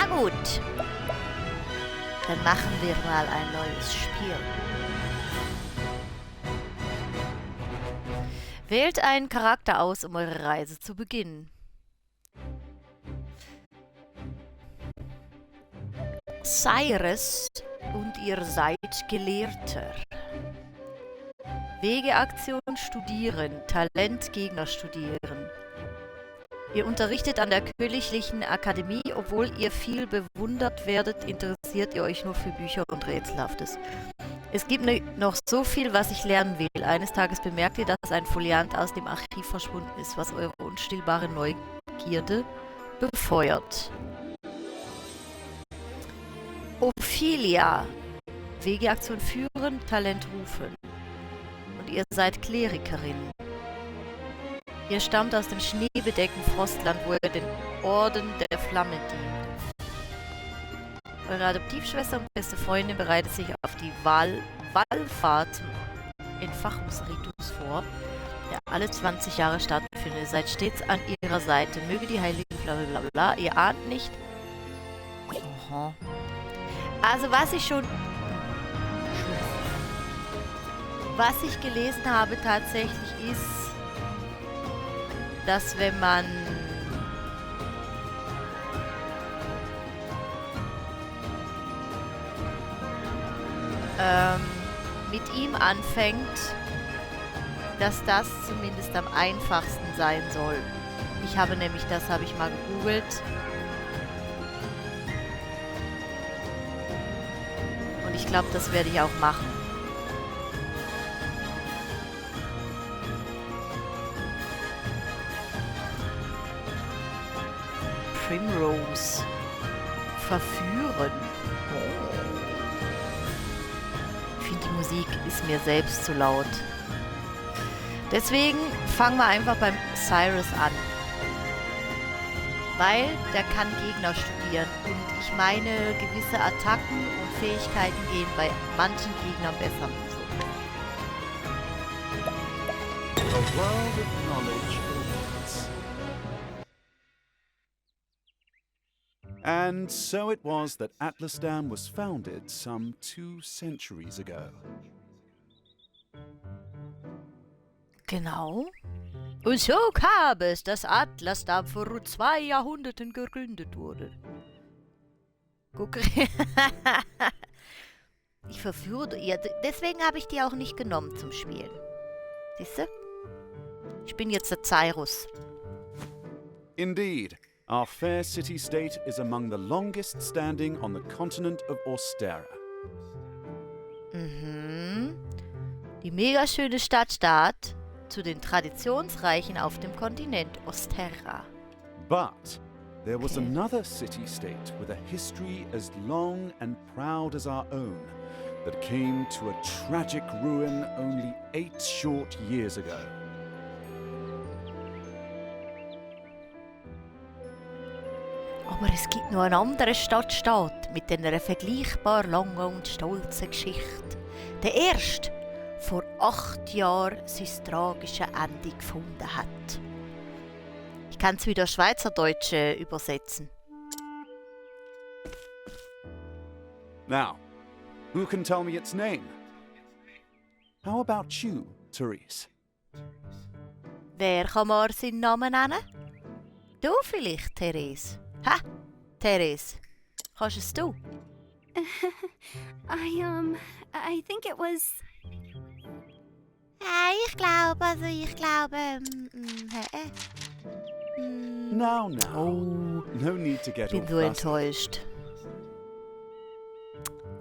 Na gut. Dann machen wir mal ein neues Spiel. Wählt einen Charakter aus, um eure Reise zu beginnen. Cyrus und ihr seid Gelehrter. Wegeaktion studieren, Talent Gegner studieren. Ihr unterrichtet an der Königlichen Akademie, obwohl ihr viel bewundert werdet, interessiert ihr euch nur für Bücher und Rätselhaftes. Es gibt noch so viel, was ich lernen will. Eines Tages bemerkt ihr, dass ein Foliant aus dem Archiv verschwunden ist, was eure unstillbare Neugierde befeuert. Ophelia. Wegeaktion führen, Talent rufen. Und ihr seid Klerikerin. Ihr stammt aus dem schneebedeckten Frostland, wo ihr den Orden der Flamme dient. Eure Adoptivschwester und beste Freundin bereitet sich auf die Wallfahrt zum Entfachungsritus vor, der alle 20 Jahre stattfindet. Ihr seid stets an ihrer Seite. Möge die heilige blablabla. Ihr ahnt nicht. Aha. Also was ich gelesen habe tatsächlich ist, dass wenn man mit ihm anfängt, dass das zumindest am einfachsten sein soll. Ich habe nämlich, das habe ich mal gegoogelt. Und ich glaube, das werde ich auch machen. Primrose. Verführen. Ich finde, die Musik ist mir selbst zu laut. Deswegen fangen wir einfach beim Cyrus an. Weil der kann Gegner studieren und ich meine, gewisse Attacken und Fähigkeiten gehen bei manchen Gegnern besser. A world of knowledge awaits. And so it was that Atlasdam was founded some 2 centuries ago. Genau. Und so kam es, dass Atlasdam vor rund 2 Jahrhunderten gegründet wurde. Guck. Ich verführe ihr. Deswegen habe ich die auch nicht genommen zum Spielen. Siehst du? Ich bin jetzt der Cyrus. Indeed, our fair city-state is among the longest standing on the continent of Ostera. Mhm. Die mega schöne Stadtstaat zu den traditionsreichen auf dem Kontinent Ostera. But there was another city-state with a history as long and proud as our own that came to a tragic ruin only 8 short years ago. Aber es gibt noch eine andere Stadtstaat mit einer vergleichbar langen und stolzen Geschichte. Der erste vor 8 Jahren sein tragisches Ende gefunden hat. Ich kann es wieder Schweizerdeutsch übersetzen. Now, who can tell me its name? How about you, Therese? Wer kann mir seinen Namen nennen? Du vielleicht, Therese. Ha, Therese. Kannst es du? I think it was... Ich glaube, Now, Oh, no need to get bin all so fussy. enttäuscht.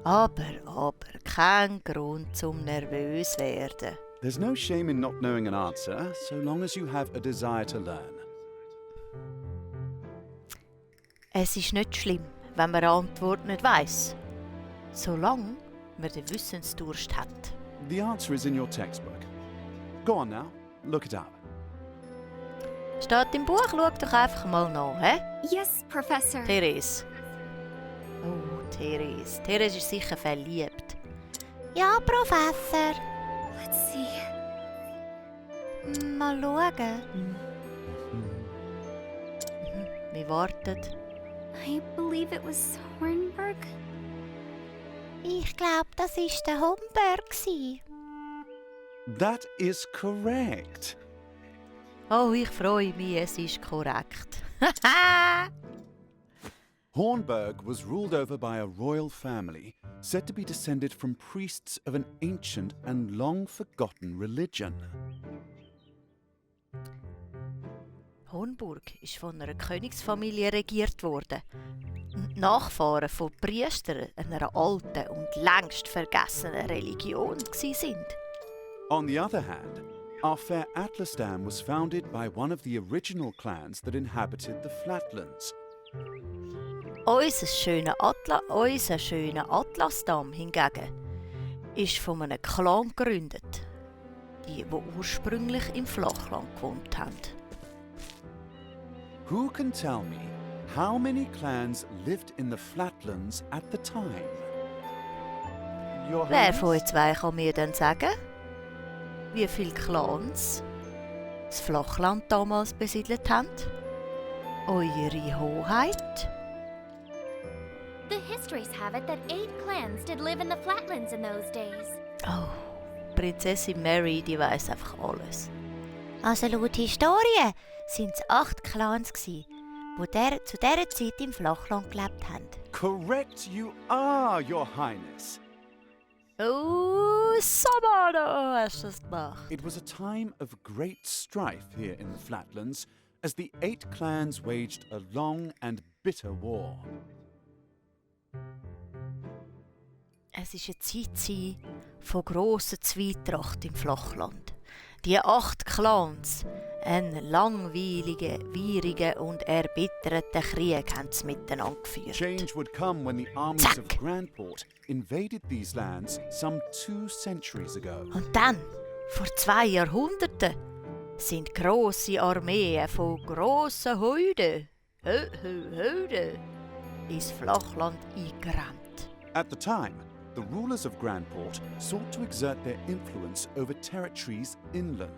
Aber, kein Grund zum nervös werden. There's no shame in not knowing an answer, so long as you have a desire to learn. Es ist nicht schlimm, wenn man eine Antwort nicht weiss. Solange man den Wissensdurst hat. The answer is in your textbook. Go on now, look it up. Steht im Buch, schau doch einfach mal nach, hä? Yes, Professor. Therese. Oh, Therese. Therese ist sicher verliebt. Ja, Professor. Let's see. Mal schauen. Wir warten. I believe it was Hornburg. Ich glaube, das war der Homberg. That is correct. Oh, ich freue mich, es ist korrekt. Hornburg was ruled over by a royal family, said to be descended from priests of an ancient and long forgotten religion. Hornburg ist von einer Königsfamilie regiert worden. Und die Nachfahren von Priestern einer alten und längst vergessenen Religion sind. On the other hand, our fair Atlasdam was founded by one of the original clans that inhabited the flatlands. Unser schöner Atlasdam hingegen ist von einem Clan gegründet, die ursprünglich im Flachland gewohnt haben. Who can tell me how many clans lived in the flatlands at the time? Your Wer von Highness? euch zwei kann mir denn sagen, wie viele Clans das Flachland damals besiedelt haben? Eure Hoheit? The histories have it that 8 clans did live in the flatlands in those days. Oh, Prinzessin Mary, die weiss einfach alles. Also laut Historie sind es 8 Clans gsi, die zu dieser Zeit im Flachland gelebt haben. Correct you are, Your Highness. Oh, Samana, hast du das gemacht? It was a time of great strife here in the flatlands as the 8 clans waged a long and bitter war. Es war eine Zeit von grosser Zwietracht im Flachland. Die 8 Clans, einen langweiligen, wierigen und erbitterten Krieg haben sie miteinander geführt. Change would come when the armies of Grandport invaded these lands some 2 centuries ago. Und dann, vor 2 Jahrhunderten, sind grosse Armeen von grossen Heuden, ins Flachland eingerannt. At the time, the rulers of Grandport sought to exert their influence over territories inland.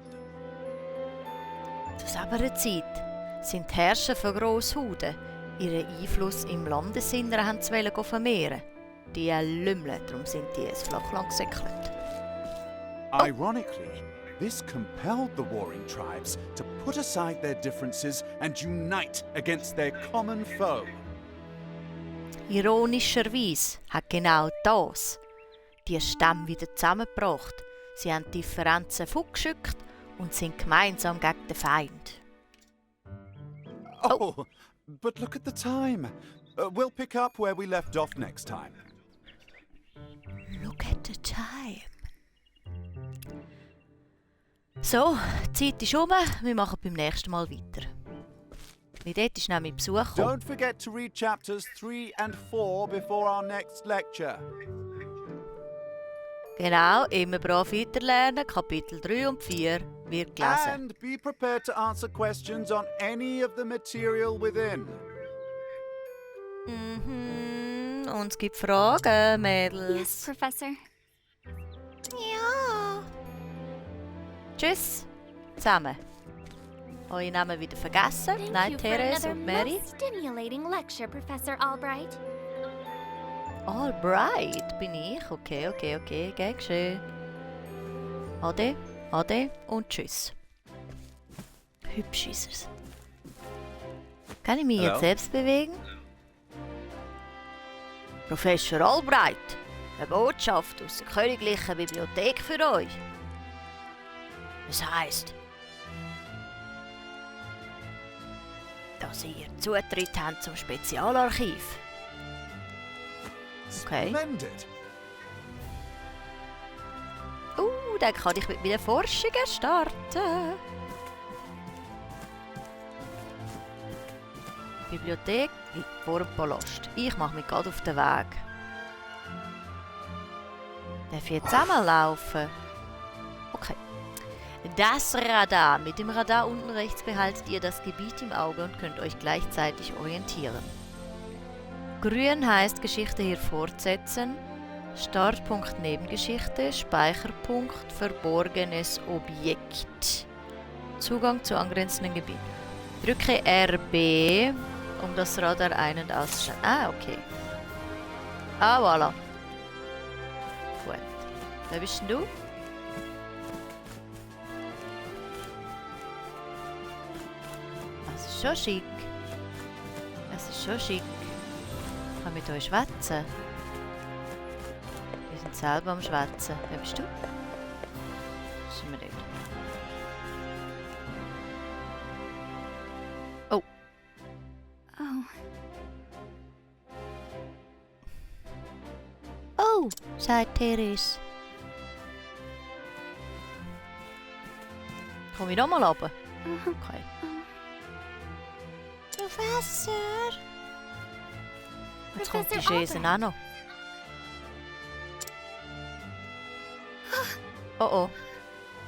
Zu selber Zeit sind die Herrscher von Grosshuden ihren Einfluss im Landesinneren vermehren. Die Lümmel, darum sind die ins Flachland gesäckelt. Ironically, this compelled the warring tribes to put aside their differences and unite against their common foe. Ironischerweise hat genau das die Stämme wieder zusammengebracht. Sie haben die Differenzen fortgeschickt und sind gemeinsam gegen den Feind. Oh, but look at the time. We'll pick up where we left off next time. Look at the time. So, die Zeit ist um. Wir machen beim nächsten Mal weiter. Wie dort ist nämlich Besuch gekommen. Don't forget to read chapters 3 and 4 before our next lecture. Genau, immer brav weiterlernen. Kapitel 3 und 4 wird gelesen. And be prepared to answer questions on any of the material within. Und es gibt Fragen, Yes, Mädels. Professor. Ja. Tschüss, zusammen. Eure Namen wieder vergessen. Thank Nein, you for Therese another und Mary. most stimulating lecture, Professor Albright. Albright bin ich. Okay. Gern geschehen. Ade und tschüss. Hübsch ist es. Kann ich mich Hello? jetzt selbst bewegen? Professor Albright, eine Botschaft aus der Königlichen Bibliothek für euch. Das heisst, dass ihr Zutritt habt zum Spezialarchiv. Okay. Splendid. Dann kann ich mit meinen Forschungen starten. Die Bibliothek liegt vor dem Palast. Ich mache mich gerade auf den Weg. Darf ich jetzt einmal laufen? Okay. Das Radar. Mit dem Radar unten rechts behaltet ihr das Gebiet im Auge und könnt euch gleichzeitig orientieren. Grün heißt Geschichte hier fortsetzen. Startpunkt Nebengeschichte, Speicherpunkt verborgenes Objekt. Zugang zu angrenzenden Gebieten. Drücke RB, um das Radar ein- und auszuschalten. Ah, okay. Ah, voilà. Gut. Wer bist denn du? Das ist schon schick. Das ist schon schick. Ich kann mit euch schwätzen. Wir sind selber am Schwätzen. Wer bist du? Das sind wir nicht. Oh. Oh, Oh, sagt Therese. Komm ich nochmal runter? Okay. Professor. Jetzt kommt die Professor Schäse auch noch. Oh oh.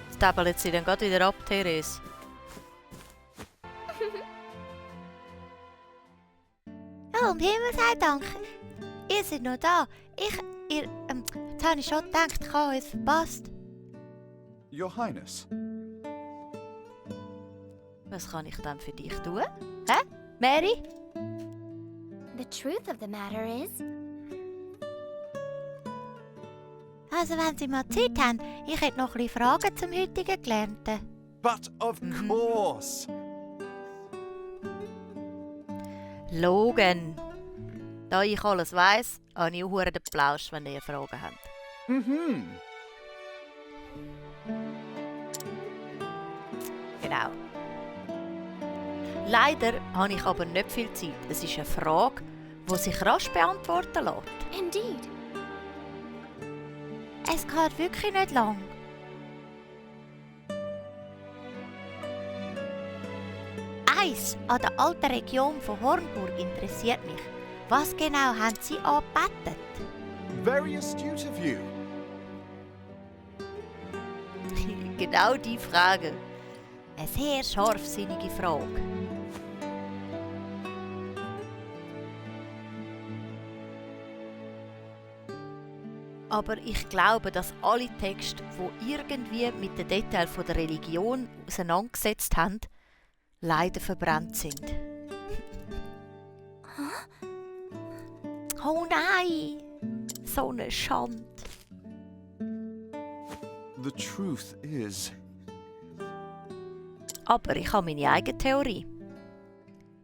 Jetzt tabbelt sie dann gerade wieder ab, Therese. Oh, um Himmels Dank. Ihr seid noch da. Jetzt habe ich schon gedacht, ich habe es verpasst. Your Highness. Was kann ich dann für dich tun? Hä? Mary? The truth of the matter is, Also, wenn Sie mal Zeit haben, ich hätte noch ein bisschen Fragen zum heutigen Gelernten. But of course. Logan. Da ich alles weiss, habe ich auch den Plausch, wenn ihr Fragen habt. Mhm. Genau. Leider habe ich aber nicht viel Zeit. Es ist eine Frage, die sich rasch beantworten lässt. indeed. Es geht wirklich nicht lang. Eins an der alten Region von Hornburg interessiert mich. Was genau haben Sie angebetet? Very astute of you. Genau die Frage. Eine sehr scharfsinnige Frage. Aber ich glaube, dass alle Texte, die irgendwie mit den Details der Religion auseinandergesetzt haben, leider verbrannt sind. Oh nein! So eine Schande. The truth is, Aber ich habe meine eigene Theorie.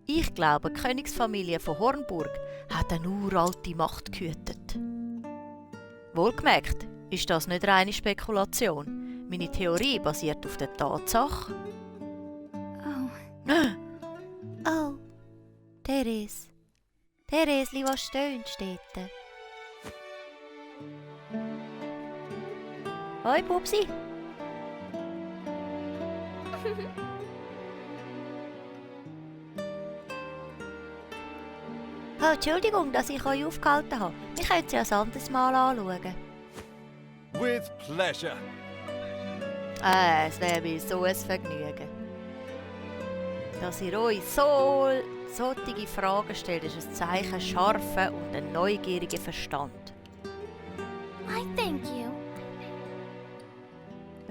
Ich glaube, die Königsfamilie von Hornburg hat eine uralte Macht gehütet. Wohlgemerkt ist das nicht reine Spekulation. Meine Theorie basiert auf der Tatsache. oh, Oh, Therese. Theresli, was stöhnt, steht da. Hoi, Pupsi. Oh, Entschuldigung, dass ich euch aufgehalten habe. Wir können sie ein anderes Mal anschauen. with pleasure. Es wäre mir so ein Vergnügen. Dass ihr euch solche Fragen stellt, ist ein Zeichen scharfen und einen neugierigen Verstand. I thank you.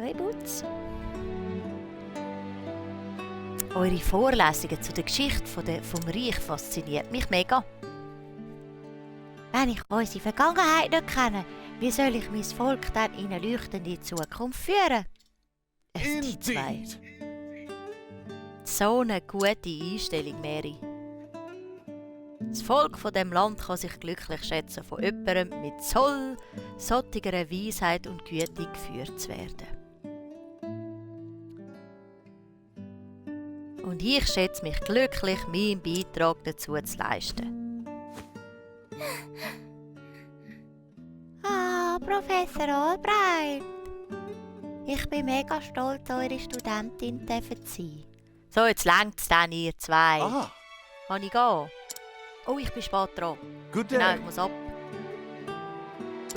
Hoi, Butz. Eure Vorlesungen zu der Geschichte vom Reich fasziniert mich mega. Wenn ich unsere Vergangenheit nicht kenne, wie soll ich mein Volk dann in eine leuchtende Zukunft führen? Die zwei. Indeed. So eine gute Einstellung, Mary. Das Volk von dem Land kann sich glücklich schätzen, von jemandem mit solcher Weisheit und Güte geführt zu werden. Und ich schätze mich glücklich, meinen Beitrag dazu zu leisten. Ah, Professor Albright. Ich bin mega stolz, eure Studentin zu sein. So, jetzt längt's dann, ihr zwei. Ah, Kann ich gehen? Oh, ich bin spät dran. good Genau, day. ich muss ab.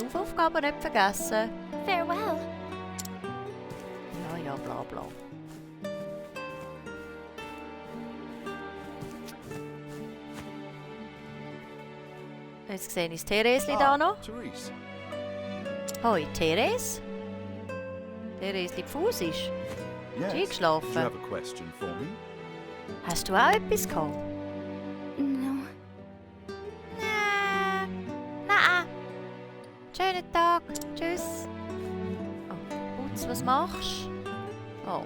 Die Aufgaben nicht vergessen. Farewell. Ja, bla bla. Jetzt sehe ich das Theresli da noch. Therese. Hoi, Therese. Theresli Pfusisch. Yes. eingeschlafen? Do you have a question for me? Hast du auch etwas gehabt? no. Schönen Tag. Tschüss. Oh, Putz, was machst du? Oh.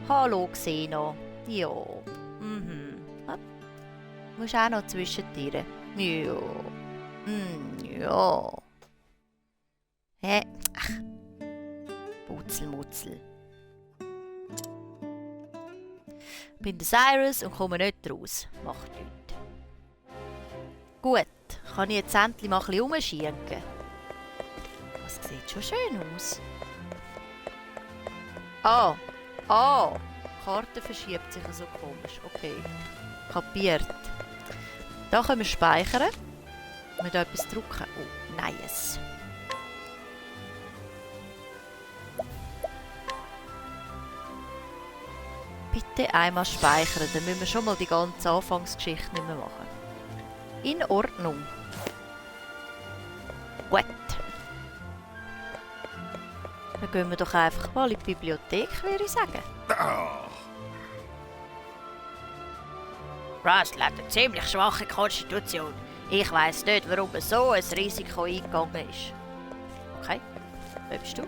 Hallo, Xena. Ja. Mhm. Hopp. Musst auch noch zwischentieren. Ja. Ja. Hä? Ach. Putzelmutzel. Bin der Cyrus und komme nicht raus. Macht nichts. Gut, kann ich jetzt endlich mal ein bisschen rumschienken. Das sieht schon schön aus. Ah, die Karte verschiebt sich so komisch. Okay, kapiert. Da können wir speichern. Wir hier etwas drucken. Oh, nice. Bitte einmal speichern, dann müssen wir schon mal die ganze Anfangsgeschichte nicht mehr machen. In Ordnung. Gut. Dann gehen wir doch einfach mal in die Bibliothek, würde ich sagen. Rust hat eine ziemlich schwache Konstitution. Ich weiss nicht, warum er so ein Risiko eingegangen ist. Okay, wer bist du?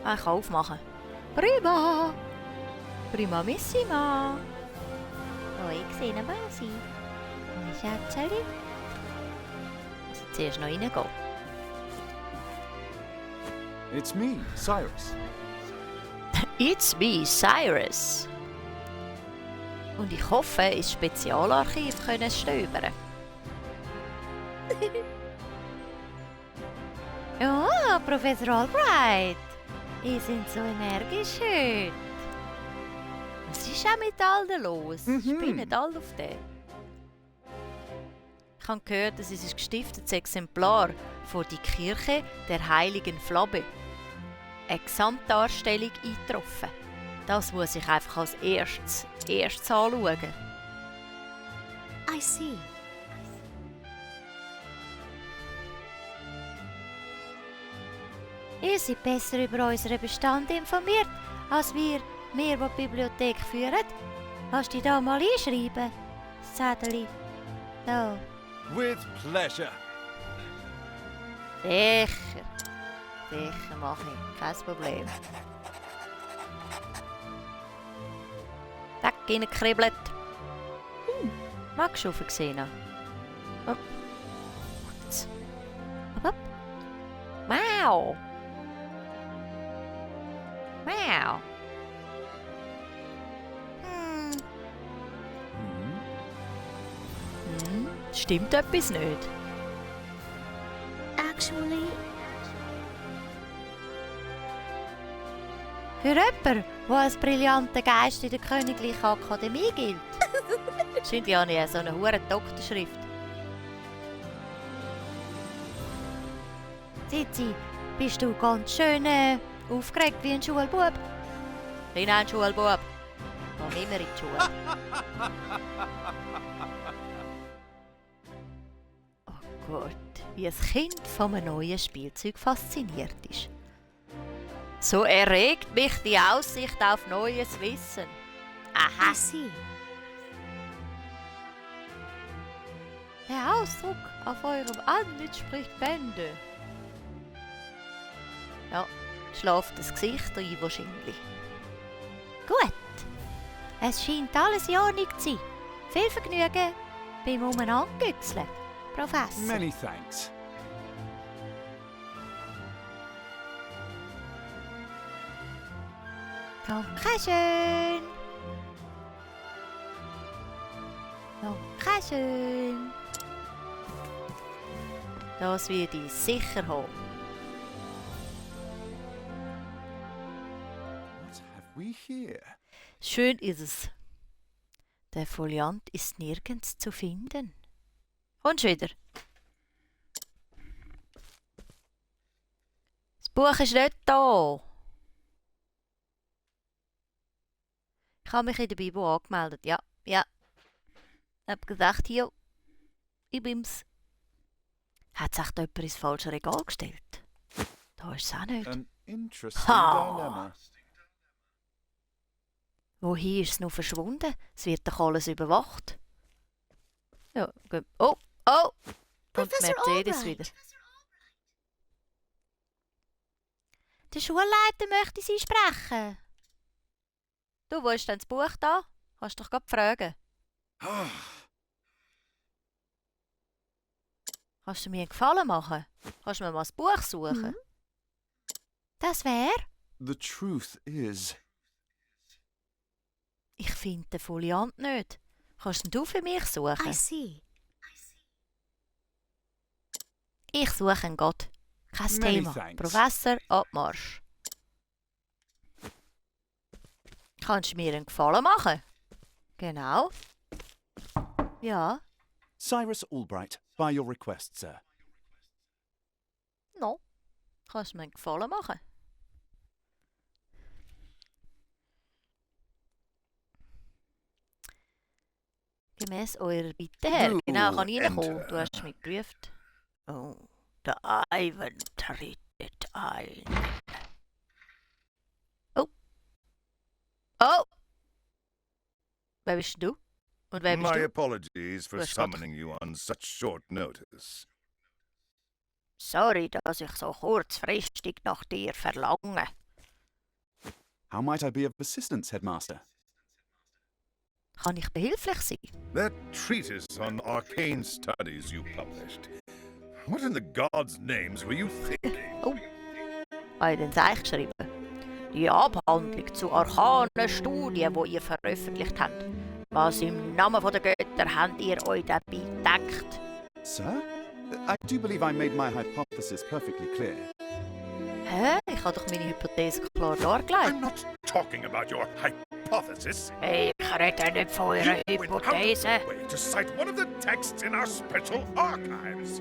Ich kann aufmachen. Prima! Prima Missima! Hoi, Xena Basi. Hoi, Schätzeli. Also zuerst noch reingehen. It's me, Cyrus. It's me, Cyrus. Und ich hoffe, ins Spezialarchiv können stöbern. Oh, Professor Albright. Ihr seid so energisch heute. Was ist auch mit allen los? Spinnen alle auf den. Ich habe gehört, es ist ein gestiftetes Exemplar von die Kirche der Heiligen Flabbe. Eine Gesamtdarstellung eingetroffen. Das muss ich einfach als erstes anschauen. I see. Ihr seid besser über unseren Bestand informiert, als wir die Bibliothek führen. Kannst du dich da mal einschreiben? Das Zettel. Da. With pleasure. Sicher. Sicher mache ich. Kein Problem. Zack, reingekribbelt. Magst du gesehen? Hopp. Hopp. Wow. Wow. Stimmt etwas nicht? Actually, Für jemanden, der als brillanter Geist in der Königlichen Akademie gilt. Scheint ja nicht so eine hure Doktorschrift. Zizi, bist du ganz schön aufgeregt wie ein Schulbub? Bin auch ein Schulbub. Komm immer in die Schule. Oh Gott, wie ein Kind von einem neuen Spielzeug fasziniert ist. So erregt mich die Aussicht auf neues Wissen. Aha. I see. Der Ausdruck auf eurem Antlitz spricht Bände. Ja, schlaft das Gesicht ein wahrscheinlich. Gut. Es scheint alles in Ordnung zu sein. Viel Vergnügen beim Umeinandergüchseln, Professor. Many thanks. Dankeschön. Dankeschön. Das werde ich sicher haben. What have we here? Schön ist es. Der Foliant ist nirgends zu finden. Und schon wieder. Das Buch ist nicht da. Ich habe mich in der Bibel angemeldet. Ja. Ich habe gesagt, hier, ich bin's. Hat sich jemand ins falsche Regal gestellt? Da ist es auch nicht. An interesting Ha. dilemma. Wohin ist es noch verschwunden? Es wird doch alles überwacht. Ja, gut. Oh, oh! Und Professor Mercedes Albright. wieder. Der Schulleiter möchte Sie sprechen. Du, wo ist denn das Buch da? Kannst du doch gerade fragen. Kannst du mir einen Gefallen machen? Kannst du mir mal das Buch suchen? Das wär? The truth is, Ich finde den Foliant nicht. Kannst denn du für mich suchen? I see. Ich suche einen Gott. Kein Many Thema. thanks. Professor, Abmarsch. Kannst du mir einen Gefallen machen? Genau. Ja, Cyrus Albright, by your request, sir. no. Kannst du mir einen Gefallen machen? Gemäss eurer Bitte, Herr. Du Genau, kann ich reinkommen. enter. Du hast mich gerufen. Oh, der Ivan tritt ein. Oh. Oh! Wer bist du? Und wer bist My du? apologies for Grüß Gott. summoning you on such short notice. Sorry, dass ich so kurzfristig nach dir verlange. How might I be of assistance, Headmaster? Kann ich behilflich sein? That treatise on arcane studies you published. What in the gods' names were you thinking? Habe ich den Seich geschrieben? Die Abhandlung zu arkanen Studien, die ihr veröffentlicht habt. Was im Namen der Götter habt ihr euch dabei gedacht? Sir? I do believe I made my hypothesis perfectly clear. Hä? Ich habe doch meine Hypothese klar dargelegt. I'm not talking about your hypothesis. Ich rede nicht von eurer You went out of Hypothese. your way to cite one of the texts in our special archives.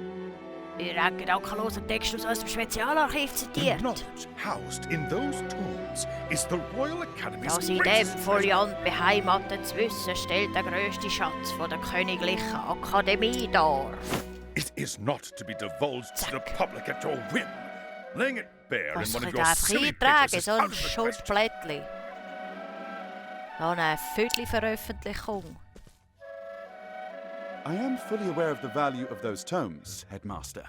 Ihr habt gedankenlosen Text aus unserem Spezialarchiv The zitiert. knowledge housed in those tomes is the Royal Academy's Das in dem greatest treasure. Foliant beheimatetes Wissen stellt der grösste Schatz von der Königlichen Akademie dar. It is not to be divulged to the public at your whim. Laying it bare in Was one of könnt your ihr einfach silly eintragen, papers is so out ein of the question. Schuldblättli? Dann eine Viertelveröffentlichung. I am fully aware of the value of those tomes, Headmaster.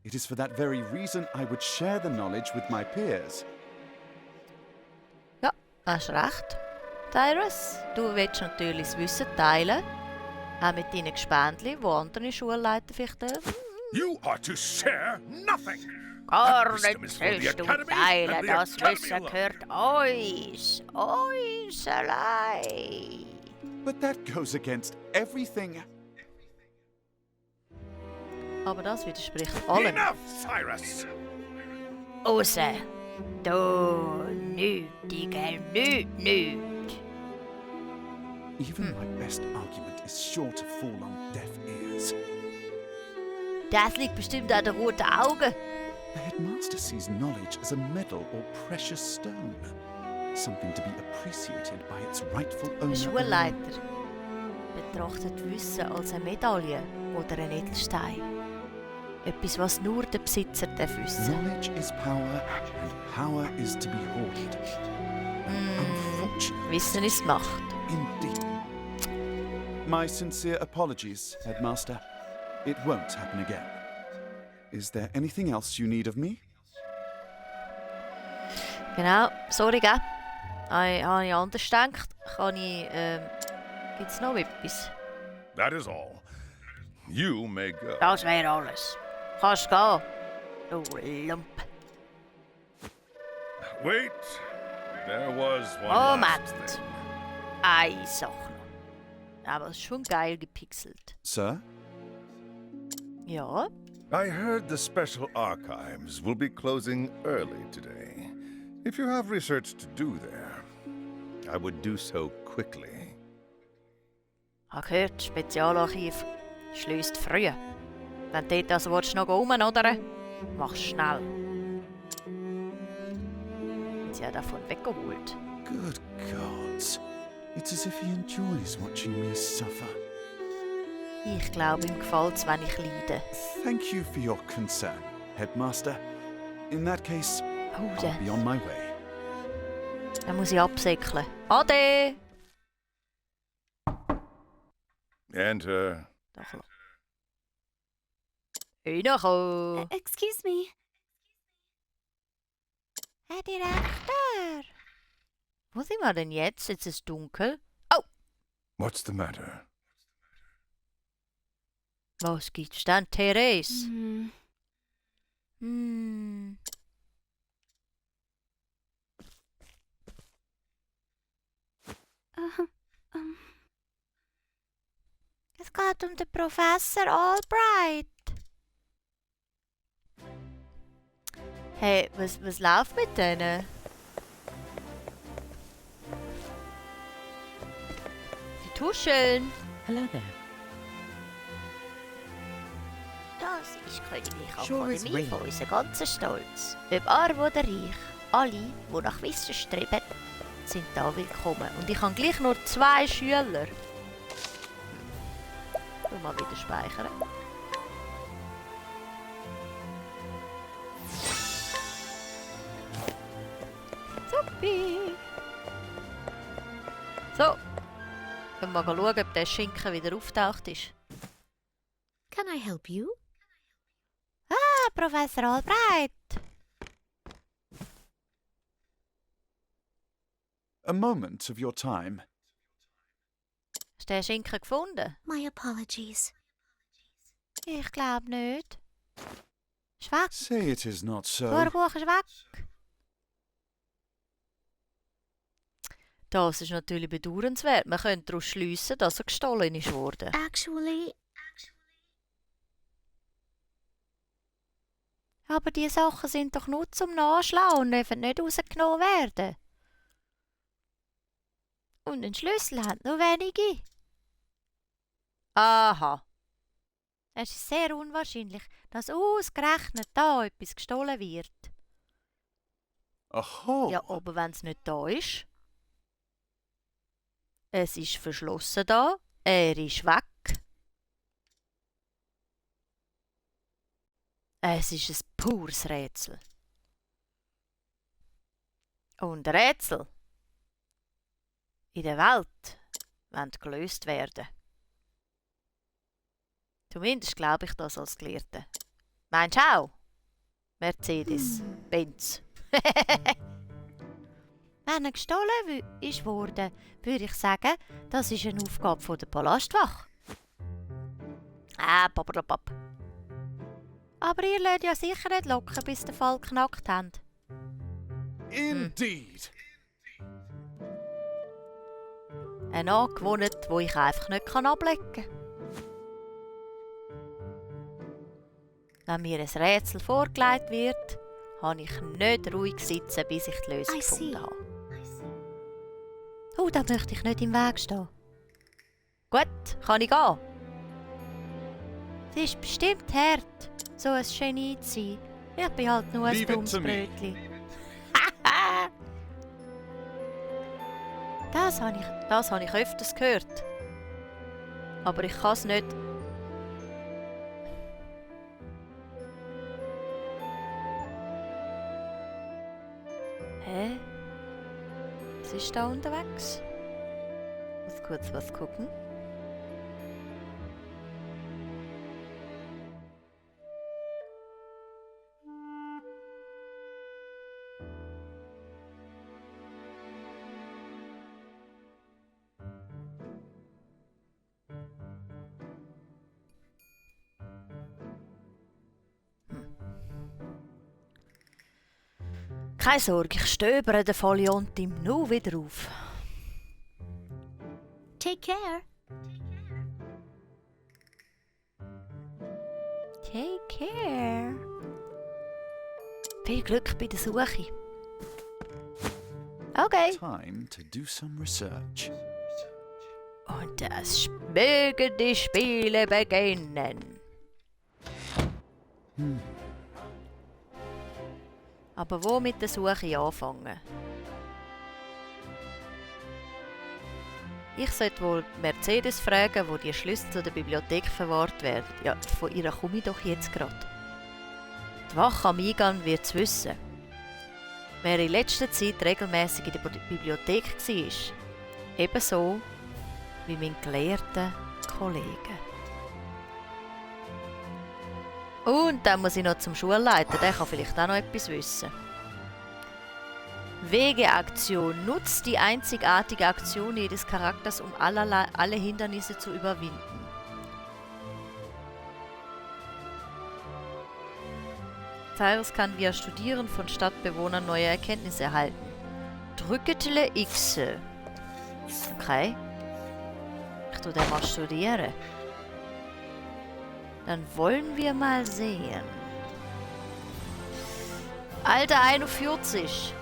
It is for that very reason I would share the knowledge with my peers. Ja, hast recht. Tyrus, du willst natürlich das Wissen teilen. Auch mit deinen Gespendli, wo andere Schulleiter vielleicht You are to share nothing. gar That wisdom nicht is for the willst du Academy teilen. and the Das Academy Wissen alone. gehört uns. Uns allein. But that goes against everything. Aber das widerspricht allem. Enough, Cyrus. Raus! Du nötiger Nüt. Even my best argument is sure to fall on deaf ears. Das liegt bestimmt an den roten Augen. The Headmaster sees knowledge as a medal or precious stone. Something to be appreciated by its rightful Der owner. Schulleiter betrachtet Wissen als eine Medaille oder ein Edelstein. Etwas, was nur der Besitzer darf wissen. Knowledge is power, and power is to be hoarded. Unfortunately, Wissen ist Macht. indeed. My sincere apologies, Headmaster. It won't happen again. Is there anything else you need of me? Genau, sorry, gell? Habe ich anders gedacht? Gibt's noch etwas? That is all. You may go. Das wäre alles. Kannst gehen, du Lump. Wait. There was one last Moment. thing. Eine Sache noch. Aber es ist schon geil gepixelt. Sir? Ja, I heard the special archives will be closing early today. If you have research to do there, I would do so quickly. ich habe gehört, das Spezialarchiv schließt früh. Wenn du dort also willst, noch rumnodern, mach's schnell. Sie hat davon weggeholt. Good gods. It's as if he enjoys watching me suffer. Ich glaube, ihm gefällt es, wenn ich leide. Thank you for your concern, Headmaster. In that case, Oh, I'll be on my way. dann muss ich absäckeln. Ade! Enter Doch. Reinkommen! Excuse me. Herr Direktor! Wo sind wir denn jetzt? Jetzt ist es dunkel. What's the matter? Was gibt's denn, Therese? Hm. Es geht um den Professor Albright. Hey, was läuft mit denen? Die tuscheln. Hello there. Das ist königliche Sure is Akademie real. von unserem ganzen Stolz. Ob arm oder reich, alle, die nach Wissen streben, sind da willkommen. Und ich habe gleich nur 2 Schüler. Tu mal wieder speichern. Supi! So. Können wir mal schauen, ob der Schinken wieder auftaucht ist. Can I help you? Ah, Professor Albright. A moment of your time. Hast du den Schinken gefunden? My apologies. Ich glaube nicht. Ist weg. Say it is not so. Burgbuch ist weg. Das ist natürlich bedauernswert. Man könnte daraus schliessen, dass er gestohlen ist worden. Actually, Aber die Sachen sind doch nur zum Nachschlagen und dürfen nicht rausgenommen werden. Und den Schlüssel haben nur wenige. Aha. Es ist sehr unwahrscheinlich, dass ausgerechnet da etwas gestohlen wird. Aho! Ja, aber wenn es nicht da ist. Es ist verschlossen da. Er ist weg. Es ist ein pures Rätsel. Und Rätsel in der Welt wollen gelöst werden. Zumindest glaube ich das als Gelehrte. Meinst du auch? Mercedes, Benz. Wenn er gestohlen ist worden, würde ich sagen, das ist eine Aufgabe von der Palastwache. Papadapap. Aber ihr lasst ja sicher nicht locker, bis der Fall geknackt habt. Indeed! Eine Angewohnheit, die ich einfach nicht ablegen kann. Wenn mir ein Rätsel vorgelegt wird, habe ich nicht ruhig sitzen, bis ich die Lösung I see. gefunden habe. Oh, da möchte ich nicht im Weg stehen. Gut, kann ich gehen? Es ist bestimmt hart, so ein Genie zu sein. Ich bin halt nur ein Leave it dummes to me. Brötchen. Das habe ich öfters gehört. Aber ich kann es nicht. Hä? Was ist da unterwegs? Ich muss kurz was gucken. Keine Sorge, ich stöbere den Foliant im Nu wieder auf. take care. Take care. Viel Glück bei der Suche. Okay. Time to do some research. Und das mögen die Spiele beginnen. Aber wo mit der Suche anfangen? Ich sollte wohl Mercedes fragen, wo die Schlüssel zu der Bibliothek verwahrt werden. Ja, von ihr komme ich doch jetzt gerade. Die Wache am Eingang wird es wissen. Wer in letzter Zeit regelmäßig in der Bibliothek war. Ebenso wie mein gelehrter Kollege. Und dann muss ich noch zum Schulleiter, der kann vielleicht auch noch etwas wissen. Wegeaktion. Nutzt die einzigartige Aktion jedes Charakters, um alle Hindernisse zu überwinden. Cyrus kann via Studieren von Stadtbewohnern neue Erkenntnisse erhalten. Drücke X. Okay. Ich tue den mal studieren. Dann wollen wir mal sehen. Alter 41.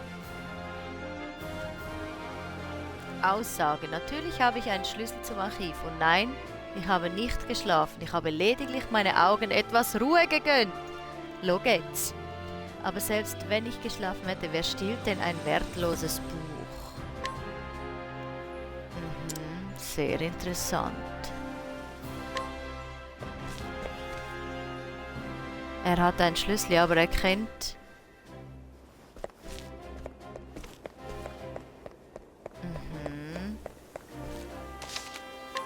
Aussage. Natürlich habe ich einen Schlüssel zum Archiv. Und nein, ich habe nicht geschlafen. Ich habe lediglich meine Augen etwas Ruhe gegönnt. Logetz. Aber selbst wenn ich geschlafen hätte, wer stiehlt denn ein wertloses Buch? Sehr interessant. Er hat einen Schlüssel, aber er kennt...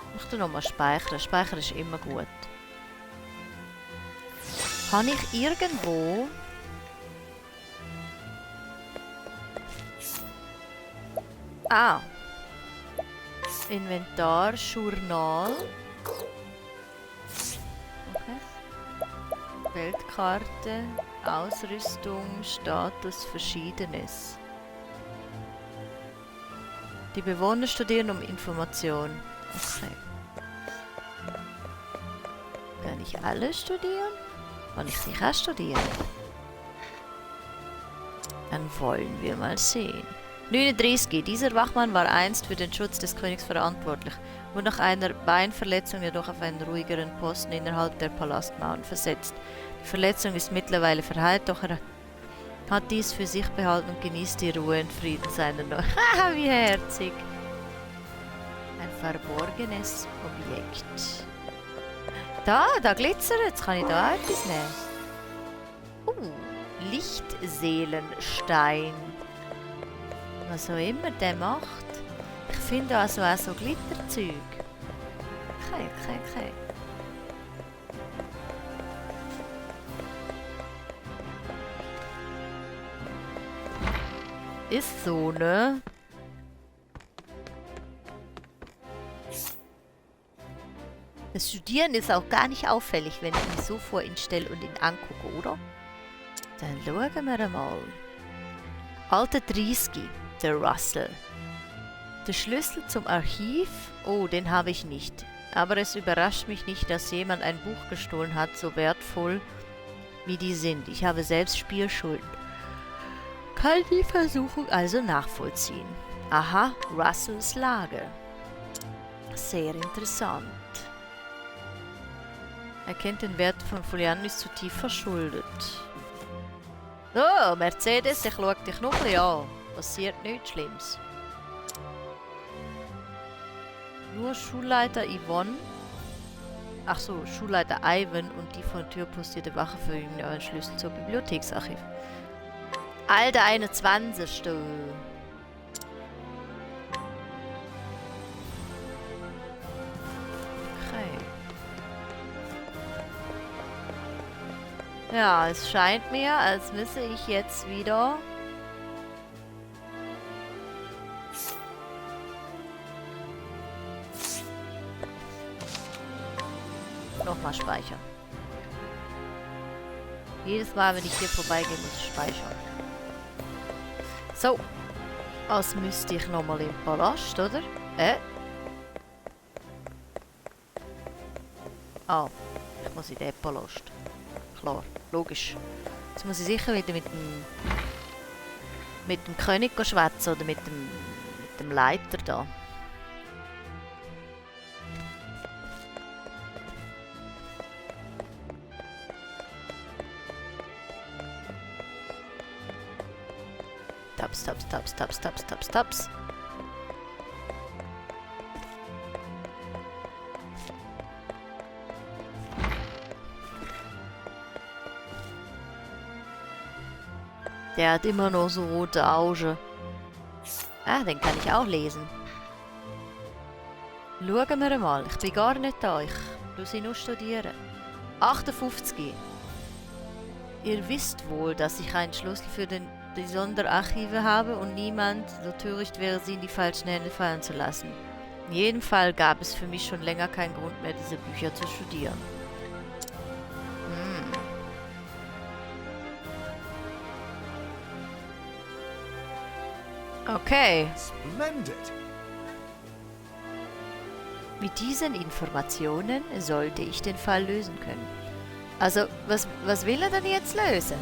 Ich möchte nochmal speichern. Speichern ist immer gut. Habe ich irgendwo... Ah. Inventar, Journal. Okay. Weltkarte, Ausrüstung, Status, Verschiedenes. Die Bewohner studieren um Information. Okay. Kann ich alle studieren? Kann ich dich auch studieren? Dann wollen wir mal sehen. 39. Dieser Wachmann war einst für den Schutz des Königs verantwortlich, wurde nach einer Beinverletzung jedoch auf einen ruhigeren Posten innerhalb der Palastmauern versetzt. Die Verletzung ist mittlerweile verheilt, doch er hat dies für sich behalten und genießt die Ruhe und Frieden seiner Neuen. Haha, wie herzig! Ein verborgenes Objekt. Da glitzert es. Kann ich da etwas nehmen? Lichtseelenstein. Was auch immer der macht. Ich finde also auch so Glitterzeug. Okay. Ist so, ne? Das Studieren ist auch gar nicht auffällig, wenn ich mich so vor ihn stelle und ihn angucke, oder? Dann schauen wir mal. Alter 30, der Russell. Der Schlüssel zum Archiv? Oh, den habe ich nicht. Aber es überrascht mich nicht, dass jemand ein Buch gestohlen hat, so wertvoll wie die sind. Ich habe selbst Spielschulden. Kann die Versuchung also nachvollziehen. Aha, Russells Lage. Sehr interessant. Er kennt den Wert von Folian, ist zu tief verschuldet. Oh, Mercedes, ich schaue dich noch ein bisschen an. Passiert nichts Schlimmes. Nur Schulleiter Yvonne. Ach so, Schulleiter Ivan und die von der Tür postierte Wache verfügen einen Schlüssel zur Bibliotheksarchiv. Alter 21. Ja, es scheint mir, als müsse ich jetzt wieder... nochmal speichern. Jedes Mal, wenn ich hier vorbeigehe, muss ich speichern. So. Als müsste ich nochmal im Palast, oder? Ah, ich muss in den Palast. Klar, logisch. Jetzt muss ich sicher wieder mit dem König schwätzen oder mit dem Leiter da. Taps. Der hat immer noch so rote Augen. Ah, den kann ich auch lesen. Schauen wir mal. Ich bin gar nicht da. Ich muss sie nur studieren. 58. Ihr wisst wohl, dass ich einen Schlüssel für die Sonderarchive habe und niemand so töricht wäre, sie in die falschen Hände fallen zu lassen. In jedem Fall gab es für mich schon länger keinen Grund mehr, diese Bücher zu studieren. Okay. Splendid! Mit diesen Informationen sollte ich den Fall lösen können. Also, was will er denn jetzt lösen?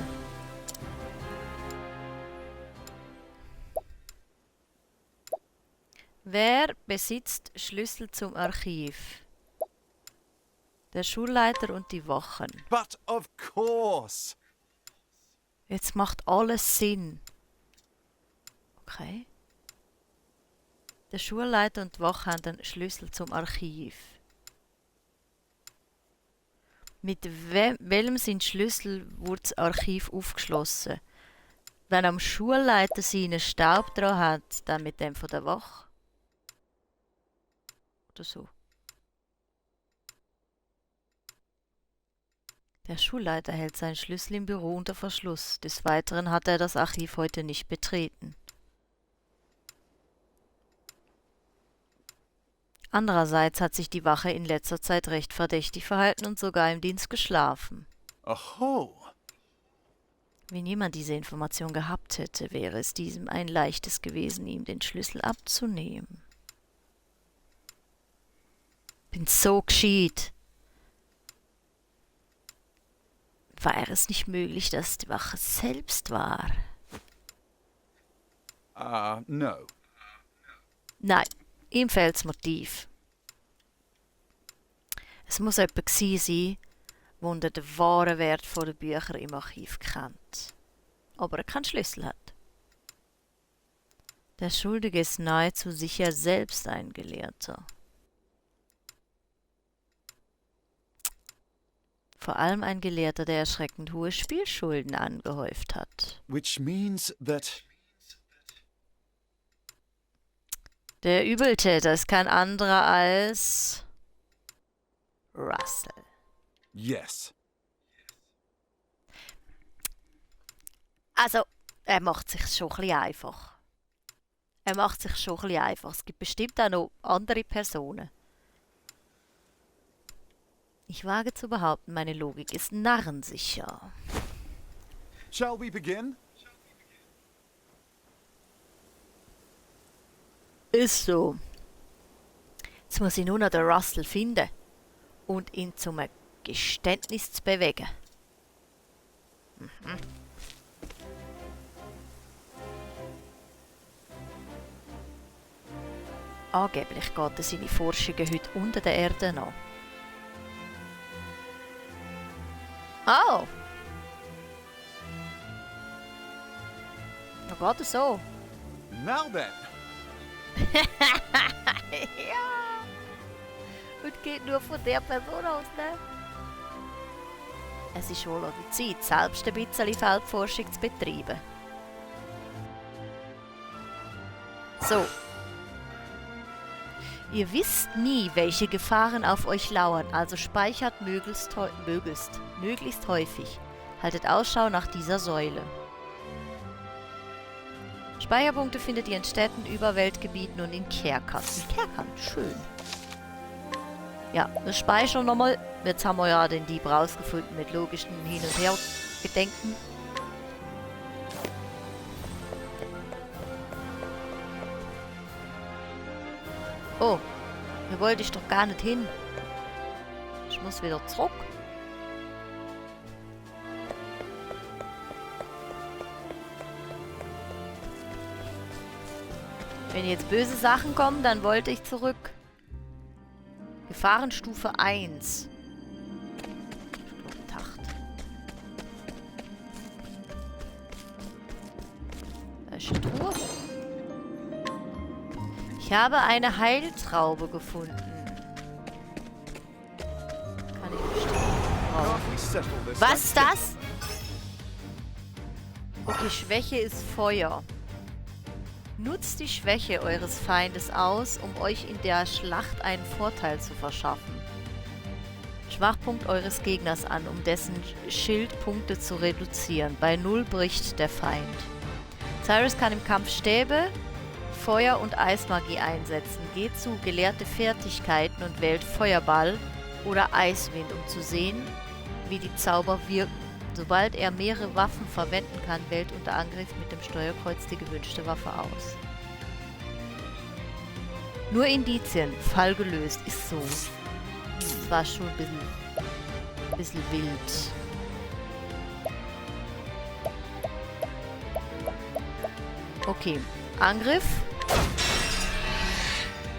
Wer besitzt Schlüssel zum Archiv? Der Schulleiter und die Wachen. But of course! Jetzt macht alles Sinn. Okay. Der Schulleiter und die Wache haben den Schlüssel zum Archiv. Mit welchem sind Schlüssel wurde das Archiv aufgeschlossen? Wenn am Schulleiter seinen Staub dran hat, dann mit dem von der Wache? Oder so. Der Schulleiter hält seinen Schlüssel im Büro unter Verschluss. Des Weiteren hat er das Archiv heute nicht betreten. Andererseits hat sich die Wache in letzter Zeit recht verdächtig verhalten und sogar im Dienst geschlafen. Aho! Wenn jemand diese Information gehabt hätte, wäre es diesem ein leichtes gewesen, ihm den Schlüssel abzunehmen. Bin so gescheit. War es nicht möglich, dass die Wache selbst war? No. Nein, ihm fehlt's Motiv. Es muss jemand gewesen sein, der den wahren Wert der Bücher im Archiv kennt, aber er keinen Schlüssel hat. Der Schuldige ist nahezu sicher selbst ein Gelehrter. Vor allem ein Gelehrter, der erschreckend hohe Spielschulden angehäuft hat. Which means that... Der Übeltäter ist kein anderer als Russell. Yes. Also, er macht sich schon ein bisschen einfach. Es gibt bestimmt auch noch andere Personen. Ich wage zu behaupten, meine Logik ist narrensicher. Shall we begin? Ist so. Jetzt muss ich nur noch den Russell finden und ihn zum Geständnis zu bewegen. Angeblich geht er seine Forschungen heute unter der Erde an. Oh! Da geht es so. Now then! Ja! Und geht nur von der Person aus, ne? Es ist wohl an der Zeit, selbst ein bisschen Feldforschung zu betreiben. So. Ihr wisst nie, welche Gefahren auf euch lauern, also speichert möglichst häufig. Haltet Ausschau nach dieser Säule. Speicherpunkte findet ihr in Städten, Überweltgebieten und in Kerkern. In Kerkern, schön. Ja, wir speichern nochmal. Jetzt haben wir ja den Dieb rausgefunden mit logischen Hin- und Her-Gedenken. Oh, hier wollte ich doch gar nicht hin. Ich muss wieder zurück. Wenn jetzt böse Sachen kommen, dann wollte ich zurück. Gefahrenstufe 1. Tacht. Da ist eine Truhe. Ich habe eine Heiltraube gefunden. Kann ich bestimmt brauchen. Was ist das? Okay, Schwäche ist Feuer. Nutzt die Schwäche eures Feindes aus, um euch in der Schlacht einen Vorteil zu verschaffen. Schwachpunkt eures Gegners an, um dessen Schildpunkte zu reduzieren. Bei 0 bricht der Feind. Cyrus kann im Kampf Stäbe, Feuer- und Eismagie einsetzen. Geht zu gelehrte Fertigkeiten und wählt Feuerball oder Eiswind, um zu sehen, wie die Zauber wirken. Sobald er mehrere Waffen verwenden kann, wählt unter Angriff mit dem Steuerkreuz die gewünschte Waffe aus. Nur Indizien, Fall gelöst, ist so. Das war schon ein bisschen wild. Okay, Angriff.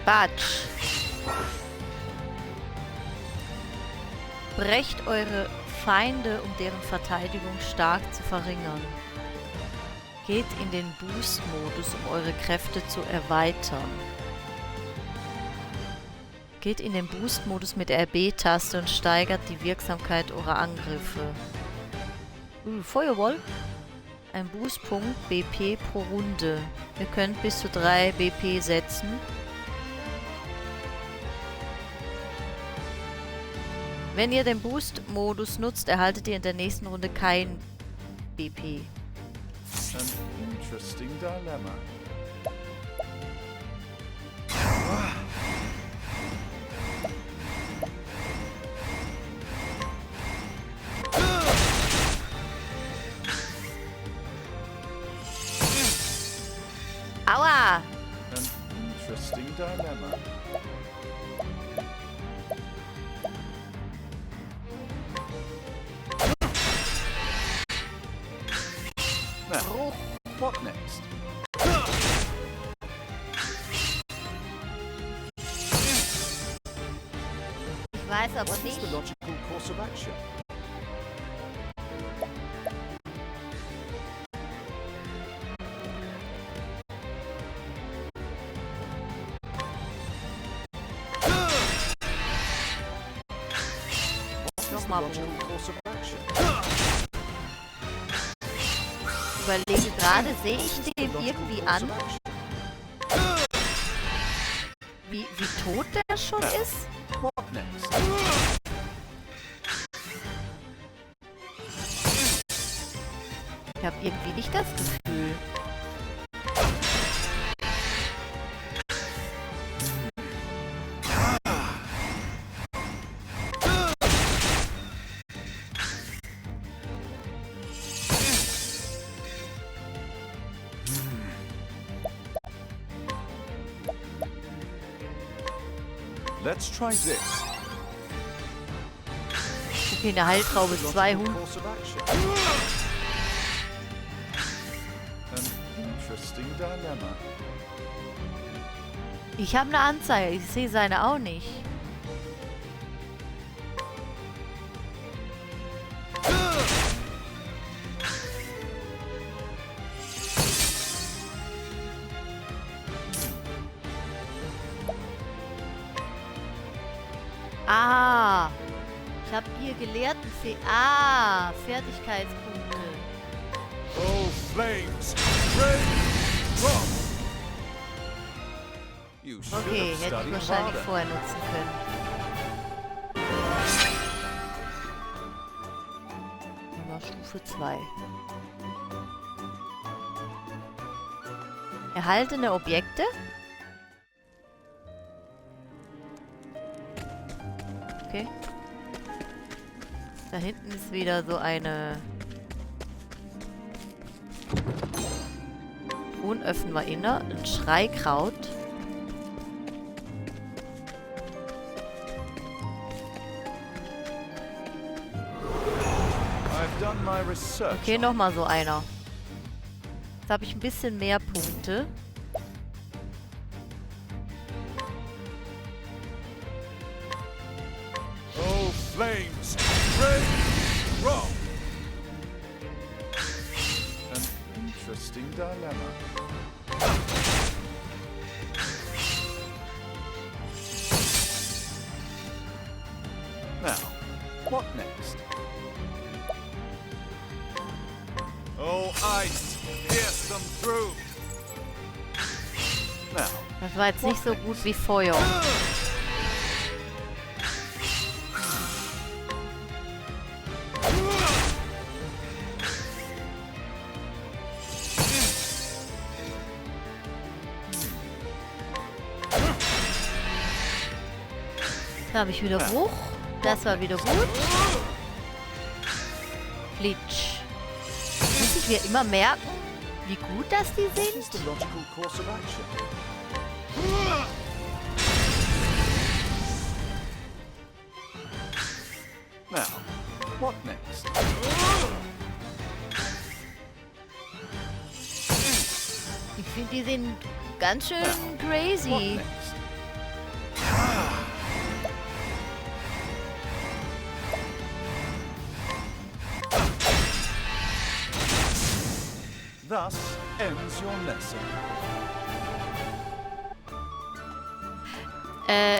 Batsch. Brecht eure Feinde, um deren Verteidigung stark zu verringern. Geht in den Boost-Modus, um eure Kräfte zu erweitern. Geht in den Boost-Modus mit der RB-Taste und steigert die Wirksamkeit eurer Angriffe. Feuerwall. Ein Boostpunkt BP pro Runde. Ihr könnt bis zu 3 BP setzen. Wenn ihr den Boost-Modus nutzt, erhaltet ihr in der nächsten Runde kein BP. An interesting dilemma. Aua! An interesting dilemma. Now, what next? Ich weiß aber What is nicht. the logical course of action? Nochmal Logical course of action. Ich überlege gerade, sehe ich den irgendwie an, wie tot der schon ist? What next? Ich habe irgendwie nicht das Gefühl. Let's try this. Okay, eine Heiltraube 200. Course of action. An interesting dilemma. Ich habe eine Anzeige, ich sehe seine auch nicht. Ah, ich habe hier gelehrten Fertigkeitspunkte. Oh, flames! Rain! Drop! You should Okay, have hätte ich studied wahrscheinlich harder. vorher nutzen können. Nummer Stufe 2. Erhaltene Objekte. Okay. Da hinten ist wieder so eine... Unöffnen wir inne. Ein Schreikraut. I've done my research. Okay, nochmal so einer. Jetzt habe ich ein bisschen mehr Punkte. Oh, flames! Rain! Drop! An interesting dilemma. Now, what next? Oh, ice! Pierce them through! Now, Das war jetzt nicht so gut wie Feuer. Da habe ich wieder Bruch. Das war wieder gut. Glitch. Muss ich mir immer merken, wie gut das die What sind? is the logical course of action? Now, what next? Ich finde, die sind ganz schön What crazy. next? Thus ends your lesson.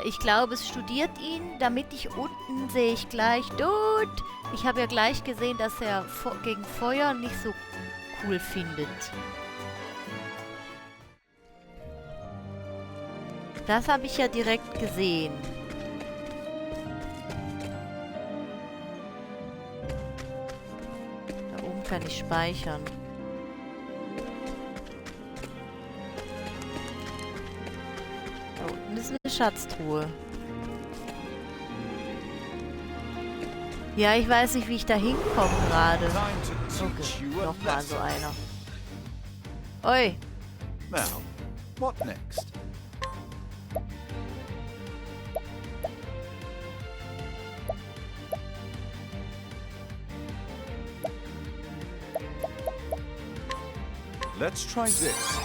Ich glaube, es studiert ihn, damit ich unten sehe ich gleich. Dude! Ich habe ja gleich gesehen, dass er gegen Feuer nicht so cool findet. Das habe ich ja direkt gesehen. Da oben kann ich speichern. Da unten ist eine Schatztruhe. Ja, ich weiß nicht, wie ich da hinkomme gerade. Time to teach Okay, you a nochmal so lesson. einer. Oi, Now, what next? Let's try this.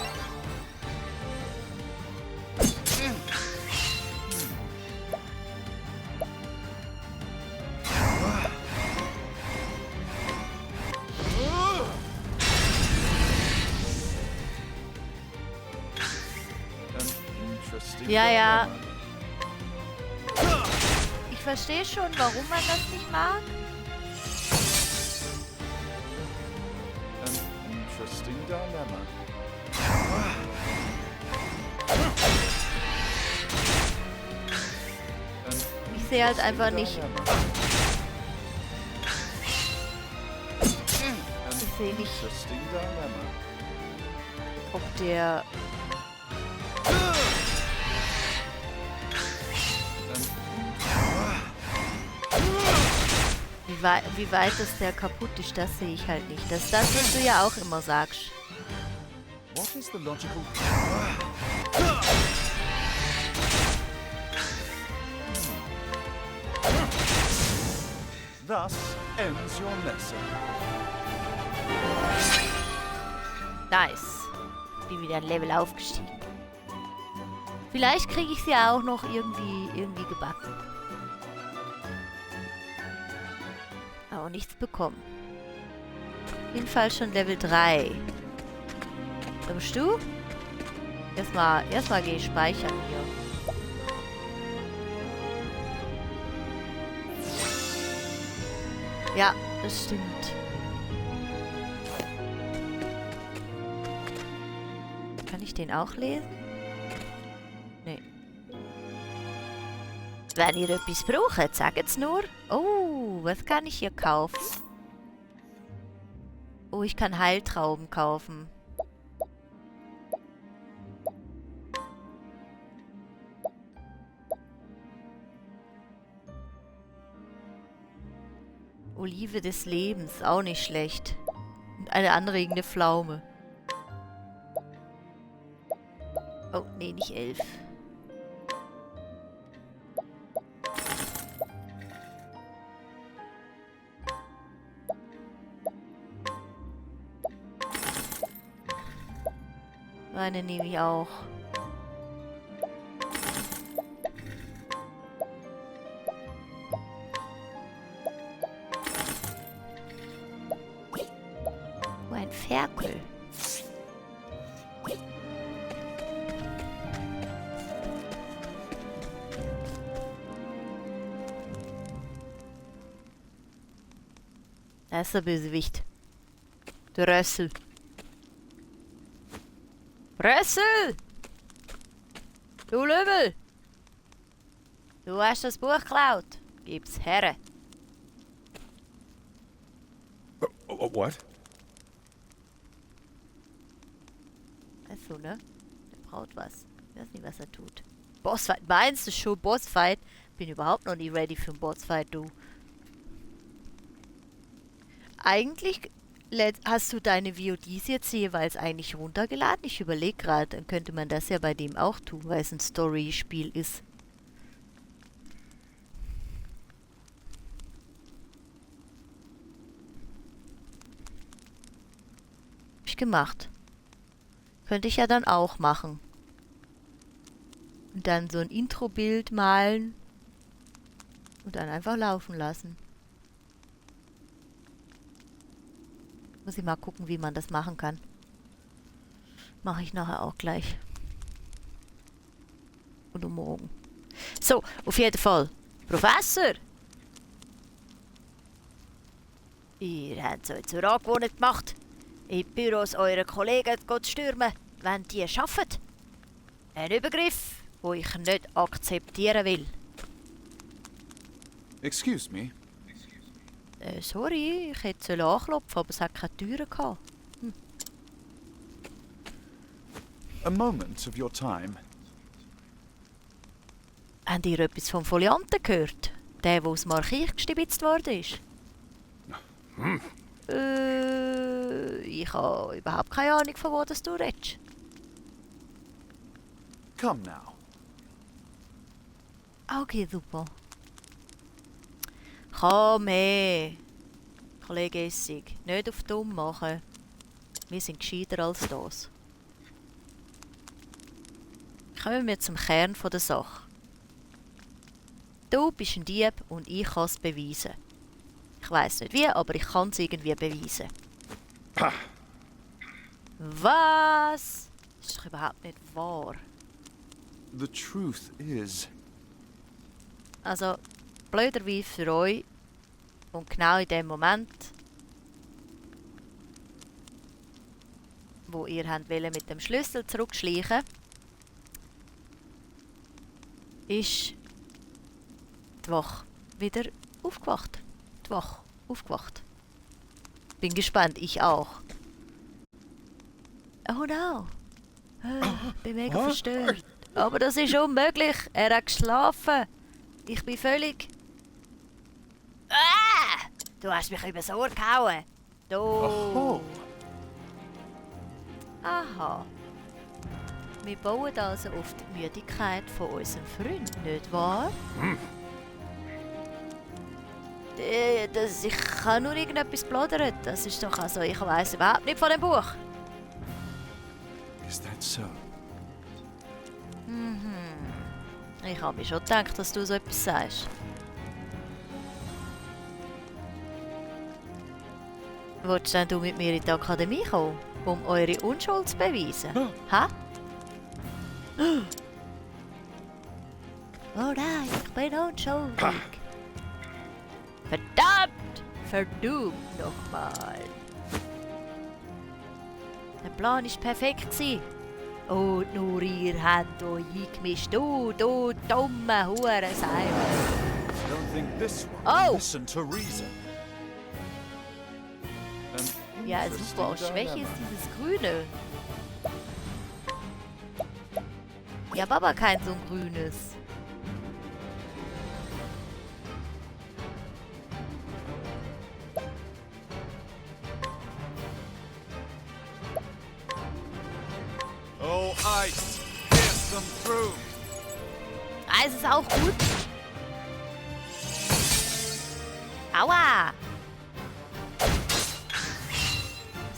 An interesting Ja, ja. dilemma. ich verstehe schon, warum man das nicht mag. An interesting dilemma. An Ich sehe halt einfach interesting nicht, dilemma. An ich sehe nicht, interesting dilemma. ob der... Wie weit ist der kaputt ist, das sehe ich halt nicht. Das, was du ja auch immer sagst. What is the logical... Thus ends your lesson. Nice. Bin wieder ein Level aufgestiegen. Vielleicht kriege ich sie ja auch noch irgendwie gebacken. Aber nichts bekommen. Auf jeden Fall schon Level 3. Da bist du? Erstmal gehe ich speichern hier. Ja, das stimmt. Kann ich den auch lesen? Nee. Wenn ihr etwas braucht, sagt's nur. Oh, was kann ich hier kaufen? Oh, ich kann Heiltrauben kaufen. Olive des Lebens, auch nicht schlecht. Und eine anregende Pflaume. Oh, nee, nicht 11. Eine nehme ich auch. Oh, ein Ferkel. Da ist der Bösewicht. Der Rössel. Rössel! Du Lümmel! Du hast das Buch geklaut. Gib's her. What? Achso, ne? Der braucht was. Ich weiß nicht, was er tut. Bossfight. Meinst du schon Bossfight? bin überhaupt noch nie ready für einen Bossfight, du. Eigentlich hast du deine VODs jetzt jeweils eigentlich runtergeladen. Ich überlege gerade, dann könnte man das ja bei dem auch tun, weil es ein Story-Spiel ist. Hab ich gemacht. Könnte ich ja dann auch machen. Und dann so ein Intro-Bild malen und dann einfach laufen lassen. Muss ich mal gucken, wie man das machen kann. Mache ich nachher auch gleich. Oder morgen. So, auf jeden Fall. Professor! Ihr habt es euch zur Angewohnheit gemacht, in die Büros eurer Kollegen zu stürmen, wenn die arbeiten. Ein Übergriff, den ich nicht akzeptieren will. Excuse me. Sorry, ich hätte anklopfen, aber es hat keine Türen gehabt. A moment of your time. Habt ihr etwas vom Folianten gehört? Der aus dem Archiv gestibitzt worden ist? Ich habe überhaupt keine Ahnung, von wo das du redest. Come now. Okay, super. Komm her, Kollege Essig. Nicht auf dumm machen. Wir sind gescheiter als das. Kommen wir zum Kern der Sache. Du bist ein Dieb und ich kann es beweisen. Ich weiss nicht wie, aber ich kann es irgendwie beweisen. Pah. Was? Das ist doch überhaupt nicht wahr. The truth is... Also, blöderweise für euch und genau in dem Moment, wo ihr wollt mit dem Schlüssel zurückschleichen, ist die Wache wieder aufgewacht. Die Wache aufgewacht. Bin gespannt, ich auch. Oh no. Bin mega verstört. Aber das ist unmöglich. Er hat geschlafen. Ich bin völlig... Ah! Du hast mich übers Ohr gehauen. Du... Oh. Aha. Wir bauen also auf die Müdigkeit von unserem Freund, nicht wahr? Ich kann nur irgendetwas plaudern. Das ist doch also... Ich weiss überhaupt nicht von dem Buch. Is that so? Ich habe mir schon gedacht, dass du so etwas sagst. Willst denn du mit mir in die Akademie kommen, um eure Unschuld zu beweisen? Hä? Oh nein, ich bin unschuldig. Verdammt! Verdammt nochmal. Der Plan war perfekt. Und nur ihr habt euch eingemischt. Du dumme Hurenseil. I don't think this one Oh. listen to reason. An Ja, interesting super. Schwäche dilemma. ist dieses Grüne. Ich habe aber kein so ein grünes. Oh, ice, pierce them through. Eis ist auch gut. Aua!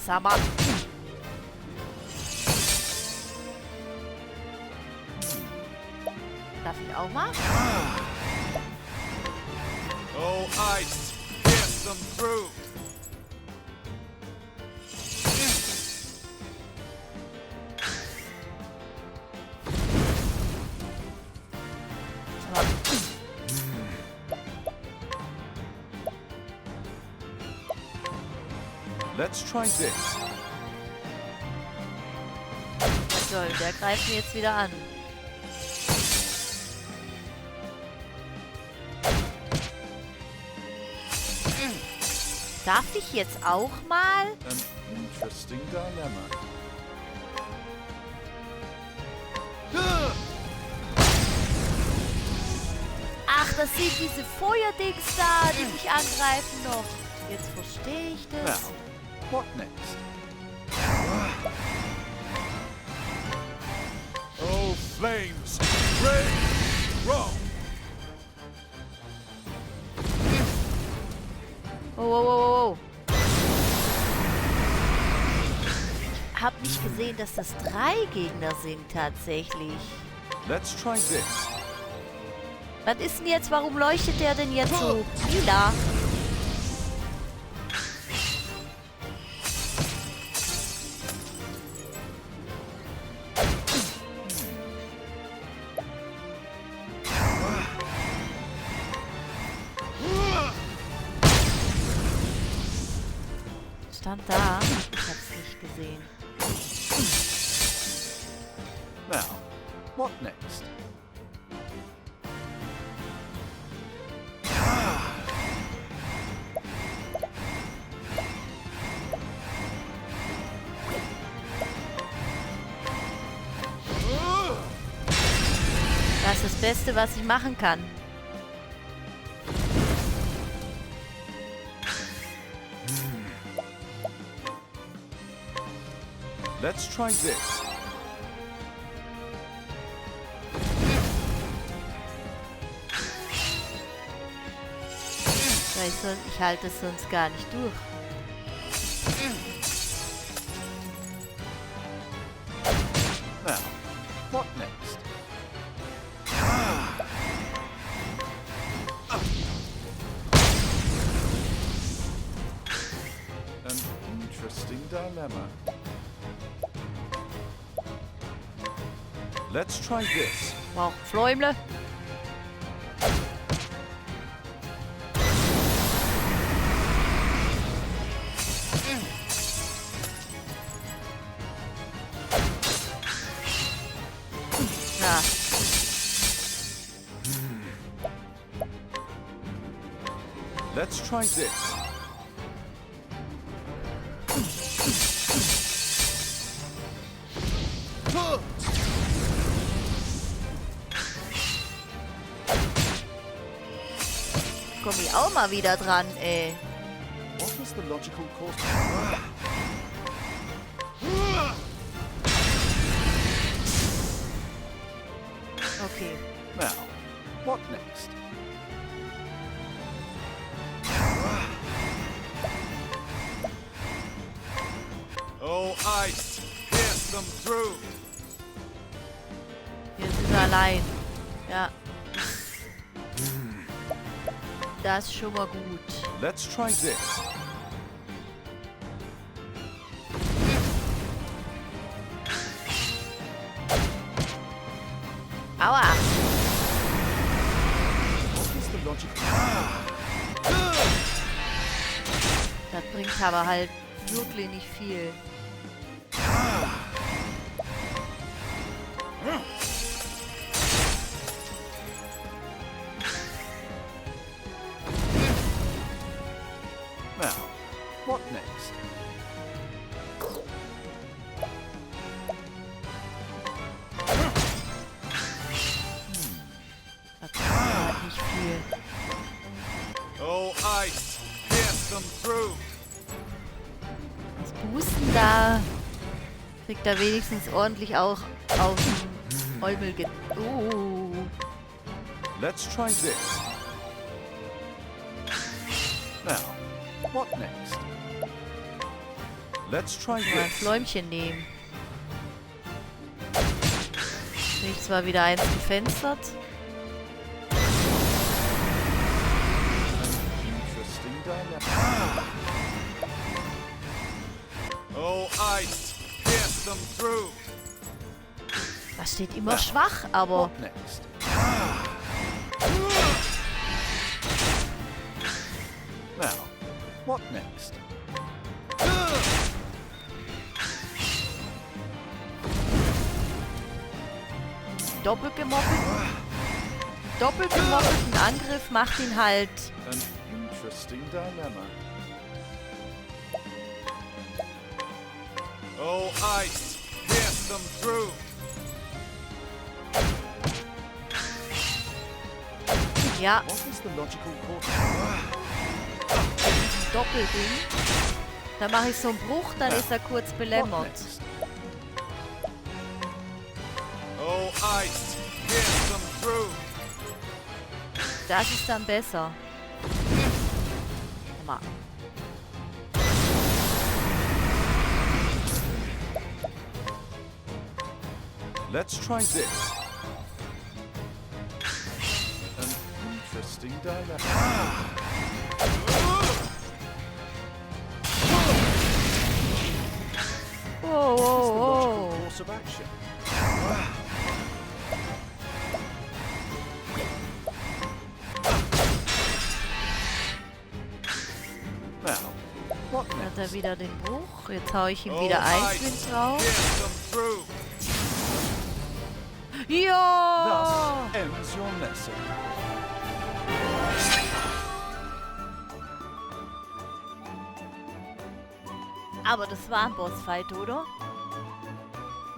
Sag mal. Darf ich auch mal? Oh, ice, pierce them through. Sag mal. Let's try this. So, der greift mir jetzt wieder an. Darf ich jetzt auch mal? An interesting dilemma. Ach das sind diese Feuerdings da, die mich angreifen noch. Jetzt verstehe ich das. Now, what next? Oh, flames! Rage! Wrong! Oh, oh, oh, oh. Hab nicht gesehen, dass das 3 Gegner sind tatsächlich. Let's try this. Was ist denn jetzt? Warum leuchtet der denn jetzt so lila? Stand da. Ich hab's nicht gesehen. Now, what next? Das ist das Beste, was ich machen kann. Let's try this. Ich halte es sonst gar nicht durch. Now, what next? An interesting dilemma. Let's try this. Wow, Fläumle. Ja. Let's try this. Komm ich auch mal wieder dran, ey. What is the logical course? Okay. Now, what next? Oh, ice! Pierce them through! Jetzt ist er allein. Ja. Das ist schon mal gut. Let's try this. Aua. What is the logical? Das bringt aber halt wirklich nicht viel. Now, what next? Das bringt halt nicht viel. Oh, ice! Pierce them through! Was Boosten da? Kriegt er wenigstens ordentlich auch auf den Eumel ge... Let's try this. Now, what next? Let's try Mal ein this. Fläumchen nehmen. Krieg ich zwar wieder eins gefenstert. Interesting dilemma. Oh, ice! Pierce them through! Das steht immer schwach, aber... What next? Now, what next? Doppelt gemoppelten Angriff macht ihn halt... An interesting dilemma. Oh, ice! Pierce them through! Ja, What is the logical course? Doppelding. Dann mache ich so einen Bruch, dann ist er kurz What belämmert. next? Oh, ice, pierce them through. Das ist dann besser. Mal. Let's try this. An interesting dilemma. Wow, What is the wow, logical wow. course of action? Now, what Hat er next? wieder den Bruch. Jetzt hau ich ihm Oh, wieder ice, Eiswind drauf. pierce them through. Ja! Thus ends your lesson. Aber das war ein Bossfight, oder?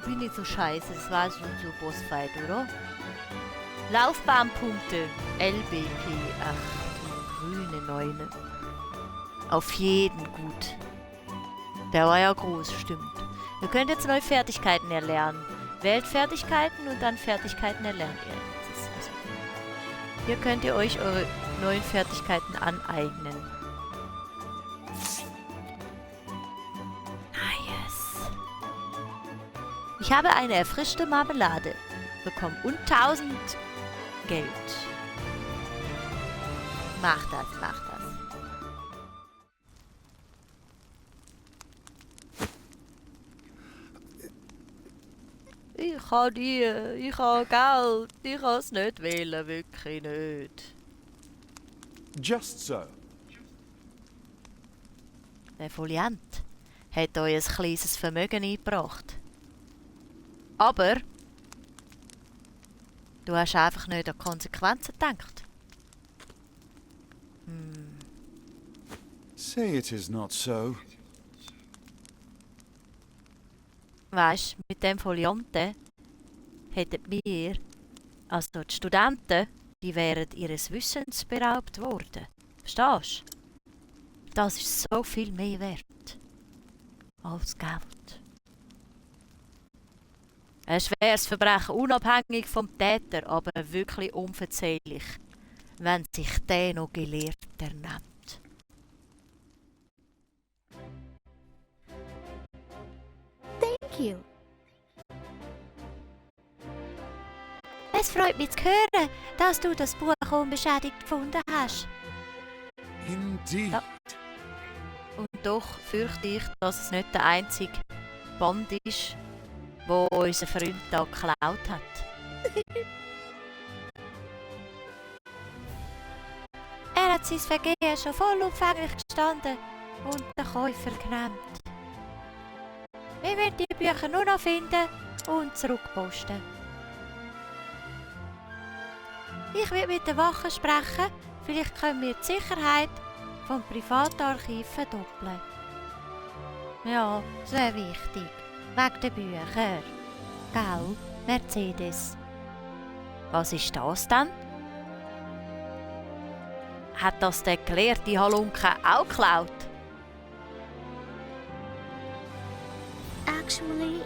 Bin nicht so scheiße, das war schon so ein Bossfight, oder? Laufbahnpunkte. LBP. Ach, die grüne Neune. Auf jeden gut. Der war ja groß, stimmt. Ihr könnt jetzt neue Fertigkeiten erlernen. Wählt Fertigkeiten und dann Fertigkeiten erlernt ihr. Das ist also gut. Hier könnt ihr euch eure neuen Fertigkeiten aneignen. Yes. Ich habe eine erfrischte Marmelade bekommen und 1000 Geld. Mach das, mach das. Ich habe ich habe Geld, ich kann es nicht wählen, wirklich nicht. Just so. Der Foliant hat euch ein kleines Vermögen eingebracht. Aber du hast einfach nicht an die Konsequenzen gedacht. Say it is not so. Weisst, mit dem Folianten hätten wir, also die Studenten, die wären ihres Wissens beraubt worden. Verstehst du? Das ist so viel mehr wert als Geld. Ein schweres Verbrechen, unabhängig vom Täter, aber wirklich unverzeihlich, wenn sich der noch Gelehrter nennt. Thank you. Es freut mich zu hören, dass du das Buch unbeschädigt gefunden hast. Indeed. Ja. Und doch fürchte ich, dass es nicht der einzige Band ist, wo unser Freund da geklaut hat. Er hat sein Vergehen schon vollumfänglich gestanden und den Käufer genannt. Wir werden die Bücher nur noch finden und zurückposten. Ich werde mit der Wache sprechen, vielleicht können wir die Sicherheit vom Privatarchiv verdoppeln. Ja, das wäre wichtig. Wegen den Büchern. Gell, Mercedes? Was ist das denn? Hat das der gelehrte Halunke auch geklaut? Actually,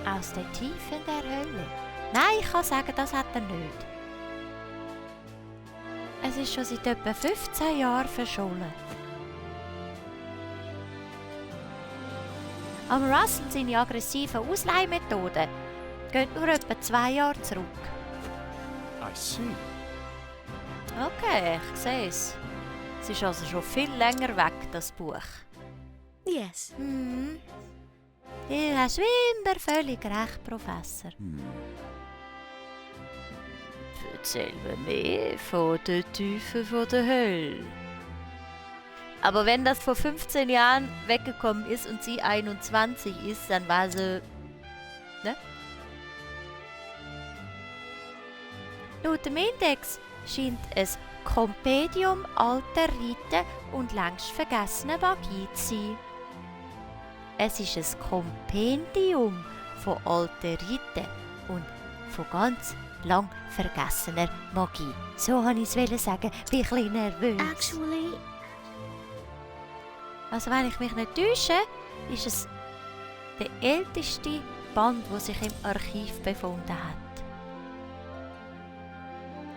Aus den Tiefen der Hölle. Nein, ich kann sagen, das hat er nicht. Es ist schon seit etwa 15 Jahren verschollen. Aber Russell seine aggressiven Ausleihmethoden gehen nur etwa 2 Jahre zurück. I see. Okay, ich sehe es. Es ist also schon viel länger weg, das Buch. yes. Mhm. Du hast wie immer völlig recht, Professor. Erzähl mir mehr von den Tiefen von der Hölle. Aber wenn das vor 15 Jahren weggekommen ist und sie 21 ist, dann war sie... Ne? Laut dem Index scheint es Kompendium alter Riten und längst vergessener Magie zu sein. Es ist ein Kompendium von alten Riten und von ganz lang vergessener Magie. So wollte ich es sagen, bin ich ein bisschen nervös. Actually, Also wenn ich mich nicht täusche, ist es der älteste Band, der sich im Archiv befunden hat.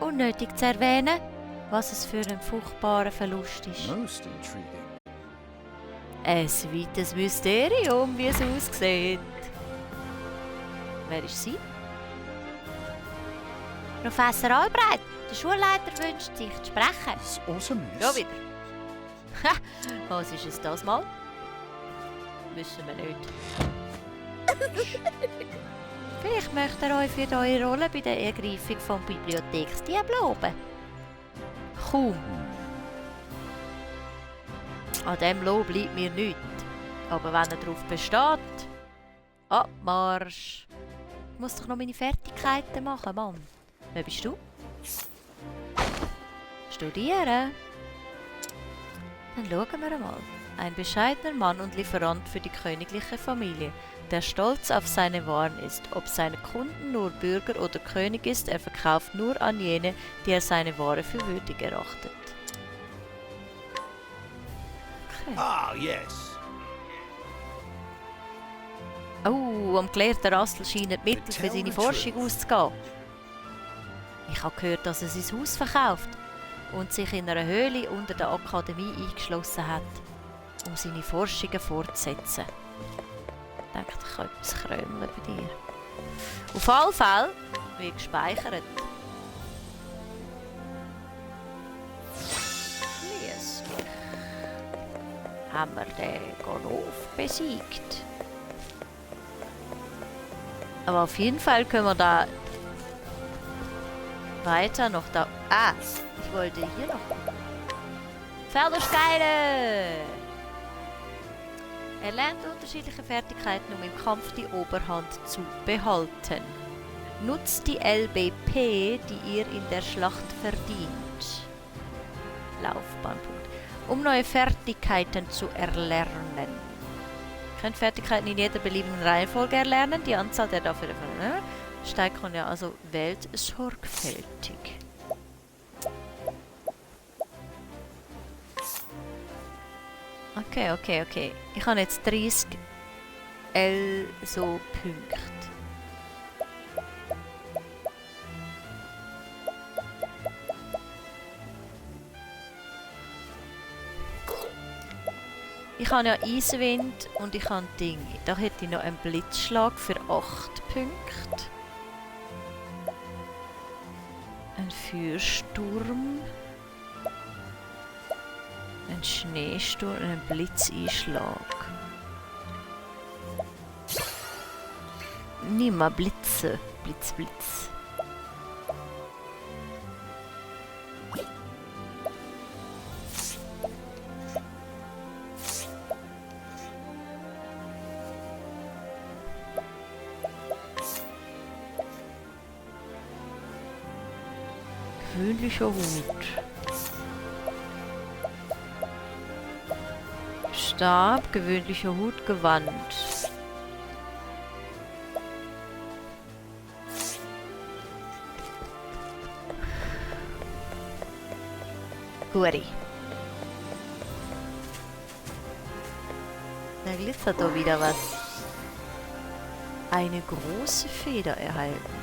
Unnötig zu erwähnen, was es für ein furchtbarer Verlust ist. Most intriguing. Ein weites Mysterium, wie es aussieht. Wer ist sie? Professor Albright, der Schulleiter wünscht sich zu sprechen. It's awesome, Ja, miss. wieder. Ha, was ist es das mal? Wissen wir nicht. Vielleicht möchte er euch für eure Rolle bei der Ergreifung vom Bibliotheksdieb loben. Kaum. An dem Lob bleibt mir nichts. Aber wenn er darauf besteht, Abmarsch. Ich muss doch noch meine Fertigkeiten machen, Mann. Wer bist du? Studieren. Dann schauen wir einmal. Ein bescheidener Mann und Lieferant für die königliche Familie, der stolz auf seine Waren ist. Ob seine Kunden nur Bürger oder König ist, er verkauft nur an jene, die er seine Ware für würdig erachtet. Okay. Ah, yes. Oh, am gelehrten Rassel scheinen die Mittel für seine Forschung auszugehen. Ich habe gehört, dass er sein Haus verkauft und sich in einer Höhle unter der Akademie eingeschlossen hat, um seine Forschungen fortzusetzen. Ich denke, ich kann etwas krömeln bei dir. Auf alle Fälle wird gespeichert. Schließlich haben wir den Ganof besiegt. Aber auf jeden Fall können wir da weiter noch da... Ah, ich wollte hier noch... Pferdeschgeile! Er lernt unterschiedliche Fertigkeiten, um im Kampf die Oberhand zu behalten. Nutzt die LBP, die ihr in der Schlacht verdient. Laufbahnpunkt. Um neue Fertigkeiten zu erlernen. Ihr könnt Fertigkeiten in jeder beliebigen Reihenfolge erlernen. Die Anzahl der dafür steigt man ja, also wählt sorgfältig. Okay. Ich habe jetzt 30 so Punkte. Ich habe ja Eisenwind und ich habe Dinge. Da hätte ich noch einen Blitzschlag für 8 Punkte. Ein Feuersturm. Ein Schneesturm und ein Blitzeinschlag. Nimm mal Blitze. Blitz. Gewöhnlicher Hut. Stab, gewöhnlicher Hut, Gewand. Guti. Da glitzert doch wieder was. Eine große Feder erhalten.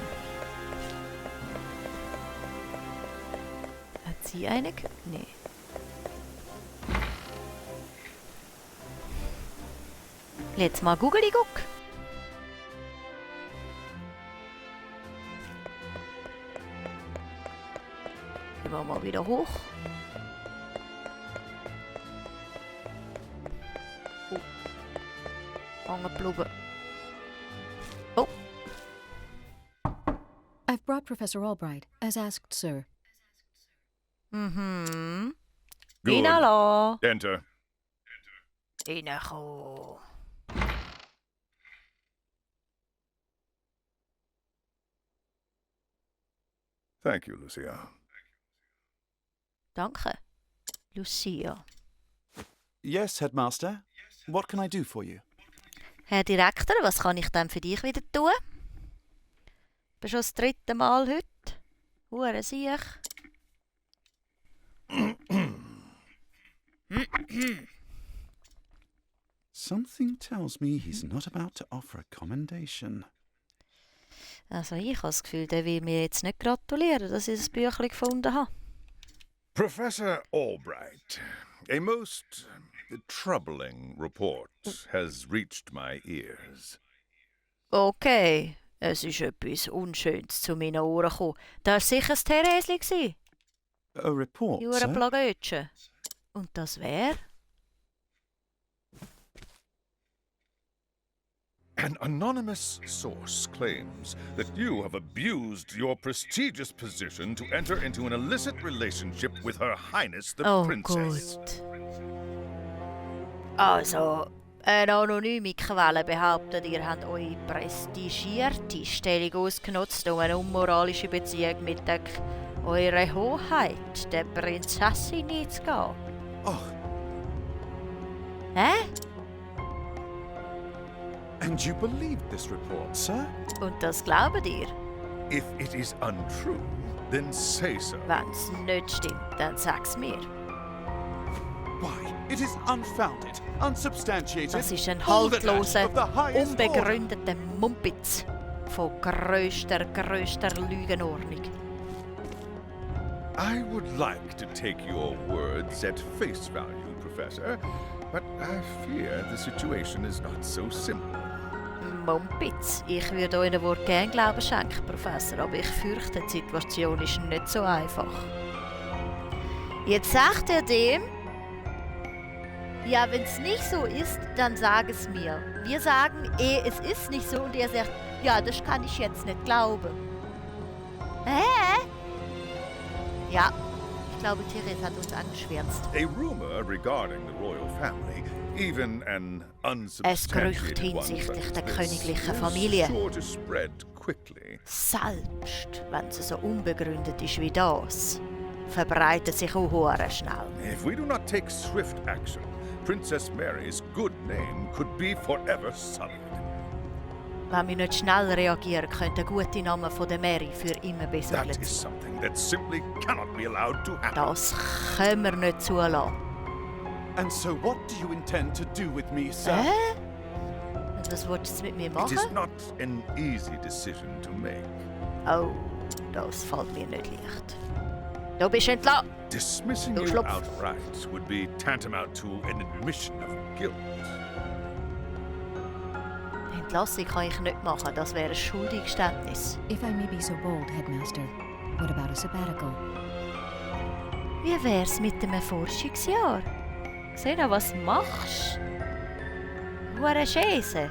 Hat sie eine? Nee. Jetzt mal Guck. Gehen wir mal wieder hoch. Oh. Angeblieben. Oh. I've brought Professor Albright, as asked, sir. Mhm. Good. Inala. Enter. Inako. Thank you, Lucia. Danke. Lucia. Yes, Headmaster. What can I do for you? Herr Direktor, was kann ich denn für dich wieder tun? Bin schon das 3. Mal heute. Hure Siech. Something tells me he's not about to offer a commendation. Also ich habe das Gefühl, der will mir jetzt nicht gratulieren, dass ich das Büchlein gefunden habe. Professor Albright, a most troubling report has reached my ears. Okay, es ist etwas Unschönes zu meinen Ohren gekommen. Das war sicher das Theresli. A report, Jura sir? Plagötchen. Und das wäre? An anonymous source claims that you have abused your prestigious position to enter into an illicit relationship with Her Highness the Oh Princess. Gott. Also, eine anonyme Quelle behauptet, ihr habt eure prestigierte Stellung ausgenutzt, um eine unmoralische Beziehung mit eurer Hoheit, der Prinzessin, einzugehen. Oh, Hä? and you believed this report, sir? Und das glaubt ihr? If it is untrue, then say so. Wenn's nicht stimmt, dann sag's mir. Why, it is unfounded, unsubstantiated, Das ist ein balderdash haltloser, of the highest order. unbegründeter Mumpitz von grösster Lügenordnung. I would like to take your words at face value, Professor, but I fear the situation is not so simple. Mumpitz, ich würde euren Wort gern Glauben schenken, Professor, aber ich fürchte, die Situation ist nicht so einfach. Jetzt sagt er dem, ja, wenn es nicht so ist, dann sag es mir. Wir sagen, es ist nicht so, und er sagt, ja, das kann ich jetzt nicht glauben. Hä? Ja, ich glaube, Therese hat uns angeschwärzt. A rumor regarding the royal family, even an Es Gerücht unsubstantiated one hinsichtlich such der as this, königlichen is Familie. sure to spread quickly. Selbst wenn sie so unbegründet ist wie das, verbreitet sich auch hure schnell. If we do not take swift action, Princess Mary's good name could be forever sullied. Wenn wir nicht schnell reagieren, könnte der gute Name von der Mary für immer That besudelt is sein. something that simply cannot be allowed to happen. Das können wir nicht zulassen. And so what do you intend to do with me, sir? Und was willst du mit mir It machen? is not an easy decision to make. Oh, das fällt mir nicht leicht. Du bist entlassen. Dismissing Du you Schlupf. outright would be tantamount to an admission of guilt. Die Entlassung kann ich nicht machen, das wäre ein Schuldeingeständnis. If I may be so bold, Headmaster, what about a sabbatical? Wie wär's mit einem Forschungsjahr? Sehen, was du machst? Hure Schäse.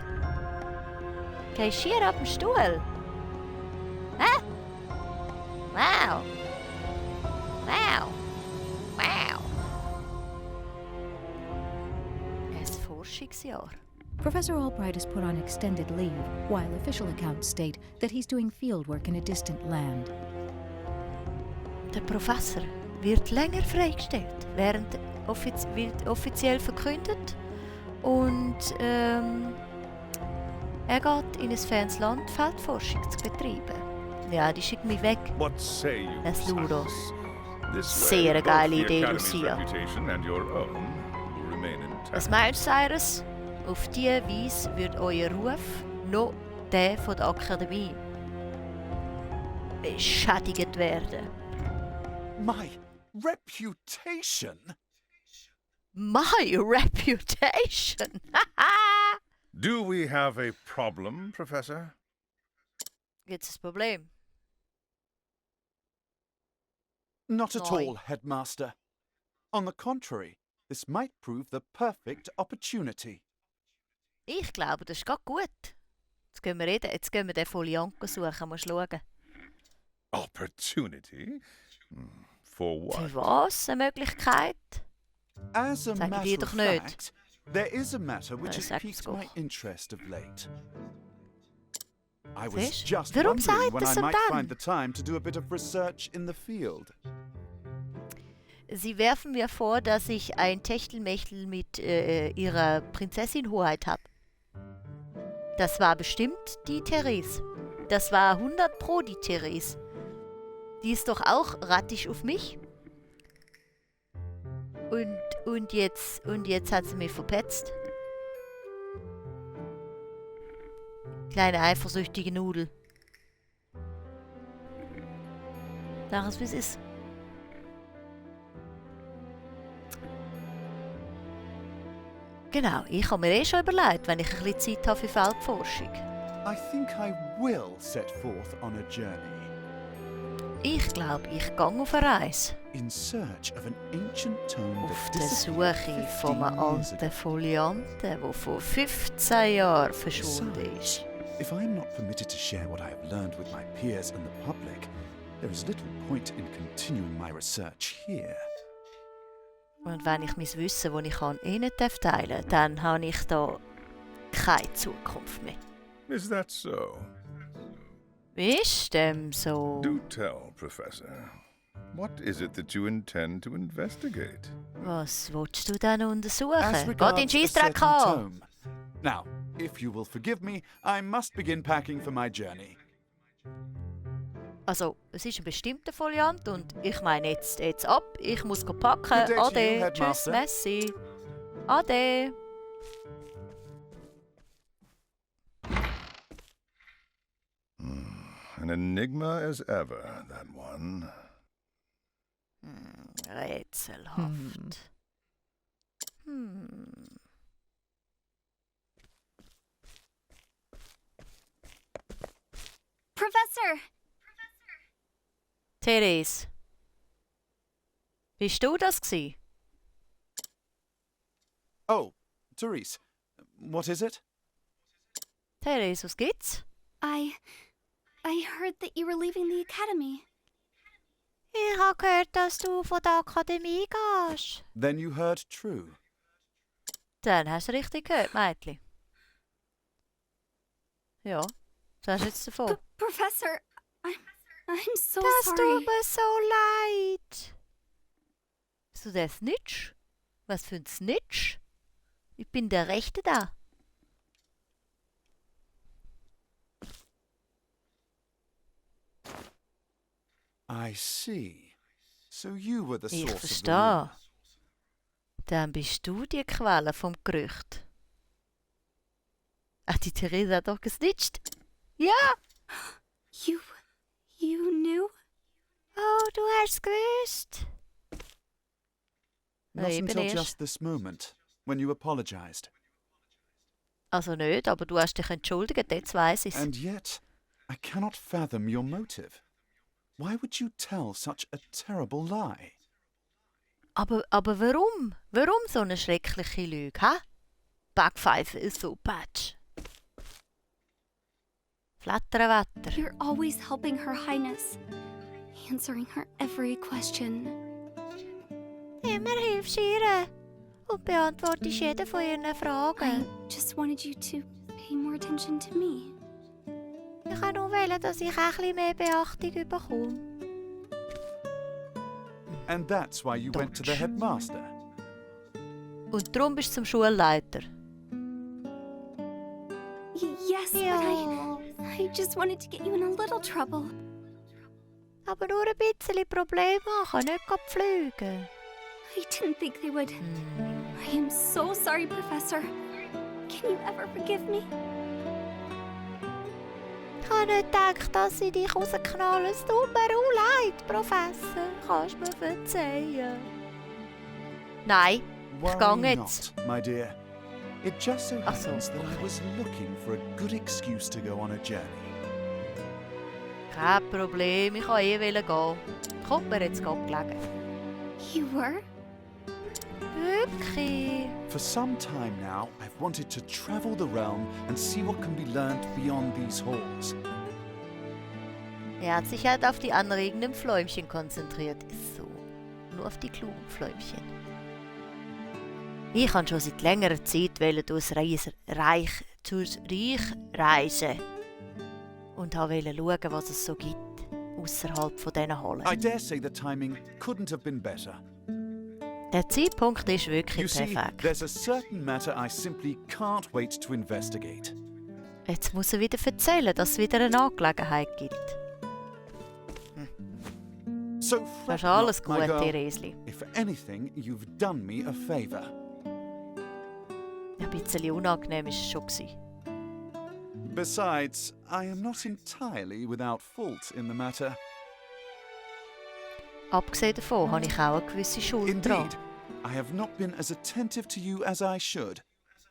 Gehst schier ab dem Stuhl. Hä? Wow. Wow. Wow. Ein Forschungsjahr. Professor Albright is put on extended leave, while official accounts state that he's doing fieldwork in a distant land. Der Professor wird länger freigestellt, während wird offiziell verkündet. Und er geht in ein fernes Land, Feldforschung zu betreiben. Ja, die schickt mich weg. What say you, Das Ludos. Science? This Sehr way, geile both the Idee, Academy's Lucia. reputation and your own will remain Was intact. meinst du, Cyrus? Auf diese Weise wird euer Ruf noch der von der Akademie beschädigt werden. My reputation? My reputation! Do we have a problem, Professor? Gibt's ein Problem? Not at Nein. all, Headmaster. On the contrary, this might prove the perfect opportunity. Ich glaube, das ist gerade gut. Jetzt gehen wir reden. Jetzt gehen wir den Folianko suchen. Musst schauen. Opportunity? For what? Für was? Eine Möglichkeit? As a Sag matter dir of doch nicht. fact, there is a matter which has sag's piqued doch. my interest of late. I was Siehst? just Warum wondering sagt when es I ihm might dann? find the time to do a bit of research in the field. Sie werfen mir vor, dass ich ein Techtelmechtel mit ihrer Prinzessin-Hoheit habe. Das war bestimmt die Therese. Das war 100 Pro, die Therese. Die ist doch auch rattig auf mich. Und jetzt hat sie mich verpetzt. Kleine eifersüchtige Nudel. Sag es, wie es ist. Genau, ich habe mir schon überlegt, wenn ich ein bisschen Zeit habe für Feldforschung. I think I will set forth on a journey Ich glaube, ich gehe auf eine Reise. in search of an ancient tome Auf that der disappeared Suche von einem 15 years alten ago. Folianten, der vor 15 Jahren verschwunden ist. If I am not permitted to share what I have learned with my peers and the public, there is little point in continuing my research here. Und wenn ich mein Wissen, das ich kann, ihnen teilen darf, dann habe ich da keine Zukunft mehr. Is that so? Ist dem so? Do tell, Professor. What is it that you intend to investigate? Was willst du denn As untersuchen? Geh den regards a Scheissdreck certain an! tome. Now, if you will forgive me, I must begin packing for my journey. Also, es ist ein bestimmter Foliant und ich meine jetzt ab. Ich muss packen. Good day to you, Ade. Tschüss, Headmaster. Messi. Ade. An enigma as ever, that one. Rätselhaft. Professor! Therese. Bist du das gsi? Oh, Therese, what is it? Therese, was gibt's? I heard that you were leaving the academy. Ich habe gehört, dass du von der Akademie gehst. Then you heard true. Dann hast du richtig gehört, Mädchen. Ja, was hast du jetzt davon? Professor, I'm so Das sorry. tut mir so leid. So der Snitch? Was für ein Snitch? Ich bin der Rechte da. I see. So you were the Ich source of the verstehe. rumor. Dann bist du die Quelle vom Gerücht. Ach, die Therese hat doch gesnitcht. Ja! You knew? Oh, du hast gewusst. Not Eben until erst. just this moment, when you apologized. Also nicht, aber du hast dich entschuldigt, jetzt weiss ich's. And yet, I cannot fathom your motive. Why would you tell such a terrible lie? Aber warum? Warum so eine schreckliche Lüge, hä? Backpfeife ist so patsch. Flatterwetter. You're always helping Her Highness, answering her every question. Immer hilfst du ihr und beantwortest jede von ihren I Fragen. just wanted you to pay more attention to me. Ich kann nur wählen, dass ich auch ein bisschen mehr Beachtung bekomme. And that's why you went to the Dodge. headmaster. Und darum bist du zum Schulleiter. Yes, Ja, but I just wanted to get you in a little trouble. aber nur ein bisschen Probleme machen, nicht gerade fliegen. I didn't think they would. I am so sorry, Professor. Can you ever forgive me? Ich habe nicht gedacht, dass sie dich rausknallen. Es tut mir auch leid, Professor. Kannst du mir verzeihen? Nein, Worry gehe jetzt. not, my dear. It just so Ach so, happens that I okay. was looking for a good excuse to go on a journey. kein Problem, ich wollte gehen. Kommt mir jetzt gerade gelegen. You were? Wirklich? For some time now, I've wanted to travel the realm and see what can be learned beyond these halls. Er hat sich halt auf die anregenden Fläumchen konzentriert. Ist so. Nur auf die klugen Fläumchen. Ich wollte schon seit längerer Zeit durchs Reich reisen. Und wollte schauen, was es so gibt. Außerhalb von diesen Hallen. I dare say the timing couldn't have been better. Der Zeitpunkt ist You wirklich see, perfekt. there's a certain matter I simply can't wait to investigate. Jetzt muss er wieder erzählen, dass es wieder eine Angelegenheit gibt. So Das fret ist alles not, my gut, girl. Theresi. If anything, you've done me a favour. Ein bisschen unangenehm war es schon. Besides, I am not entirely without fault in the matter. Abgesehen davon habe ich auch eine gewisse Schuld dran. Indeed, I have not been as attentive to you as I should.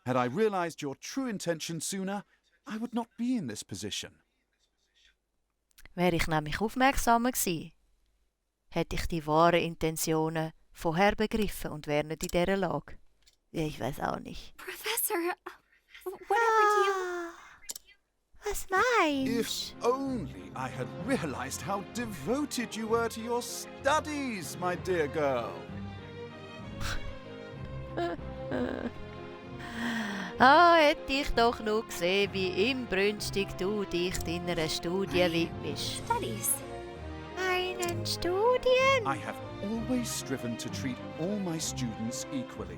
Had I realized your true intention sooner, I would not be in this position. Wäre ich nämlich aufmerksamer gewesen, hätte ich die wahren Intentionen vorher begriffen und wäre nicht in dieser Lage. Ich weiß auch nicht. Professor, whatever do you... Was If meinst only I had realized how devoted you were to your studies, my dear girl. Hätte ich doch nur gesehen, wie inbrünstig du dich deiner Studie widmest. Studies. Meinen Studien? I have always striven to treat all my students equally.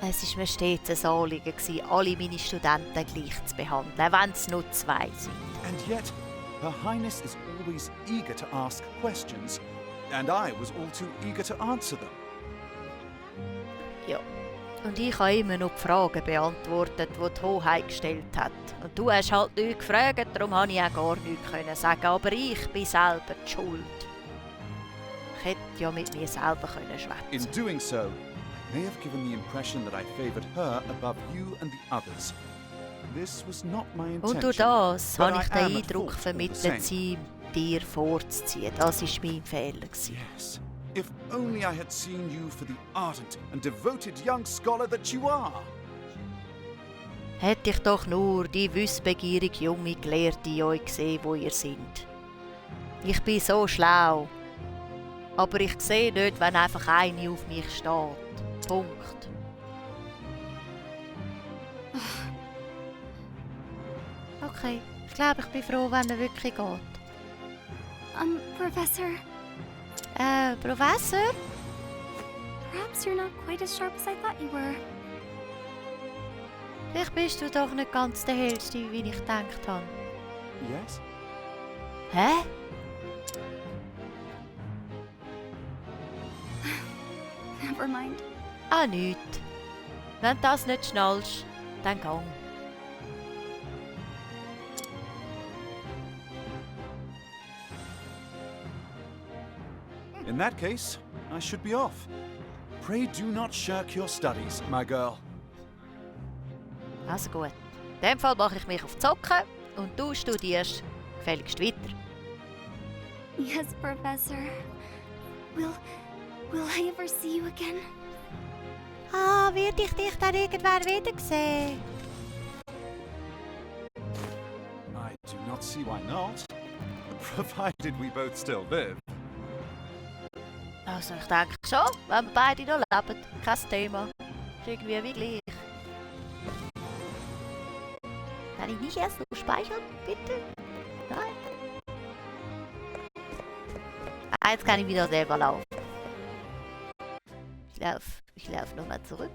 Es war mir stets ein Anliegen, alle meine Studenten gleich zu behandeln, wenn es nur 2 sind. And yet, Her Highness is always eager to ask questions, and I was all too eager to answer them. Ja. Und ich habe immer noch die Fragen beantwortet, die die Hoheit gestellt hat. Und du hast halt nichts gefragt, darum konnte ich auch gar nichts sagen. Aber ich bin selber die Schuld. Ich hätte ja mit mir selber schwätzen. In doing so, I may have given the impression that I favoured her above you and the others. This was not my intention. Und durch das but habe I ich am den at Eindruck fault all the vermittelt, same. sie dir vorzuziehen. Das war mein Fehler. Yes. If only I had seen you for the ardent and devoted young scholar that you are. Hätte ich doch nur die wissbegierige junge Gelehrte in euch gesehen, wo ihr seid. Ich bin so schlau. Aber ich sehe nicht, wenn einfach eine auf mich steht. Punkt. Okay, ich glaube, ich bin froh, wenn er wirklich geht. Professor, Professor? perhaps you're not quite as sharp as I thought you were. Vielleicht bist du doch nicht ganz der Hellste, wie ich gedacht habe. Yes? Hä? Never mind. Ah, nichts. Wenn du das nicht schnallst, dann gang. In that case, I should be off. Pray do not shirk your studies, my girl. Also gut. In dem Fall mache ich mich auf die Socken und du studierst gefälligst weiter. Yes, Professor. Will I ever see you again? Ah, werde ich dich dann irgendwann wieder sehen? I do not see why not, provided we both still live. Also ich denke schon, wenn wir beide noch leben, kein Thema. Ist irgendwie wie gleich. Kann ich nicht erst noch speichern, bitte? Nein. Ah, jetzt kann ich wieder selber laufen. Ich laufe nochmal zurück.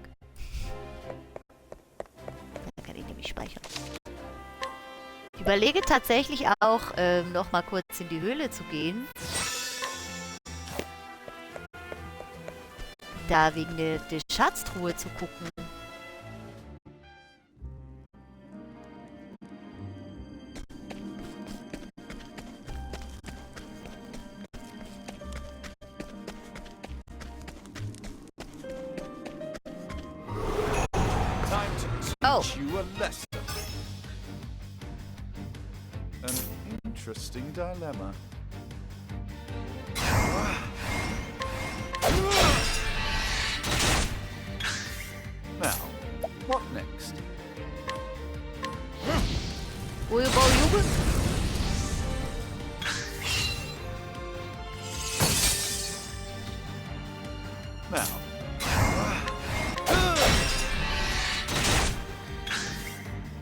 Dann kann ich nämlich speichern. Ich überlege tatsächlich auch, nochmal kurz in die Höhle zu gehen. Da wegen der Schatztruhe zu gucken. Time to Oh. teach you a lesson. An interesting dilemma. Now, what next? Feuerball Jubel. Now.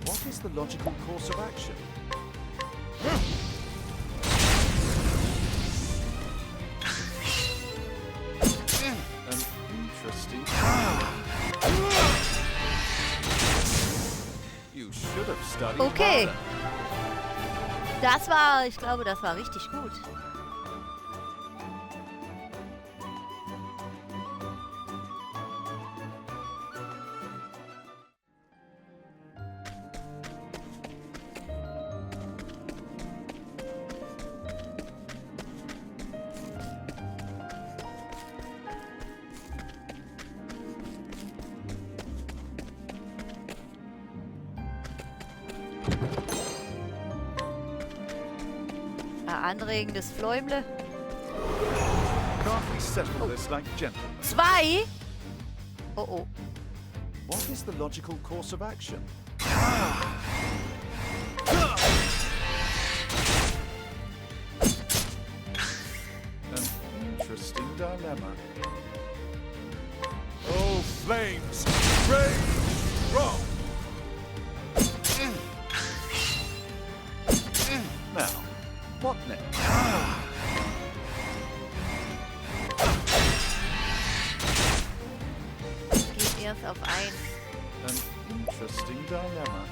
What is the logical course of action? An interesting... You bloody Okay. harder. Das war, ich glaube, das war richtig gut. Ein anregendes Fläumle. Can't we settle this like gentlemen? 2. Oh oh. What is the logical course of action? An interesting dilemma. Oh, flames! Rage! Wrong! Now, what next? Geht erst auf 1. An interesting dilemma.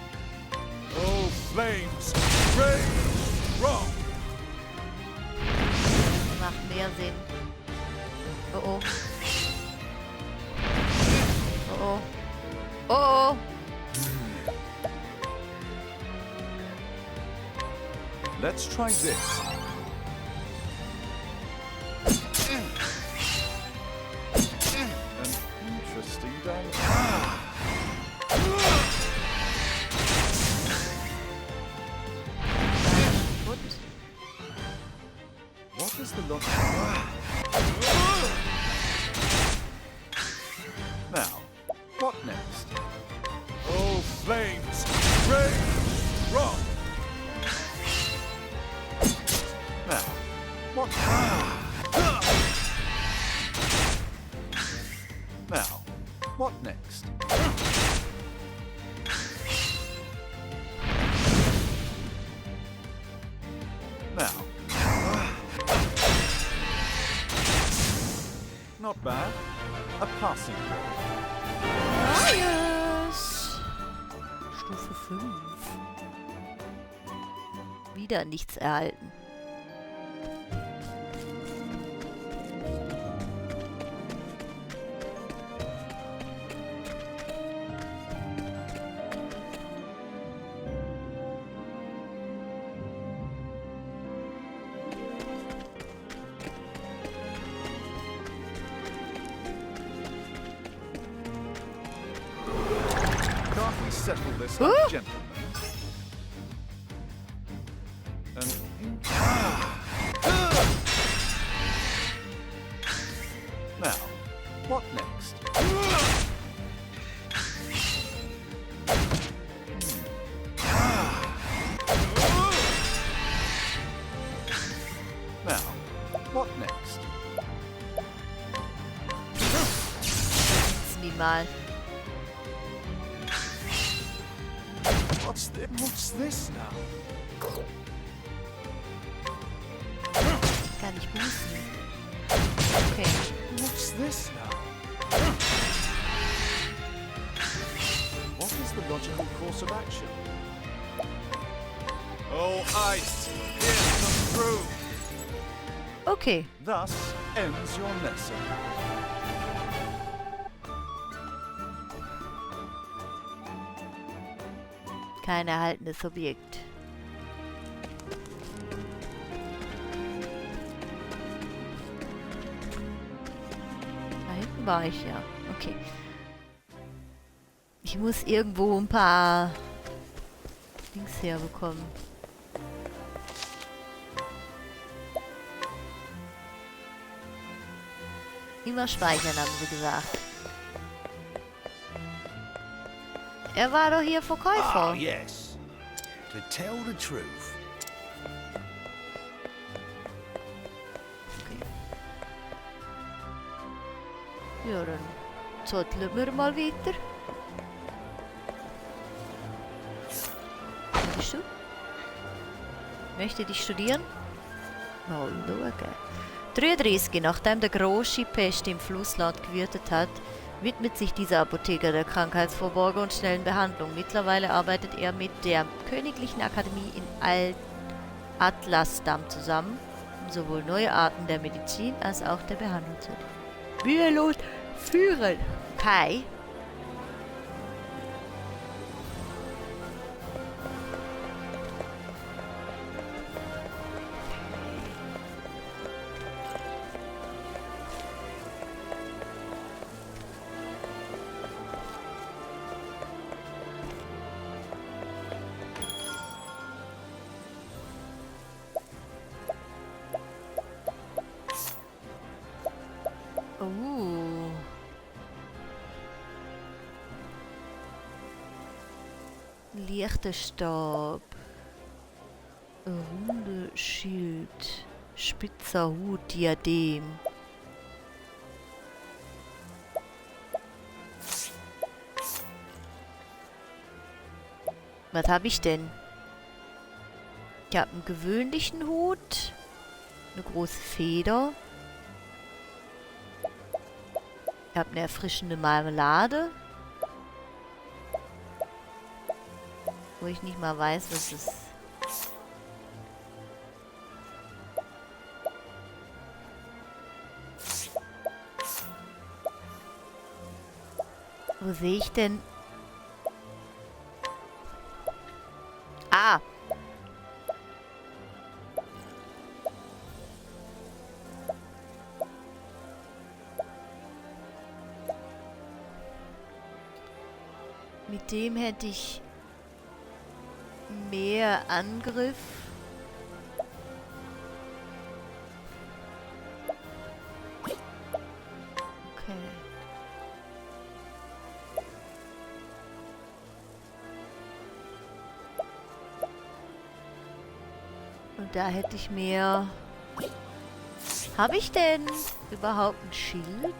Oh, flames! Rage! Wrong! Macht mehr Sinn. Oh oh. Oh oh. Oh oh. Let's try this. An interesting dilemma. Gut. What is the logic? Now, what next? Oh, flames! Rage! Wrong! Now, what? Now, what next? Now, not bad. A passing grade. Neues. Stufe 5. Wieder nichts erhalten. Can't we settle this Huh? like gentlemen? An Now, what next? Now, what next? Jetzt mal. What's this now? Kann ich boosten. Okay. What's this now? What is the logical course of action? Oh, ice! Pierce them through! Okay. Thus ends your lesson. Kein erhaltenes Objekt. Da hinten war ich ja. Okay. Ich muss irgendwo ein paar Dings herbekommen. Immer speichern, haben sie gesagt. Er war doch hier Verkäufer. yes. To tell the truth. Ja, dann zotteln wir mal weiter. Wer bist du? Möchte dich studieren? Mal schauen. 33. Nachdem der große Pest im Flussland gewütet hat, widmet sich dieser Apotheker der Krankheitsvorsorge und schnellen Behandlung. Mittlerweile arbeitet er mit der Königlichen Akademie in Atlasdam zusammen, um sowohl neue Arten der Medizin als auch der Behandlung zu mühelos führen. Okay. Leichter Stab. Runde Schild. Spitzer Hut, Diadem. Was habe ich denn? Ich habe einen gewöhnlichen Hut. Eine große Feder. Ich habe eine erfrischende Marmelade. Wo ich nicht mal weiß, was es ist. Wo sehe ich denn? Ah! Mit dem hätte ich mehr Angriff. Okay. Und da hätte ich mehr... Habe ich denn überhaupt ein Schild?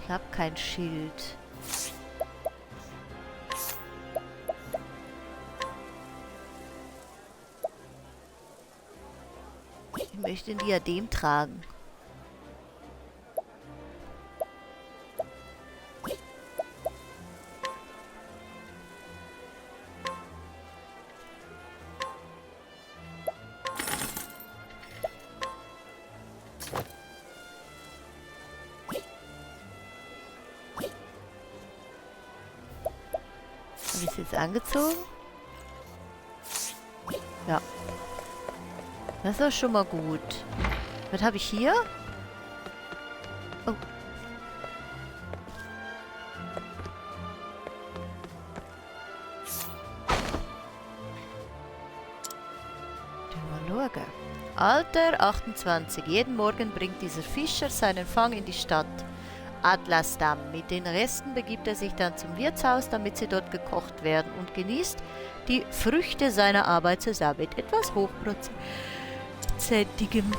Ich habe kein Schild. Ich möchte ein Diadem tragen. Habe ich es jetzt angezogen? Ja. Das ist schon mal gut. Was habe ich hier? Oh. Mal schauen. Alter 28. Jeden Morgen bringt dieser Fischer seinen Fang in die Stadt Atlasdam. Mit den Resten begibt er sich dann zum Wirtshaus, damit sie dort gekocht werden, und genießt die Früchte seiner Arbeit zusammen mit etwas hochprozentigem.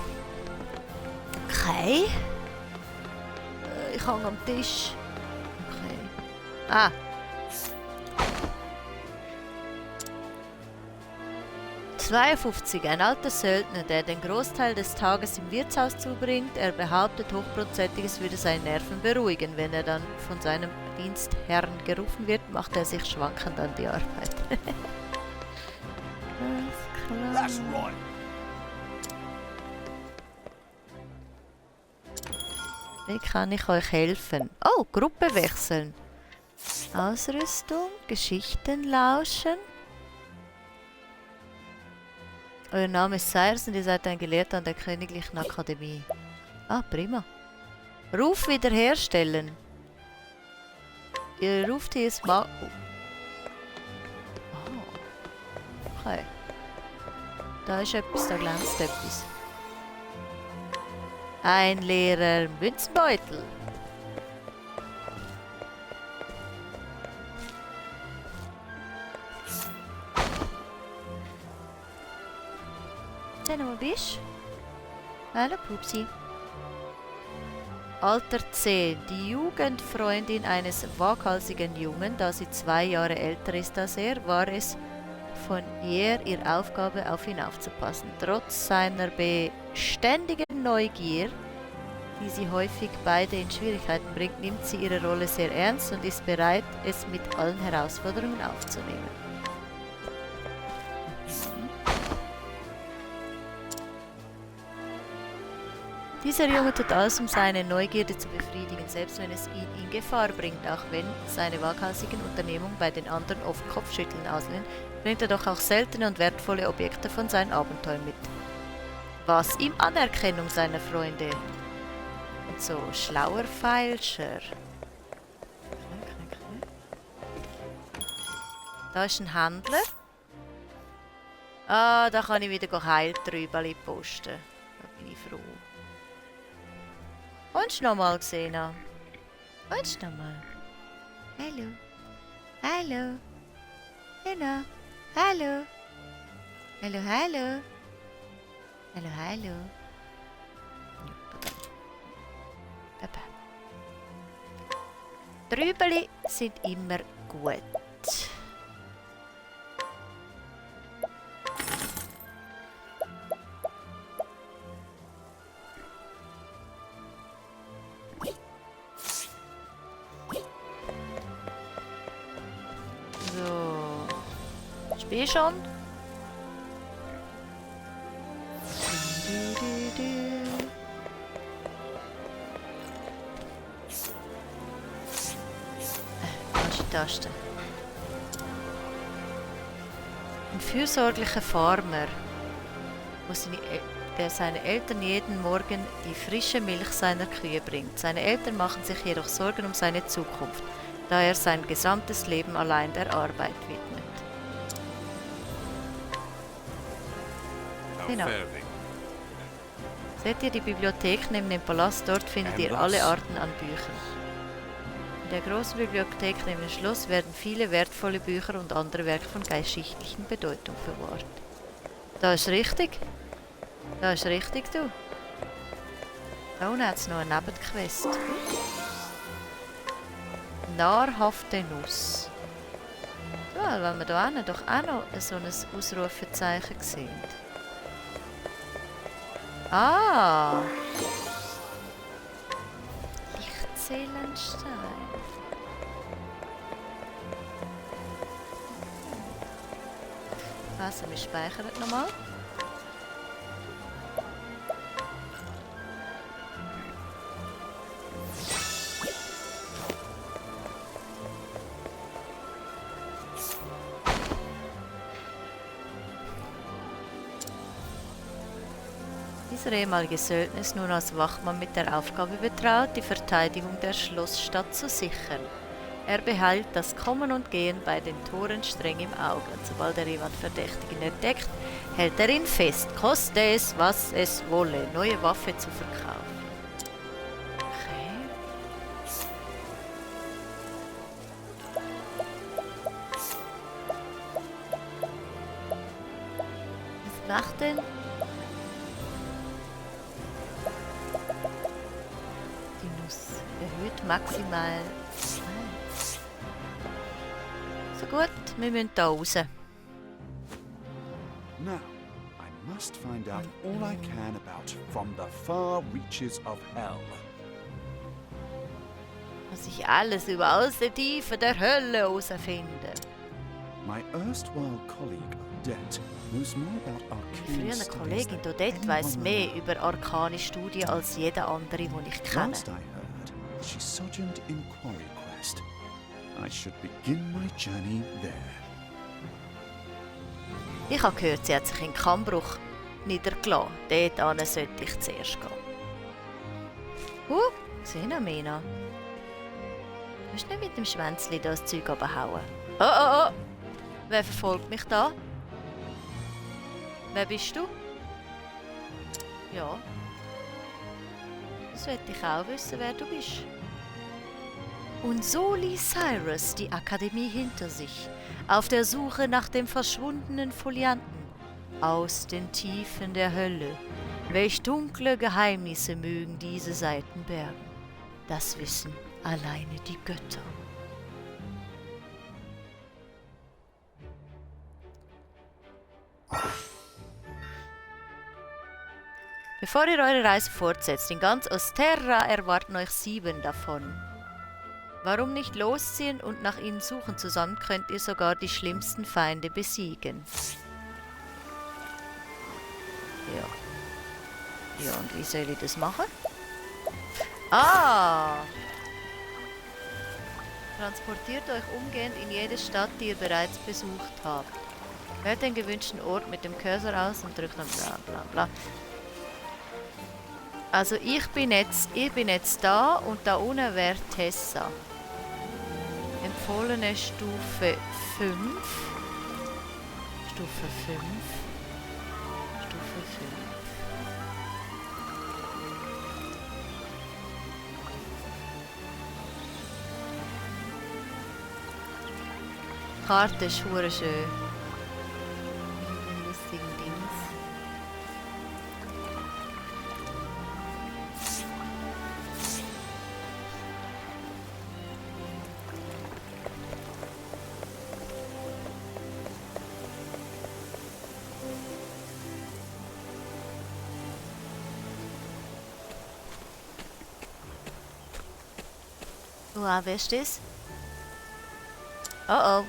Okay. Ich hänge am Tisch. Okay. Ah. Ein alter Söldner, der den Großteil des Tages im Wirtshaus zubringt. Er behauptet, Hochprozentiges würde seine Nerven beruhigen. Wenn er dann von seinem Dienstherrn gerufen wird, macht er sich schwankend an die Arbeit. Alles klar. Wie kann ich euch helfen? Oh, Gruppe wechseln. Ausrüstung, Geschichten lauschen. Euer Name ist Cyrus und ihr seid ein Gelehrter an der Königlichen Akademie. Ah, prima. Ruf wiederherstellen. Ihr ruft hier jetzt mal... Oh. Okay. Da ist etwas, da glänzt etwas. Ein leerer Münzbeutel. Wo bist du? Hallo Pupsi. Alter 10. Die Jugendfreundin eines waghalsigen Jungen, da sie 2 Jahre älter ist als er, war es von ihr Aufgabe, auf ihn aufzupassen. Trotz seiner beständigen Neugier die sie häufig beide in Schwierigkeiten bringt, nimmt sie ihre Rolle sehr ernst und ist bereit, es mit allen Herausforderungen aufzunehmen. Dieser Junge tut alles, um seine Neugierde zu befriedigen, selbst wenn es ihn in Gefahr bringt. Auch wenn seine waghalsigen Unternehmungen bei den anderen oft Kopfschütteln auslösen, bringt er doch auch seltene und wertvolle Objekte von seinen Abenteuern mit. Was ihm Anerkennung seiner Freunde. Und so schlauer Feilscher. Da ist ein Händler. Ah, da kann ich wieder Heiltrübeli posten. Da bin ich froh. Hast du noch mal gesehen? Hast du noch mal? Hallo. Hallo. Genau. Hallo. Hallo, hallo. Hallo, hallo. Papa. Trübeli sind immer gut. So. Spiel schon? Falsche Taste. Ein fürsorglicher Farmer, der seine Eltern jeden Morgen die frische Milch seiner Kühe bringt. Seine Eltern machen sich jedoch Sorgen um seine Zukunft, da er sein gesamtes Leben allein der Arbeit widmet. Genau. Seht ihr die Bibliothek neben dem Palast? Dort findet ihr alle Arten an Büchern. In der großen Bibliothek neben dem Schloss werden viele wertvolle Bücher und andere Werke von geschichtlicher Bedeutung verwahrt. Da ist richtig. Da ist richtig, du. Da unten hat es noch eine Nebenquest. Nahrhafte Nuss. Ja, wenn wir da hinten doch auch noch so ein Ausrufezeichen sehen. Ah! Lichtseelenstein. Also, wir speichern nochmal. Dieser ehemalige Söldner ist nun als Wachmann mit der Aufgabe betraut, die Verteidigung der Schlossstadt zu sichern. Er behält das Kommen und Gehen bei den Toren streng im Auge. Und sobald er jemand Verdächtigen entdeckt, hält er ihn fest, koste es, was es wolle, neue Waffe zu verkaufen. Okay. Was macht denn? Die Nuss erhöht maximal. So gut, wir müssen da raus. Now, I must find out all I can about From the Far Reaches of Hell. Muss ich alles über aus der Tiefe der Hölle herausfinden. My erstwhile colleague Odette knows more about Meine arcane frühere studies Kollegin than Odette weiss anyone mehr I know. über arkane Studien als jeder andere, den ich kenne. Last I heard, she sojourned in Quarry Quest. I should begin my journey there. Ich habe gehört, sie hat sich in Kammbruch niedergelassen. Dort sollte ich zuerst gehen. Xenomena. Du musst nicht mit dem Schwänzli das Zeug abhauen. Oh, oh, oh! Wer verfolgt mich da? Wer bist du? Ja. Das wollte ich auch wissen, wer du bist. Und so ließ Cyrus die Akademie hinter sich, auf der Suche nach dem verschwundenen Folianten aus den Tiefen der Hölle. Welch dunkle Geheimnisse mögen diese Seiten bergen? Das wissen alleine die Götter. Bevor ihr eure Reise fortsetzt, in ganz Osterra erwarten euch 7 davon. Warum nicht losziehen und nach ihnen suchen? Zusammen könnt ihr sogar die schlimmsten Feinde besiegen. Ja. Ja, und wie soll ich das machen? Ah! Transportiert euch umgehend in jede Stadt, die ihr bereits besucht habt. Wählt den gewünschten Ort mit dem Cursor aus und drückt dann bla bla bla. Also ich bin jetzt da und da unten wäre Tessa. Empfohlene Stufe 5. Stufe 5. Stufe 5. Die Karte ist hure schön. Lustigen Dings. Wow, wer ist das? Oh oh.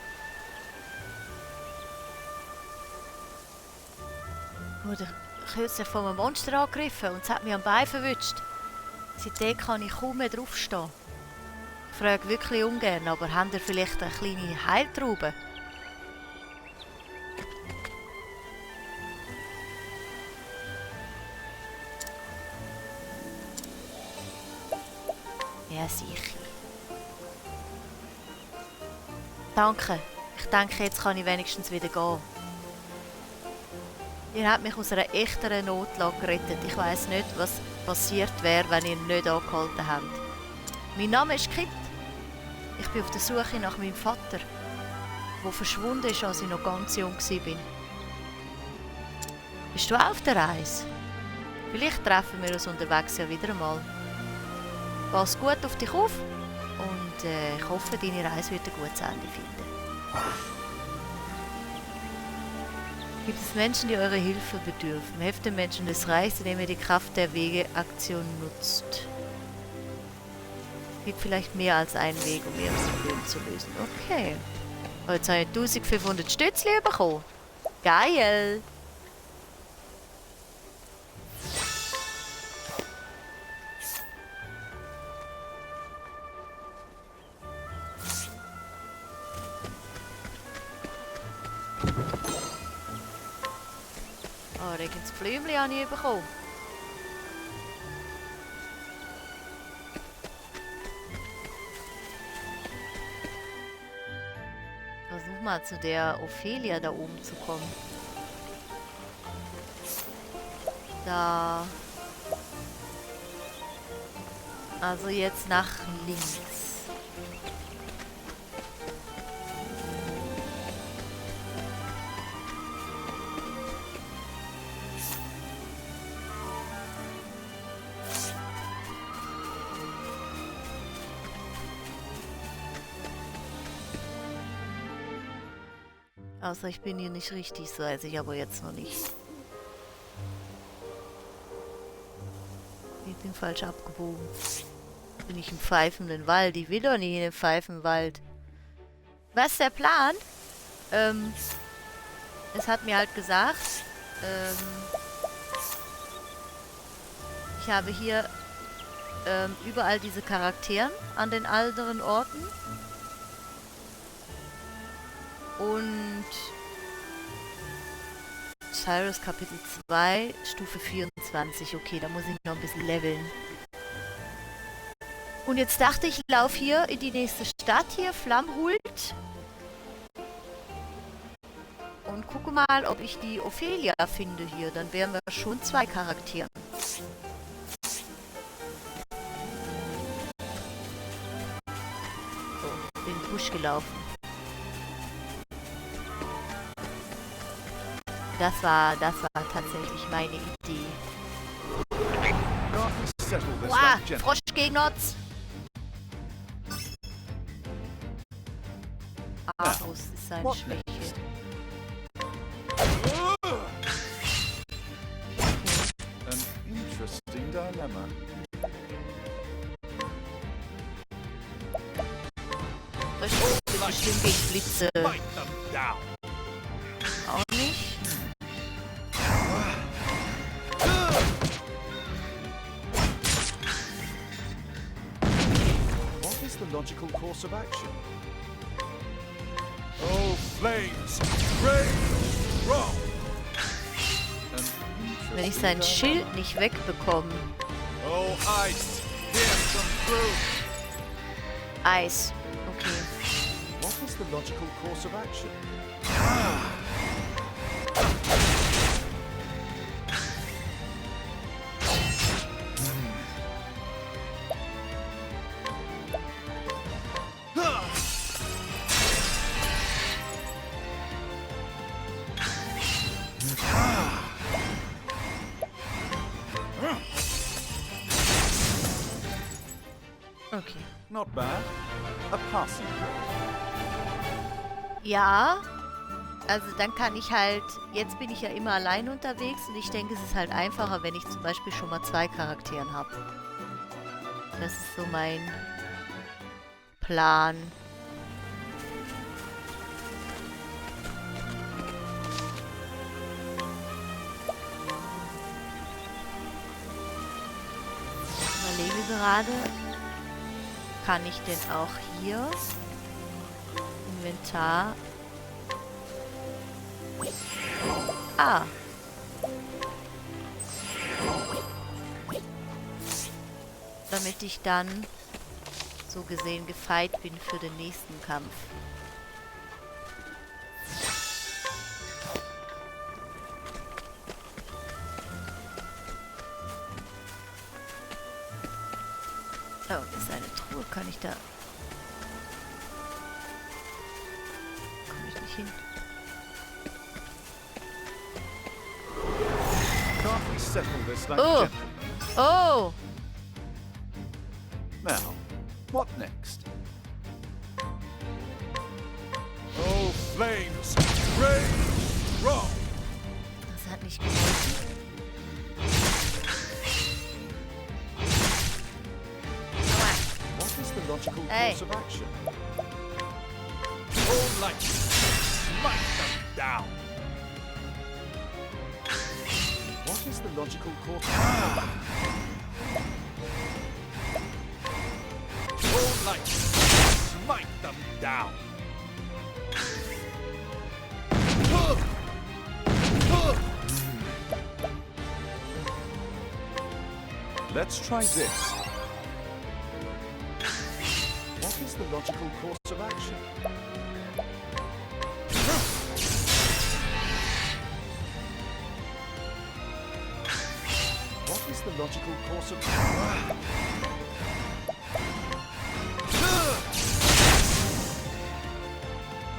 Wurde kürzlich von einem Monster angegriffen und es hat mich am Bein verwutscht. Seitdem kann ich kaum mehr draufstehen. Ich frage wirklich ungern, aber habt ihr vielleicht eine kleine Heiltraube? Ja, sicher. Danke. Ich denke, jetzt kann ich wenigstens wieder gehen. Ihr habt mich aus einer echten Notlage gerettet. Ich weiss nicht, was passiert wäre, wenn ihr nicht angehalten habt. Mein Name ist Kit. Ich bin auf der Suche nach meinem Vater, der verschwunden ist, als ich noch ganz jung war. Bist du auch auf der Reise? Vielleicht treffen wir uns unterwegs ja wieder einmal. Pass gut auf dich auf und ich hoffe, deine Reise wird ein gutes Ende finden. Gibt es Menschen, die eure Hilfe bedürfen? Helft den Menschen des Reichs, indem ihr die Kraft der Wege-Aktion nutzt. Es gibt vielleicht mehr als einen Weg, um ihr Problem zu lösen. Okay. Oh, jetzt habe ich 1500 Stützli bekommen. Geil! Oh, Regens Blümchen habe ich bekommen. Versuch mal zu der Ophelia da oben zu kommen. Da. Also jetzt nach links. Also ich bin hier nicht richtig, so weiß ich aber jetzt noch nicht. Ich bin falsch abgebogen. Bin ich im pfeifenden Wald? Ich will doch nicht in den pfeifenden Wald. Was ist der Plan? Es hat mir halt gesagt, ich habe hier überall diese Charaktere an den anderen Orten. Und Cyrus Kapitel 2, Stufe 24. Okay, da muss ich noch ein bisschen leveln. Und jetzt dachte ich, ich laufe hier in die nächste Stadt hier, Flammhult. Und gucke mal, ob ich die Ophelia finde hier. Dann wären wir schon 2 Charaktere. So, bin in den Busch gelaufen. Das war tatsächlich meine Idee. Wow, Froschgegnotz! Argus ist seine Schwäche. An Dilemma. Das ist bestimmt gegen Blitze. Smite them down. Auch nicht. What is the logical course of action? Oh, flames! Rage! Wrong! Wenn ich sein Schild nicht wegbekomme. Oh, ice! Pierce them through! Eis. Okay. What is the logical course of action? Okay. Not bad. A passing grade. Ja. Also dann kann ich halt... Jetzt bin ich ja immer allein unterwegs und ich denke, es ist halt einfacher, wenn ich zum Beispiel schon mal 2 Charakteren habe. Das ist so mein Plan. Ich überlege gerade, kann ich denn auch hier Inventar... Ah. Damit ich dann so gesehen gefeit bin für den nächsten Kampf. Oh, das ist eine Truhe. Kann ich da... Komme ich nicht hin. Can't we settle this like Oh. gentlemen? Oh! Now, what next? Oh, flames! Rage! Wrong! Das hat nicht geholfen. What is the logical Hey. course of action? Oh, light! Smite them down! What is the logical course? Oh, light! Smite them down! Let's try this. What is the logical course of action? What is the logical course of...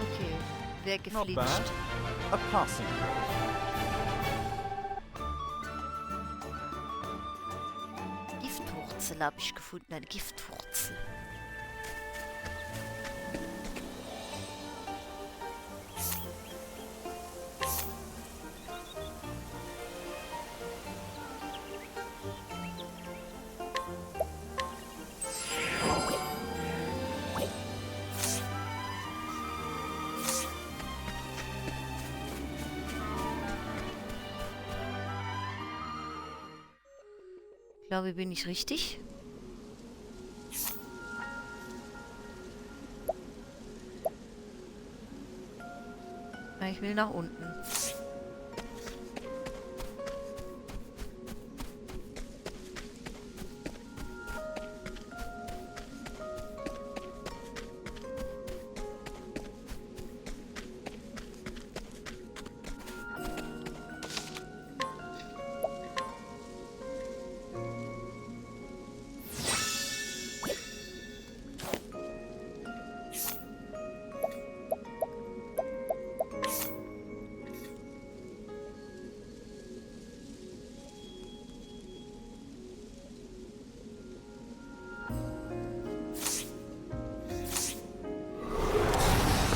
Okay, wer Not bad. geflitscht. A passing grade. Giftwurzel habe ich gefunden, eine Giftwurzel. Ich glaube, bin ich richtig? Ich will nach unten.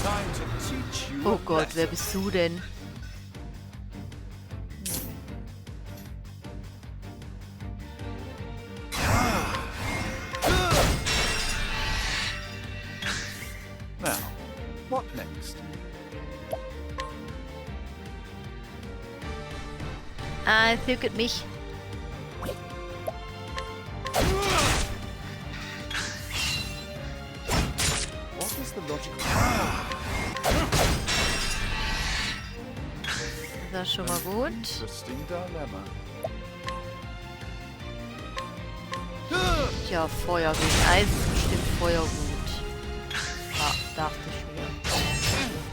Time to teach you Oh a Gott, wer lesson. bist du denn? next? Zügelt mich. What is the logical... Das ist schon mal gut. Interesting dilemma. Ja, Feuer gegen Eis ist bestimmt Feuer gut. Ah, dachte ich mir.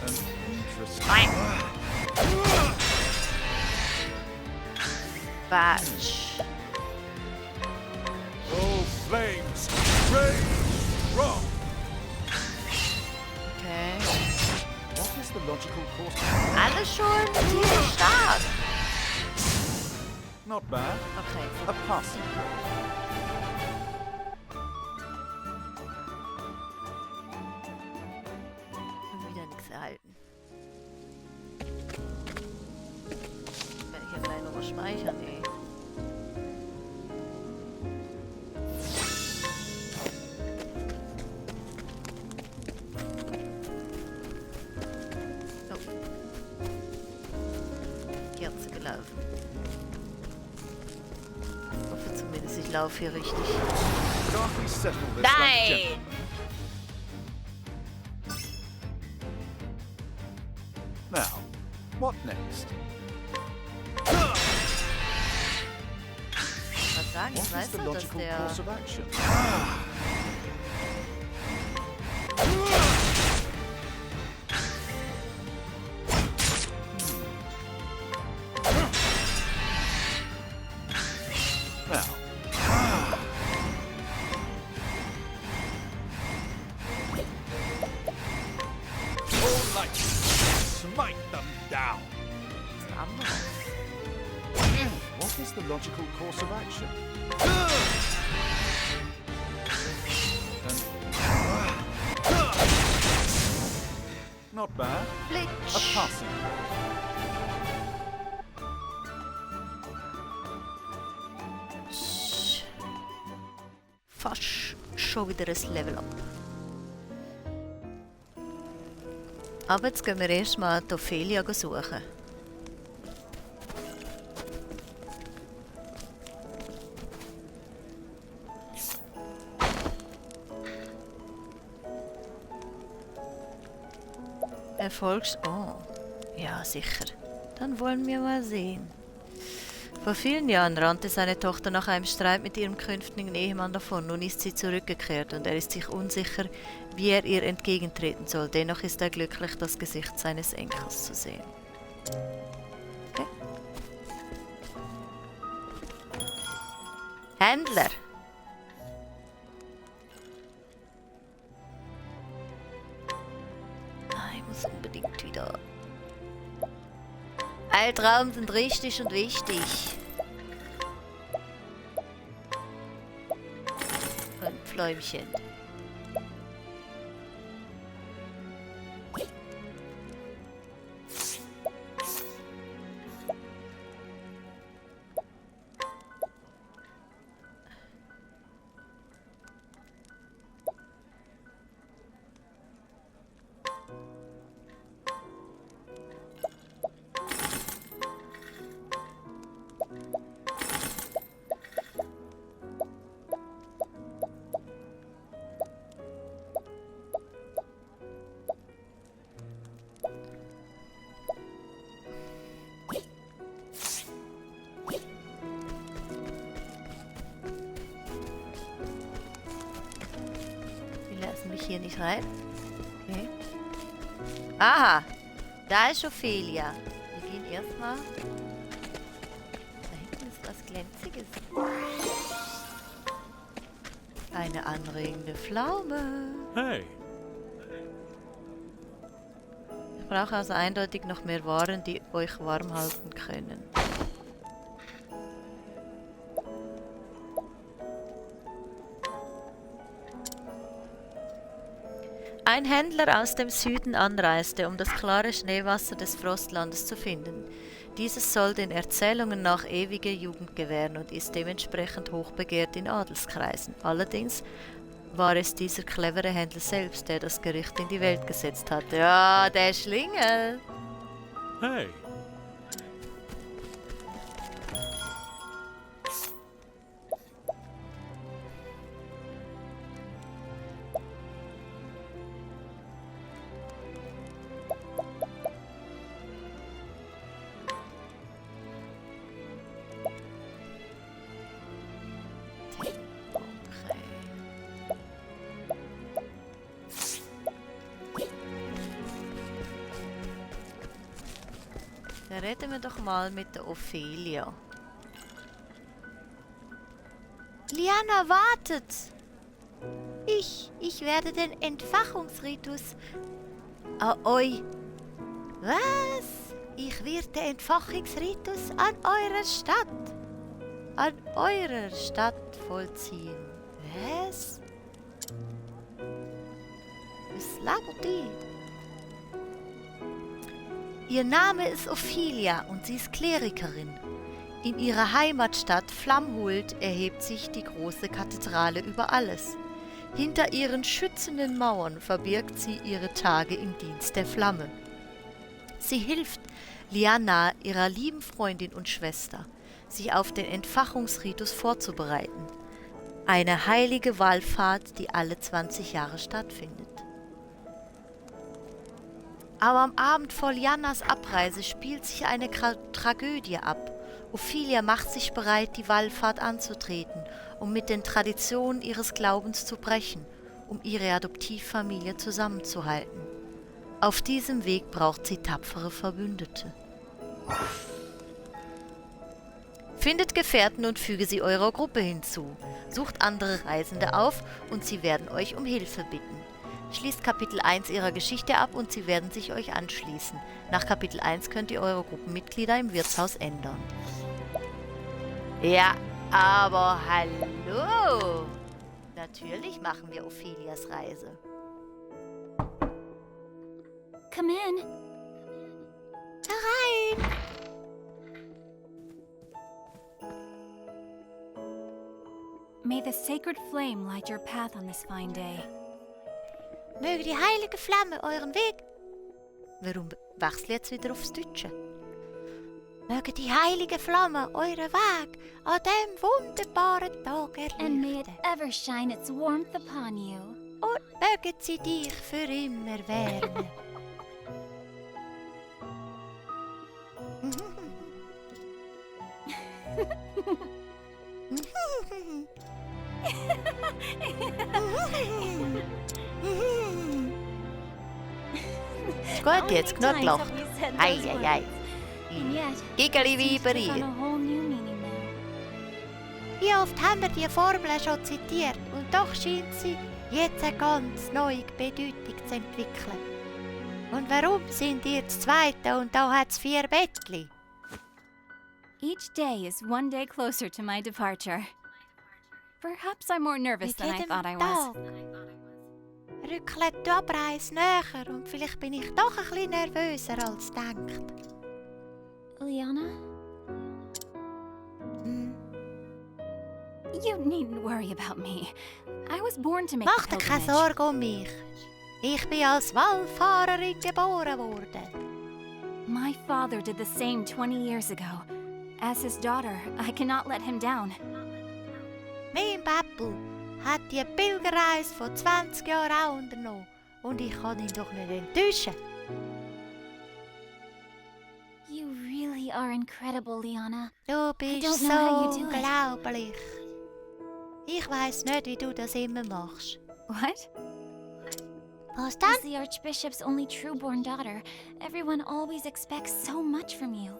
An interesting... Nein! Batsch. Oh, flames! Rage strong! Okay. What is the logical course? Alle schon ziemlich stark. Not bad. Okay. A passing. Wieder nichts erhalten. Kann ich ja gleich noch was speichern, ey. Oh. Kerze gelaufen. Ich hoffe zumindest, ich laufe hier richtig. Can't we settle this like Nein! gentlemen? Now, what next? Was sagen? What Ich is weiß the doch, dass logical der... course of action? Now, All light! Smite them down! Das andere. what is the logical course of action? Not bad. A Blitz! passing. Fast schon wieder ein Level up. Aber jetzt gehen wir erstmal die Ophelia suchen. Oh, ja sicher. Dann wollen wir mal sehen. Vor vielen Jahren rannte seine Tochter nach einem Streit mit ihrem künftigen Ehemann davon. Nun ist sie zurückgekehrt und er ist sich unsicher, wie er ihr entgegentreten soll. Dennoch ist er glücklich, das Gesicht seines Enkels zu sehen. Okay. Händler! Ich muss unbedingt wieder... Altraum sind richtig und wichtig. Und Pfläumchen. Hier nicht rein. Okay. Aha! Da ist Ophelia. Wir gehen erstmal. Da hinten ist was Glänziges. Eine anregende Pflaume. Hey, Ich brauche also eindeutig noch mehr Waren, die euch warm halten können. Ein Händler aus dem Süden anreiste, um das klare Schneewasser des Frostlandes zu finden. Dieses soll den Erzählungen nach ewige Jugend gewähren und ist dementsprechend hochbegehrt in Adelskreisen. Allerdings war es dieser clevere Händler selbst, der das Gericht in die Welt gesetzt hatte. Ja, der Schlingel. Hey, Dann reden wir doch mal mit der Ophelia. Liana, wartet! Ich werde den Entfachungsritus... Oi. Was? Ich werde den Entfachungsritus an eurer Stadt vollziehen. Was? Was labert die? Ihr Name ist Ophelia und sie ist Klerikerin. In ihrer Heimatstadt Flammhult erhebt sich die große Kathedrale über alles. Hinter ihren schützenden Mauern verbirgt sie ihre Tage im Dienst der Flamme. Sie hilft Liana, ihrer lieben Freundin und Schwester, sich auf den Entfachungsritus vorzubereiten. Eine heilige Wallfahrt, die alle 20 Jahre stattfindet. Aber am Abend vor Lianas Abreise spielt sich eine Tragödie ab. Ophelia macht sich bereit, die Wallfahrt anzutreten, um mit den Traditionen ihres Glaubens zu brechen, um ihre Adoptivfamilie zusammenzuhalten. Auf diesem Weg braucht sie tapfere Verbündete. Findet Gefährten und füge sie eurer Gruppe hinzu. Sucht andere Reisende auf und sie werden euch um Hilfe bitten. Schließt Kapitel 1 ihrer Geschichte ab und sie werden sich euch anschließen. Nach Kapitel 1 könnt ihr eure Gruppenmitglieder im Wirtshaus ändern. Ja, aber hallo! Natürlich machen wir Ophelias Reise. Come in. Herein! May the sacred flame light your path on this fine day. Möge die heilige Flamme euren Weg... Warum wechsle ich jetzt wieder aufs Deutsche? Möge die heilige Flamme euren Weg an diesem wunderbaren Tag And may it erleuchten. ever shine its warmth upon you. Und möge sie dich für immer wärmen. Ist gut jetzt, genug gelacht. Ei. And yet, Giggeli seems to have Weiberi. a whole new meaning now. Wie oft haben wir die Formel schon zitiert und doch scheint sie jetzt eine ganz neue Bedeutung zu entwickeln. Und warum sind ihr das Zweite und da hat es 4 Bettli? Each day is one day closer to my departure. Perhaps I'm more nervous Mit than I jedem thought I was. Tag rückelt die Abreise näher und vielleicht bin ich doch ein bisschen nervöser als denkt. Liana? You needn't worry about me. I was born to make Mach the dir keine pilgrimage. Sorge um mich. Ich bin als Wallfahrerin geboren worden. My father did the same 20 years ago. As his daughter, I cannot let him down. Mein Pappel hat die Pilgerreise vor 20 Jahren auch unternommen. Und ich kann ihn doch nicht enttäuschen. You really are incredible, Liana. Du bist don't know how you so do it. unglaublich. Ich weiss nicht, wie du das immer machst. What? Was dann? As the Archbishop's only true-born daughter, everyone always expects so much from you.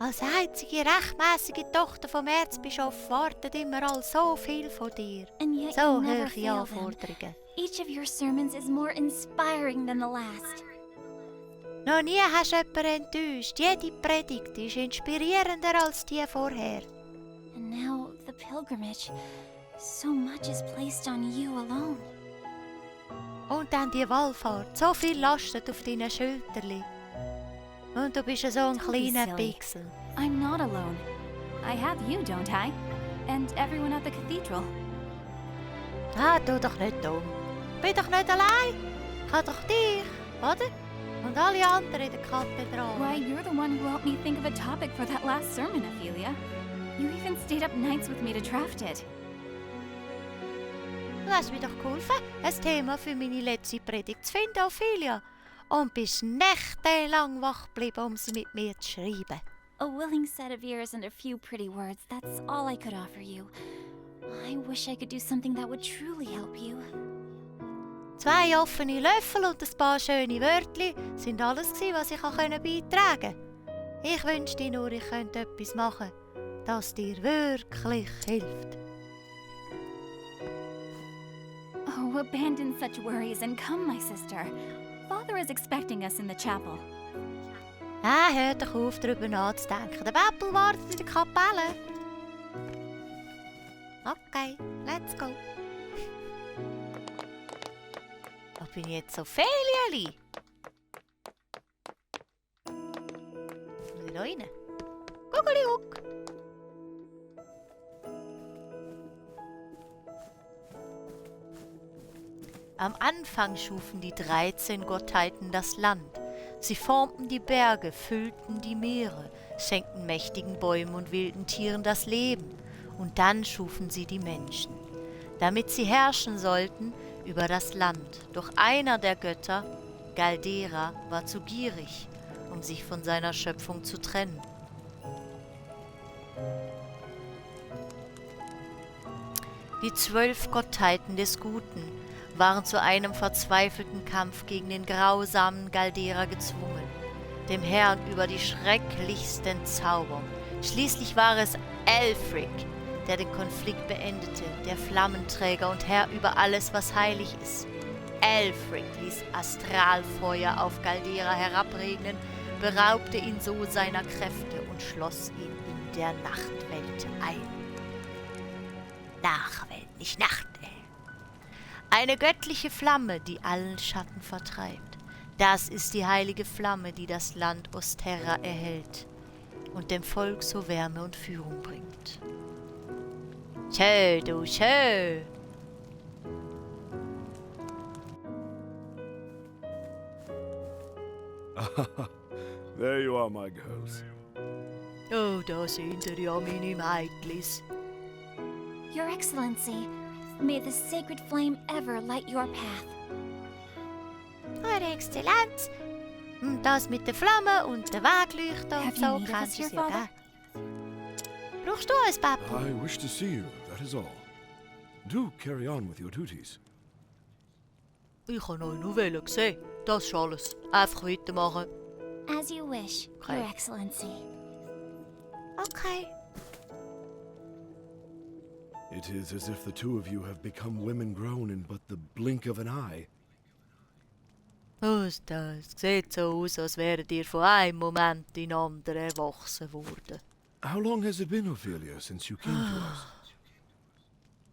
Als einzige rechtmäßige Tochter vom Erzbischof wartet immer all so viel von dir. And yet So you never hohe fail them. Anforderungen. Each of your sermons is more inspiring than the last. Noch nie hast du jemanden enttäuscht. Jede Predigt ist inspirierender als die vorher. And now, the pilgrimage. So much is placed on you alone. Und dann die Wallfahrt. So viel lastet auf deinen Schulterli. Und du bist so ein Don't be kleiner silly. Pixel. I'm not alone. I have you, don't I? And everyone at the cathedral. Ah, tu doch nicht dumm. Bin doch nicht allein. Ich habe doch dich, oder? Und alle anderen in der Kathedrale. Why, you're the one who helped me think of a topic for that last sermon, Ophelia. You even stayed up nights with me to draft it. Du hast mir doch geholfen, ein Thema für meine letzte Predigt zu finden, Ophelia. Und bist nächtelang wach geblieben, um sie mit mir zu schreiben. A willing set of ears and a few pretty words, that's all I could offer you. I wish I could do something that would truly help you. 2 offene Löffel und ein paar schöne Wörtli sind alles gewesen, was ich beitragen konnte. Ich wünschte nur, ich könnte etwas machen, das dir wirklich hilft. Oh, abandon such worries and come, my sister. Father is expecting us in the chapel. Ah, hör doch auf, darüber nachzudenken. Der Beppel wartet in der Kapelle. Okay, let's go. Wo bin ich jetzt, Ophelieli? Muss ich da rein? Guckeli-huck. Am Anfang schufen die 13 Gottheiten das Land. Sie formten die Berge, füllten die Meere, schenkten mächtigen Bäumen und wilden Tieren das Leben. Und dann schufen sie die Menschen, damit sie herrschen sollten über das Land. Doch einer der Götter, Galdera, war zu gierig, um sich von seiner Schöpfung zu trennen. Die 12 Gottheiten des Guten waren zu einem verzweifelten Kampf gegen den grausamen Galdera gezwungen, dem Herrn über die schrecklichsten Zauber. Schließlich war es Aelfric, der den Konflikt beendete, der Flammenträger und Herr über alles, was heilig ist. Aelfric ließ Astralfeuer auf Galdera herabregnen, beraubte ihn so seiner Kräfte und schloss ihn in der Nachtwelt ein. Nachwelt, nicht Nachtwelt. Eine göttliche Flamme, die allen Schatten vertreibt. Das ist die heilige Flamme, die das Land Osterra erhält und dem Volk so Wärme und Führung bringt. Schö, du schö! There you are, my girls. Oh, da sind ja meine Mädlis. Your Excellency, may the sacred flame ever light your path. Eure Exzellenz, das mit der Flamme und der Wegleuchter und Have so you need of kannst us, du your es ja father? geben. Brauchst du ein Pappel? I wish to see you, that is all. Do carry on with your duties. Ich kann euch nur sehen. Das ist alles. Einfach weitermachen. As you wish, Okay. Your Excellency. Okay. It is as if the two of you have become women grown in but the blink of an eye. Das sieht so aus, als wäret ihr von einem Moment in den anderen erwachsen worden. How long has it been, Ophelia, since you came to us?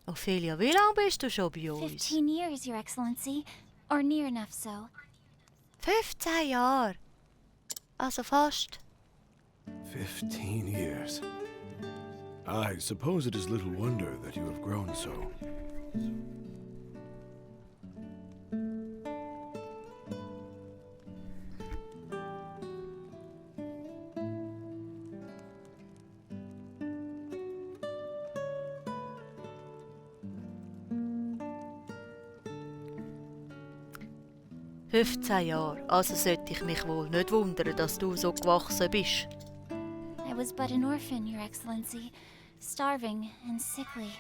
Ophelia, wie lange bist du schon bei uns? 15 years, Your Excellency. Or near enough so. 15 Jahre. Also fast. 15 years. I suppose it is little wonder that you have grown so. «15 Jahre, also sollte ich mich wohl nicht wundern, dass du so gewachsen bist.» I was but an orphan, Your Excellency, starving and sickly.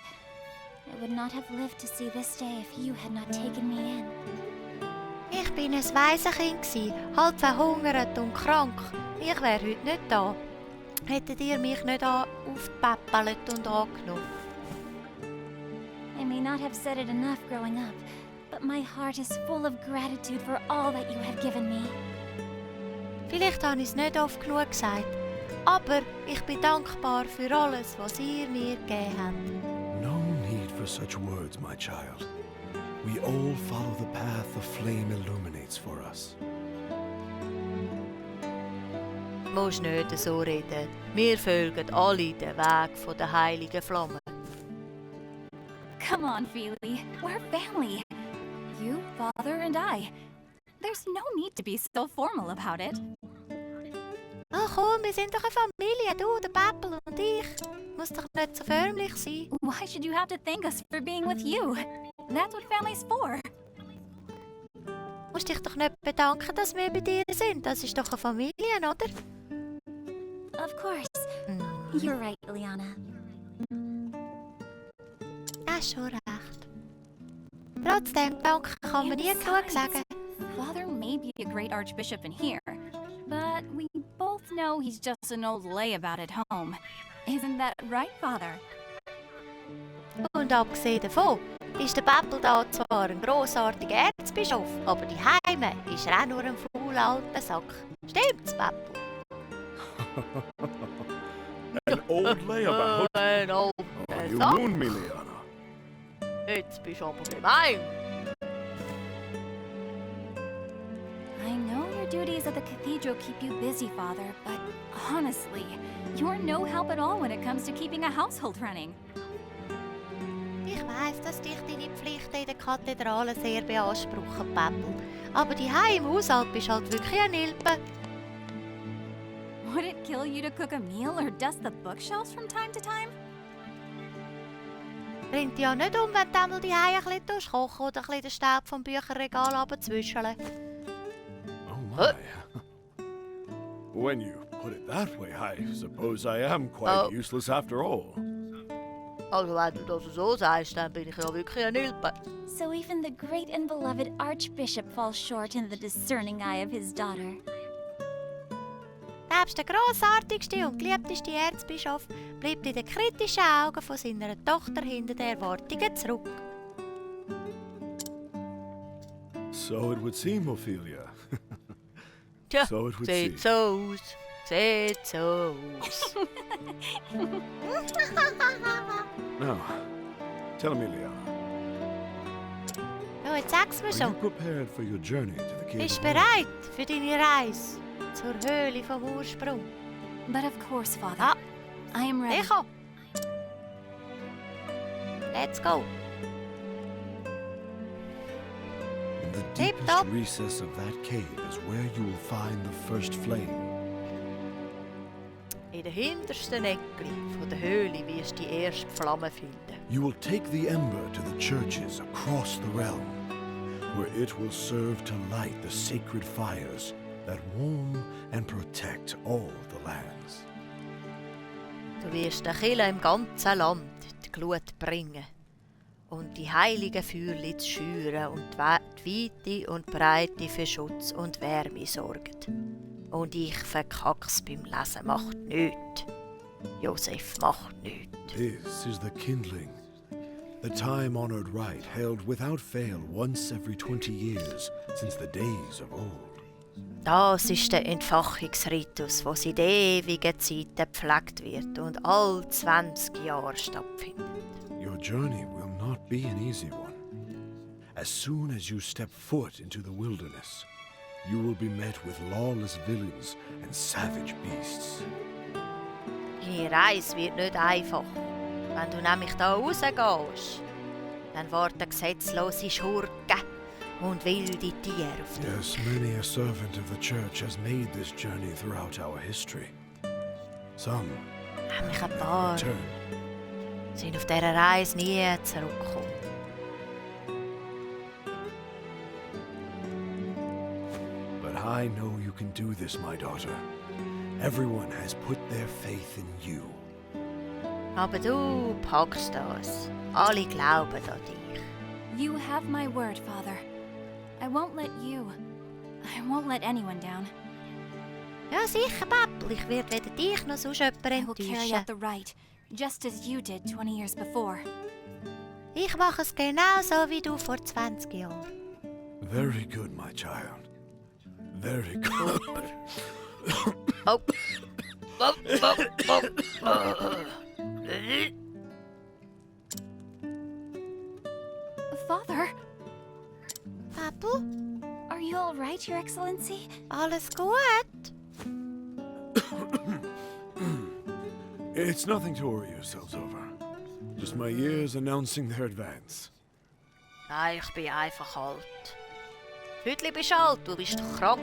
I would not have lived to see this day if you had not taken me in. Ich bin ein Waisenkind gsi, halb verhungert und krank. Ich wäre heute nicht da. Hättet ihr mich nicht aufgepäppelt und angenommen? I may not have said it enough growing up, but my heart is full of gratitude for all that you have given me. Vielleicht habe ich es nicht oft genug gesagt, aber ich bin dankbar für alles, was ihr mir gegeben habt. No need for such words, my child. We all follow the path the flame illuminates for us. Du musst nicht so reden. Wir folgen alle den Weg von der heiligen Flamme. Come on, Feely. We're family. You, Father, and I. There's no need to be so formal about it. Ach komm, wir sind doch eine Familie, du, der Pappel und ich. Muss doch nicht so förmlich sein. Why should you have to thank us for being with you? That's what family's for. Musst dich doch nicht bedanken, dass wir bei dir sind. Das ist doch eine Familie, oder? Of course. You're right, Liana. Hast schon recht. Trotzdem, danke kann man nie genug sagen. Father may be a great archbishop in here, but we both know he's just an old layabout at home. Isn't that right, Father? Und abgesehen davon ist der Pappel da zwar ein grossartiger Erzbischof, aber die Heime ist er auch nur ein fauler alter Sack. Stimmt's, Pappel? An old layabout. Ein alter Oh, you Sack. wound me, Liana. Jetzt bist du aber gemein. I know your duties at the cathedral keep you busy, Father, but honestly, you're no help at all when it comes to keeping a household running. Ich weiss, dass dich deine Pflichten in der Kathedrale sehr beanspruchen, Pappel. Aber die im Haushalt bist halt wirklich eine Nilpe. Would it kill you to cook a meal or dust the bookshelves from time to time? Bringt ja nicht wenn du einmal die ein bisschen kochen oder ein bisschen den Staub vom Bücherregal abzwischeln. Oh my. When you put it that way, I suppose I am quite useless after all. Also wenn du das so sagst, dann bin ich ja wirklich eine Nilpe. So even the great and beloved Archbishop falls short in the discerning eye of his daughter. Selbst der grossartigste und geliebteste Erzbischof bleibt in den kritischen Augen von seiner Tochter hinter den Erwartungen zurück. So it would seem, Ophelia. Tja, So it would sieht seem. so aus. Sieht so aus. Now, tell me, Liana, Ja, jetzt sag's mir are you schon. prepared for your journey to the Cave Bist of du Moon? bereit für deine Reise zur Höhle vom Ursprung? But of course, Father. Ah. I am ready. Sicher. Let's go. In the Tip deepest top. recess of that cave is where you will find the first flame. In der hintersten Ecke von der Höhle wirst du die erste Flamme finden. You will take the ember to the churches across the realm, where it will serve to light the sacred fires that warm and protect all the lands. Du wirst den Kirchen im ganzen Land die Glut bringen und die heiligen Feuerli zu schüren und die Weite und Breite für Schutz und Wärme sorgen. Und ich verkack's beim Lesen, macht nichts. Josef macht nichts. This is the kindling, the time-honored rite held without fail once every 20 years since the days of old. Das ist der Entfachungsritus, der seit ewigen Zeiten gepflegt wird und all 20 Jahre stattfindet. Your journey will not be an easy one. As soon as you step foot into the wilderness, you will be met with lawless villains and savage beasts. Deine Reise wird nicht einfach. Wenn du nämlich da rausgehst, dann warten gesetzlose Schurken und wilde Tiere auf dich. Yes, many a servant of the church has made this journey throughout our history. Some Nämlich ein paar return. sind auf dieser Reise nie zurückgekommen. But I know you can do this, my daughter. Everyone has put their faith in you. Aber du packst das. Alle glauben an dich. You have my word, Father. I won't let anyone down. Ja, sicher, Pappel. Ich werde weder dich noch sonst jemanden I will carry out enttäuschen. the rite, just as you did 20 years before. Ich mache es genauso wie du vor 20 Jahren. Very good, my child. Very good. Oh. Father, Pappel, Are you all right, Your Excellency? alles gut? It's nothing to worry yourselves over. Just my years announcing their advance. Nein, ich bin einfach alt. Heute bist du alt, du bist doch krank.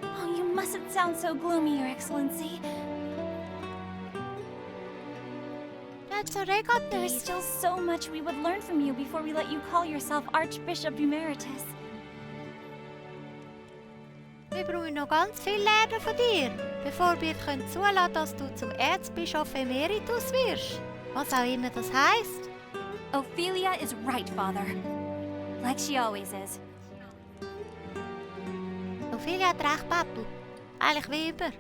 Oh, you mustn't sound so gloomy, Your Excellency. Nicht so There's negativ. still so much we would learn from you before we let you call yourself Archbishop Emeritus. Wir brauchen noch ganz viel lernen von dir, bevor wir können zulassen, dass du zum Erzbischof Emeritus wirst. Was auch immer das heisst. Ophelia is right, Father. Like she always is. Ophelia hat recht, Papi. Eigentlich wie immer.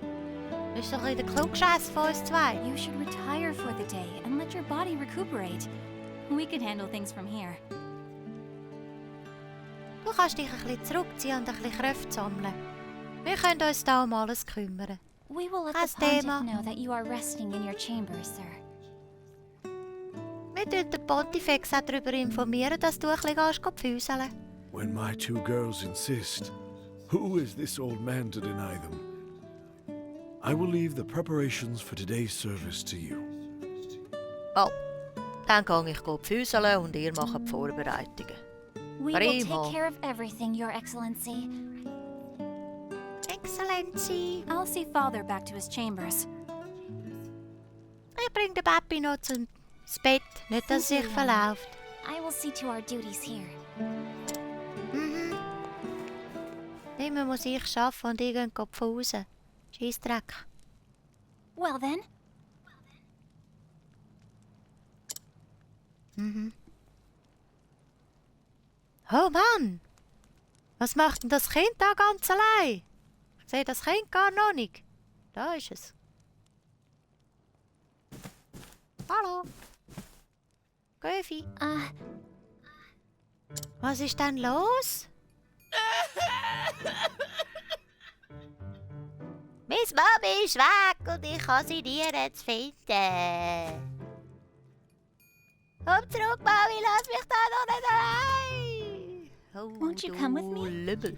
Das ist doch ein bisschen der Klugscheiss von uns zwei. You should retire for the day and let your body recuperate. We can handle things from here. Du kannst dich ein bisschen zurückziehen und ein bisschen Kräfte sammeln. Wir können uns da um alles kümmern. We will let Kein the Pontiff Thema. know that you are resting in your chambers, sir. Wir informieren den Pontifex auch darüber, informieren, dass du ein bisschen füßeln gehst. When my two girls insist, who is this old man to deny them? I will leave the preparations for today's service to you. Oh, dann gehe ich füßeln und ihr macht die Vorbereitungen. We will Primo. take care of everything, Your Excellency. Exzellenzi, I'll see Father back to his chambers. ich bringe den Papi noch ins Bett, nicht dass er sich verläuft. I will see to our duties here. Mhm. Immer muss ich arbeiten und ich gehe pfusen. Scheissdreck. Well then, Mhm. Oh Mann! Was macht denn das Kind da ganz allein? Ich sehe das Kind gar noch nicht. Da ist es. Hallo. Göfi. Was ist denn los? Meine Mami ist weg und ich kann sie nie jetzt finden. Komm zurück, Mami, lass mich da noch nicht allein. Oh, Won't you come with me? Lübbel.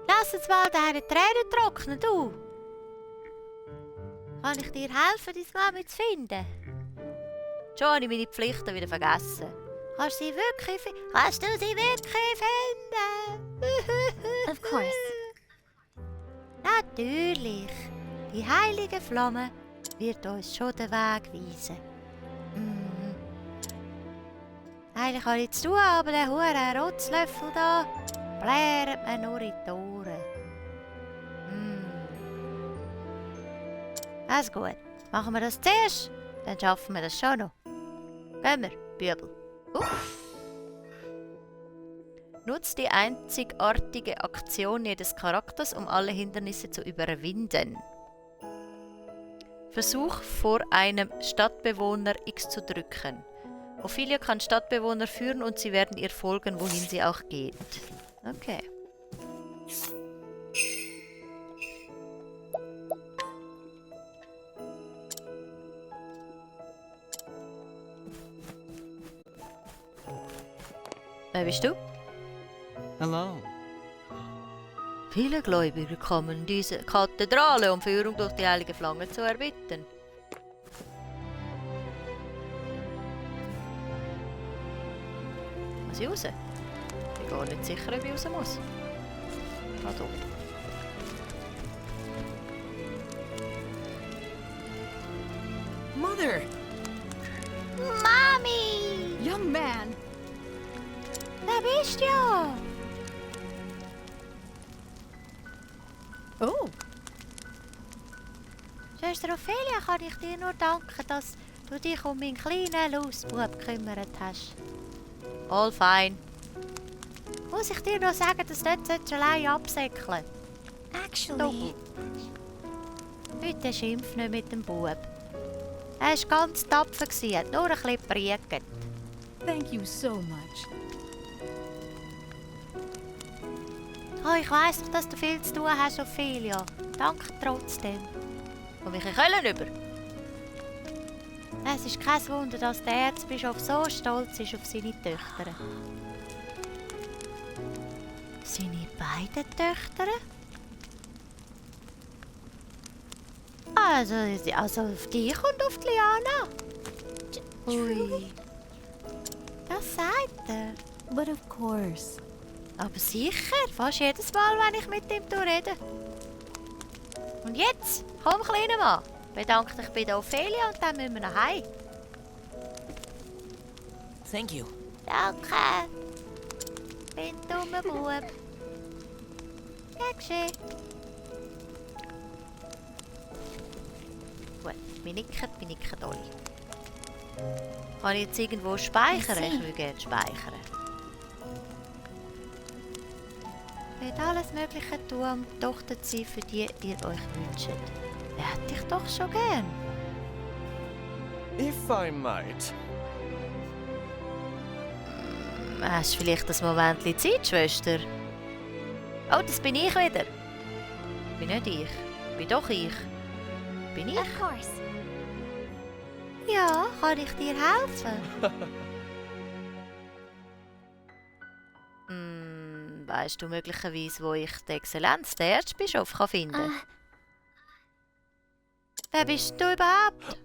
Lass jetzt mal deine Tränen trocknen, du. Kann ich dir helfen, deine Mami zu finden? Schon habe ich meine Pflichten wieder vergessen. Kannst du sie wirklich Kannst du sie wirklich finden? of course. Natürlich. Die heilige Flamme wird uns schon den Weg weisen. Mhm. Eigentlich habe ich zu tun, aber der hure Rotzlöffel da blärt mir nur in die Ohren. Also gut, machen wir das zuerst, dann schaffen wir das schon noch. Gehen wir, Bübel. Nutzt die einzigartige Aktion jedes Charakters, um alle Hindernisse zu überwinden. Versuch vor einem Stadtbewohner X zu drücken. Ophelia kann Stadtbewohner führen und sie werden ihr folgen, wohin sie auch geht. Okay. Wer bist du? Hello. Viele Gläubige kommen in diese Kathedrale, um Führung durch die heilige Flamme zu erbitten. Muss ich raus? Ich bin gar nicht sicher, ob ich raus muss. Ah, da. Mother! Mami! Young man! Da bist du ja! Oh, Schwester Ophelia, kann ich dir nur danken, dass du dich um meinen kleinen Lausbub gekümmert hast. All fine. Muss ich dir noch sagen, dass du nicht allein absäckeln Actually, Bitte schimpf nicht mit dem Bub. Er war ganz tapfer, hat nur ein bisschen gepriegt. thank you so much. Oh, ich weiss doch, dass du viel zu tun hast, Ophelia. Danke trotzdem. Komm ich in Köln über? Es ist kein Wunder, dass der Erzbischof so stolz ist auf seine Töchter. Seine beiden Töchter? Also auf dich und auf die Liana. Ui. Das sagt er. But of course. Aber sicher, fast jedes Mal, wenn ich mit ihm rede. Und jetzt, komm, kleiner Mann, bedank dich bei der Ophelia und dann müssen wir nach Hause. Thank you. Danke. Bin dummer Bub. Ja, geschehen. Gut, wir nicken alle. Kann ich jetzt irgendwo speichern? Ich will gerne speichern. Ich werde alles Mögliche tun, um die Tochter zu sein, für die ihr euch wünscht. Hätte ich doch schon gern. If I might. Hast du vielleicht ein Moment Zeit, Schwester? Oh, das bin ich wieder. Bin nicht ich. Bin doch ich. Bin ich? Of course. Ja, kann ich dir helfen? Weißt du möglicherweise, wo ich die Exzellenz, den Erzbischof, kann finden? Wer bist du überhaupt?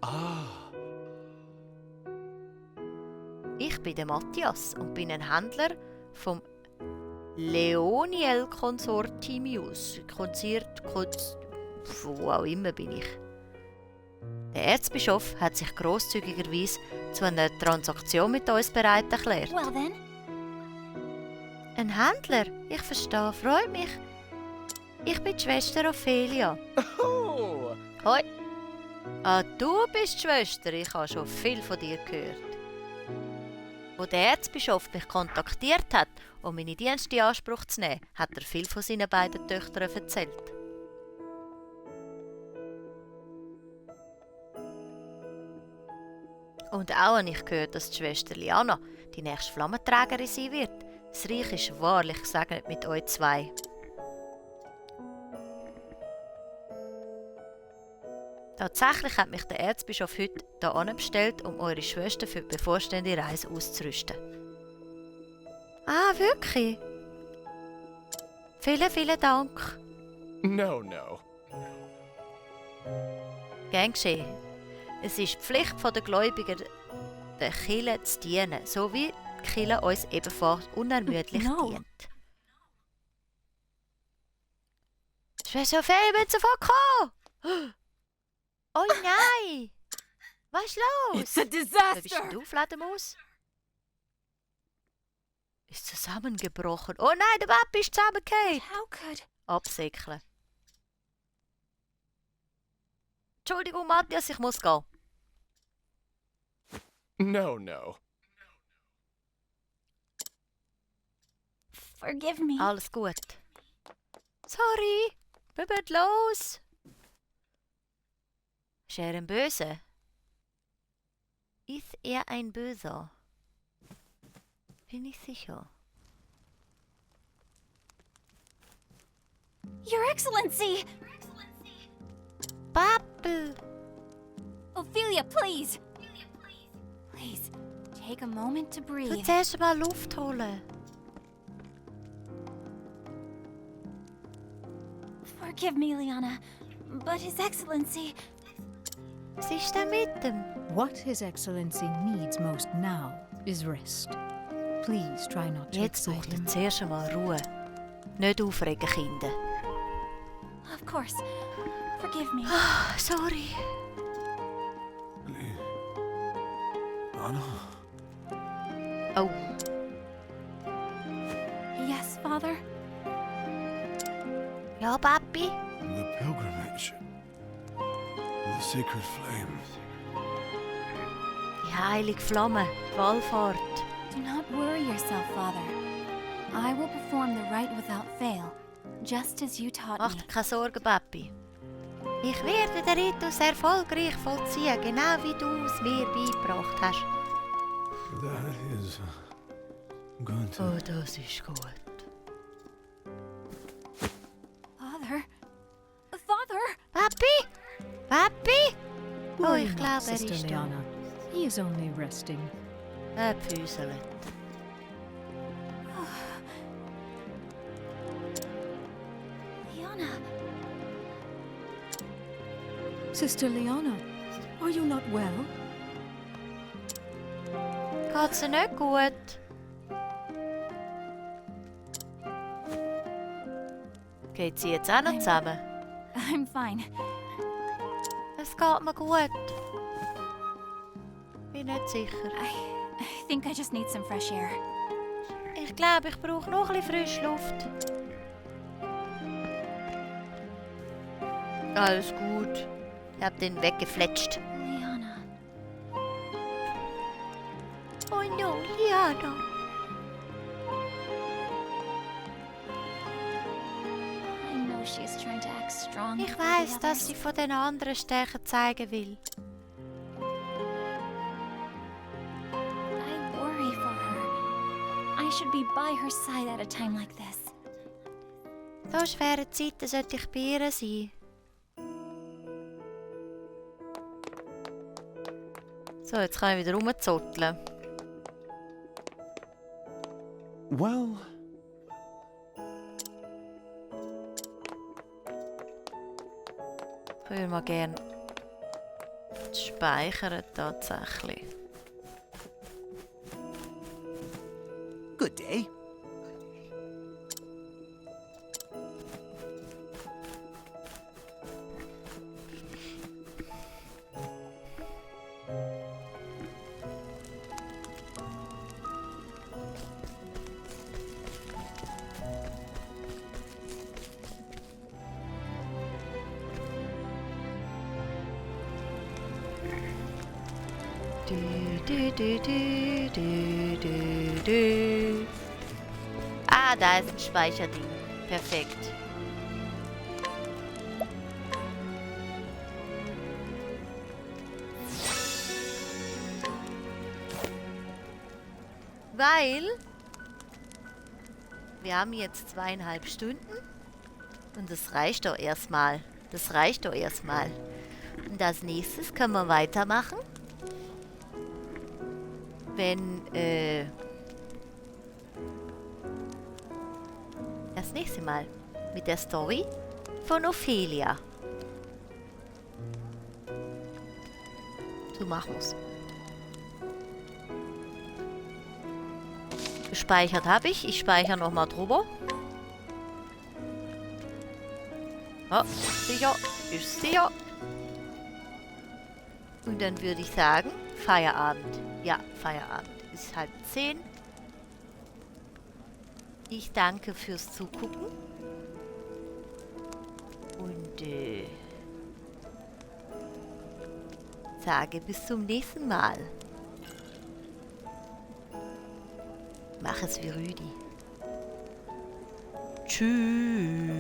Ich bin der Matthias und bin ein Händler vom Leoniel Consortimius. Wo auch immer bin ich. Der Erzbischof hat sich grosszügigerweise zu einer Transaktion mit uns bereit erklärt. Well then. Ein Händler? Ich verstehe, freut mich. Ich bin die Schwester Ophelia. Oh! Hoi! Ah, du bist die Schwester, ich habe schon viel von dir gehört. Als der Erzbischof mich kontaktiert hat, um meine Dienste in Anspruch zu nehmen, hat er viel von seinen beiden Töchtern erzählt. Und auch habe ich gehört, dass die Schwester Liana die nächste Flammenträgerin sein wird. Das Reich ist wahrlich gesegnet mit euch zwei. Tatsächlich hat mich der Erzbischof heute hier bestellt, um eure Schwester für die bevorstehende Reise auszurüsten. Ah, wirklich? Vielen Dank. No, no. Gern geschehen. Es ist die Pflicht der Gläubiger, der Kirche zu dienen, so wie die Kirche uns ebenfalls unermüdlich dient. Schwester Ophelia, ich bin sofort gekommen. Oh nein! Was ist los? It's a Wer bist disaster! denn du, Fledermaus? Ist zusammengebrochen. Oh nein, der Papi ist zusammengefallen. How could... Absäckeln. Entschuldigung, Matthias, ich muss gehen. No, no. Forgive me. Alles gut. Sorry, wir müssen los. Ist er ein Böser? Ist er ein Böser? Bin ich sicher. Your Excellency! Papi! Ophelia, please! Please, take a moment to Du breathe. zuerst mal Luft holen. Forgive me, Liana, but His Excellency... Was ist denn mit dem? What His Excellency needs most now is rest. Please try not to Jetzt excite braucht er him. zuerst einmal Ruhe. Nicht aufregen, Kinder. Of course. Forgive me. Sorry. Anna? Oh, Yes, Father? Ja, Papi? The pilgrimage. The sacred flame. die heilige Flamme, die Wallfahrt. Do not worry yourself, Father. I will perform the rite without fail, just as you taught Mach me. dir keine Sorgen, Papi. Ich werde den Ritus erfolgreich vollziehen, genau wie du es mir beigebracht hast. That is good. Oh, das ist gut. Father? Father? Papi? Papi? Oh, Worry ich not, glaube, er Sister ist da. Liana. He is only resting. Pfüsselt. Liana. Sister Liana, are you not well? Geht's dir nicht gut? Geht sie jetzt auch noch zusammen? I'm fine. Es geht mir gut. Bin nicht sicher. I think I just need some fresh air. Ich glaube, ich brauche noch ein bisschen Frischluft. Alles gut. Ich hab den weggefletscht. Liana. Oh no, Liana. I know she's trying to act strong. Ich for the weiss, dass others. sie von den anderen Stärken zeigen will. I worry for her. I should be by her side at a time like this. So schwere Zeiten sollte ich bei ihr sein. So, jetzt kann ich wieder rumzotteln. Well, Ich würde mal gerne speichern tatsächlich. Good day. Ah, da ist ein Speicherding. Perfekt. Weil wir haben jetzt 2,5 Stunden und das reicht doch erstmal. Das reicht doch erstmal. Und als nächstes können wir weitermachen. Wenn, das nächste Mal mit der Story von Ophelia. So machen wir's. Gespeichert habe ich. Ich speichere nochmal drüber. Oh, sicher. Ist sicher. Und dann würde ich sagen, Feierabend. Ja, Feierabend. Ist 9:30. Ich danke fürs Zugucken. Und sage bis zum nächsten Mal. Mach es wie Rüdi. Tschüss.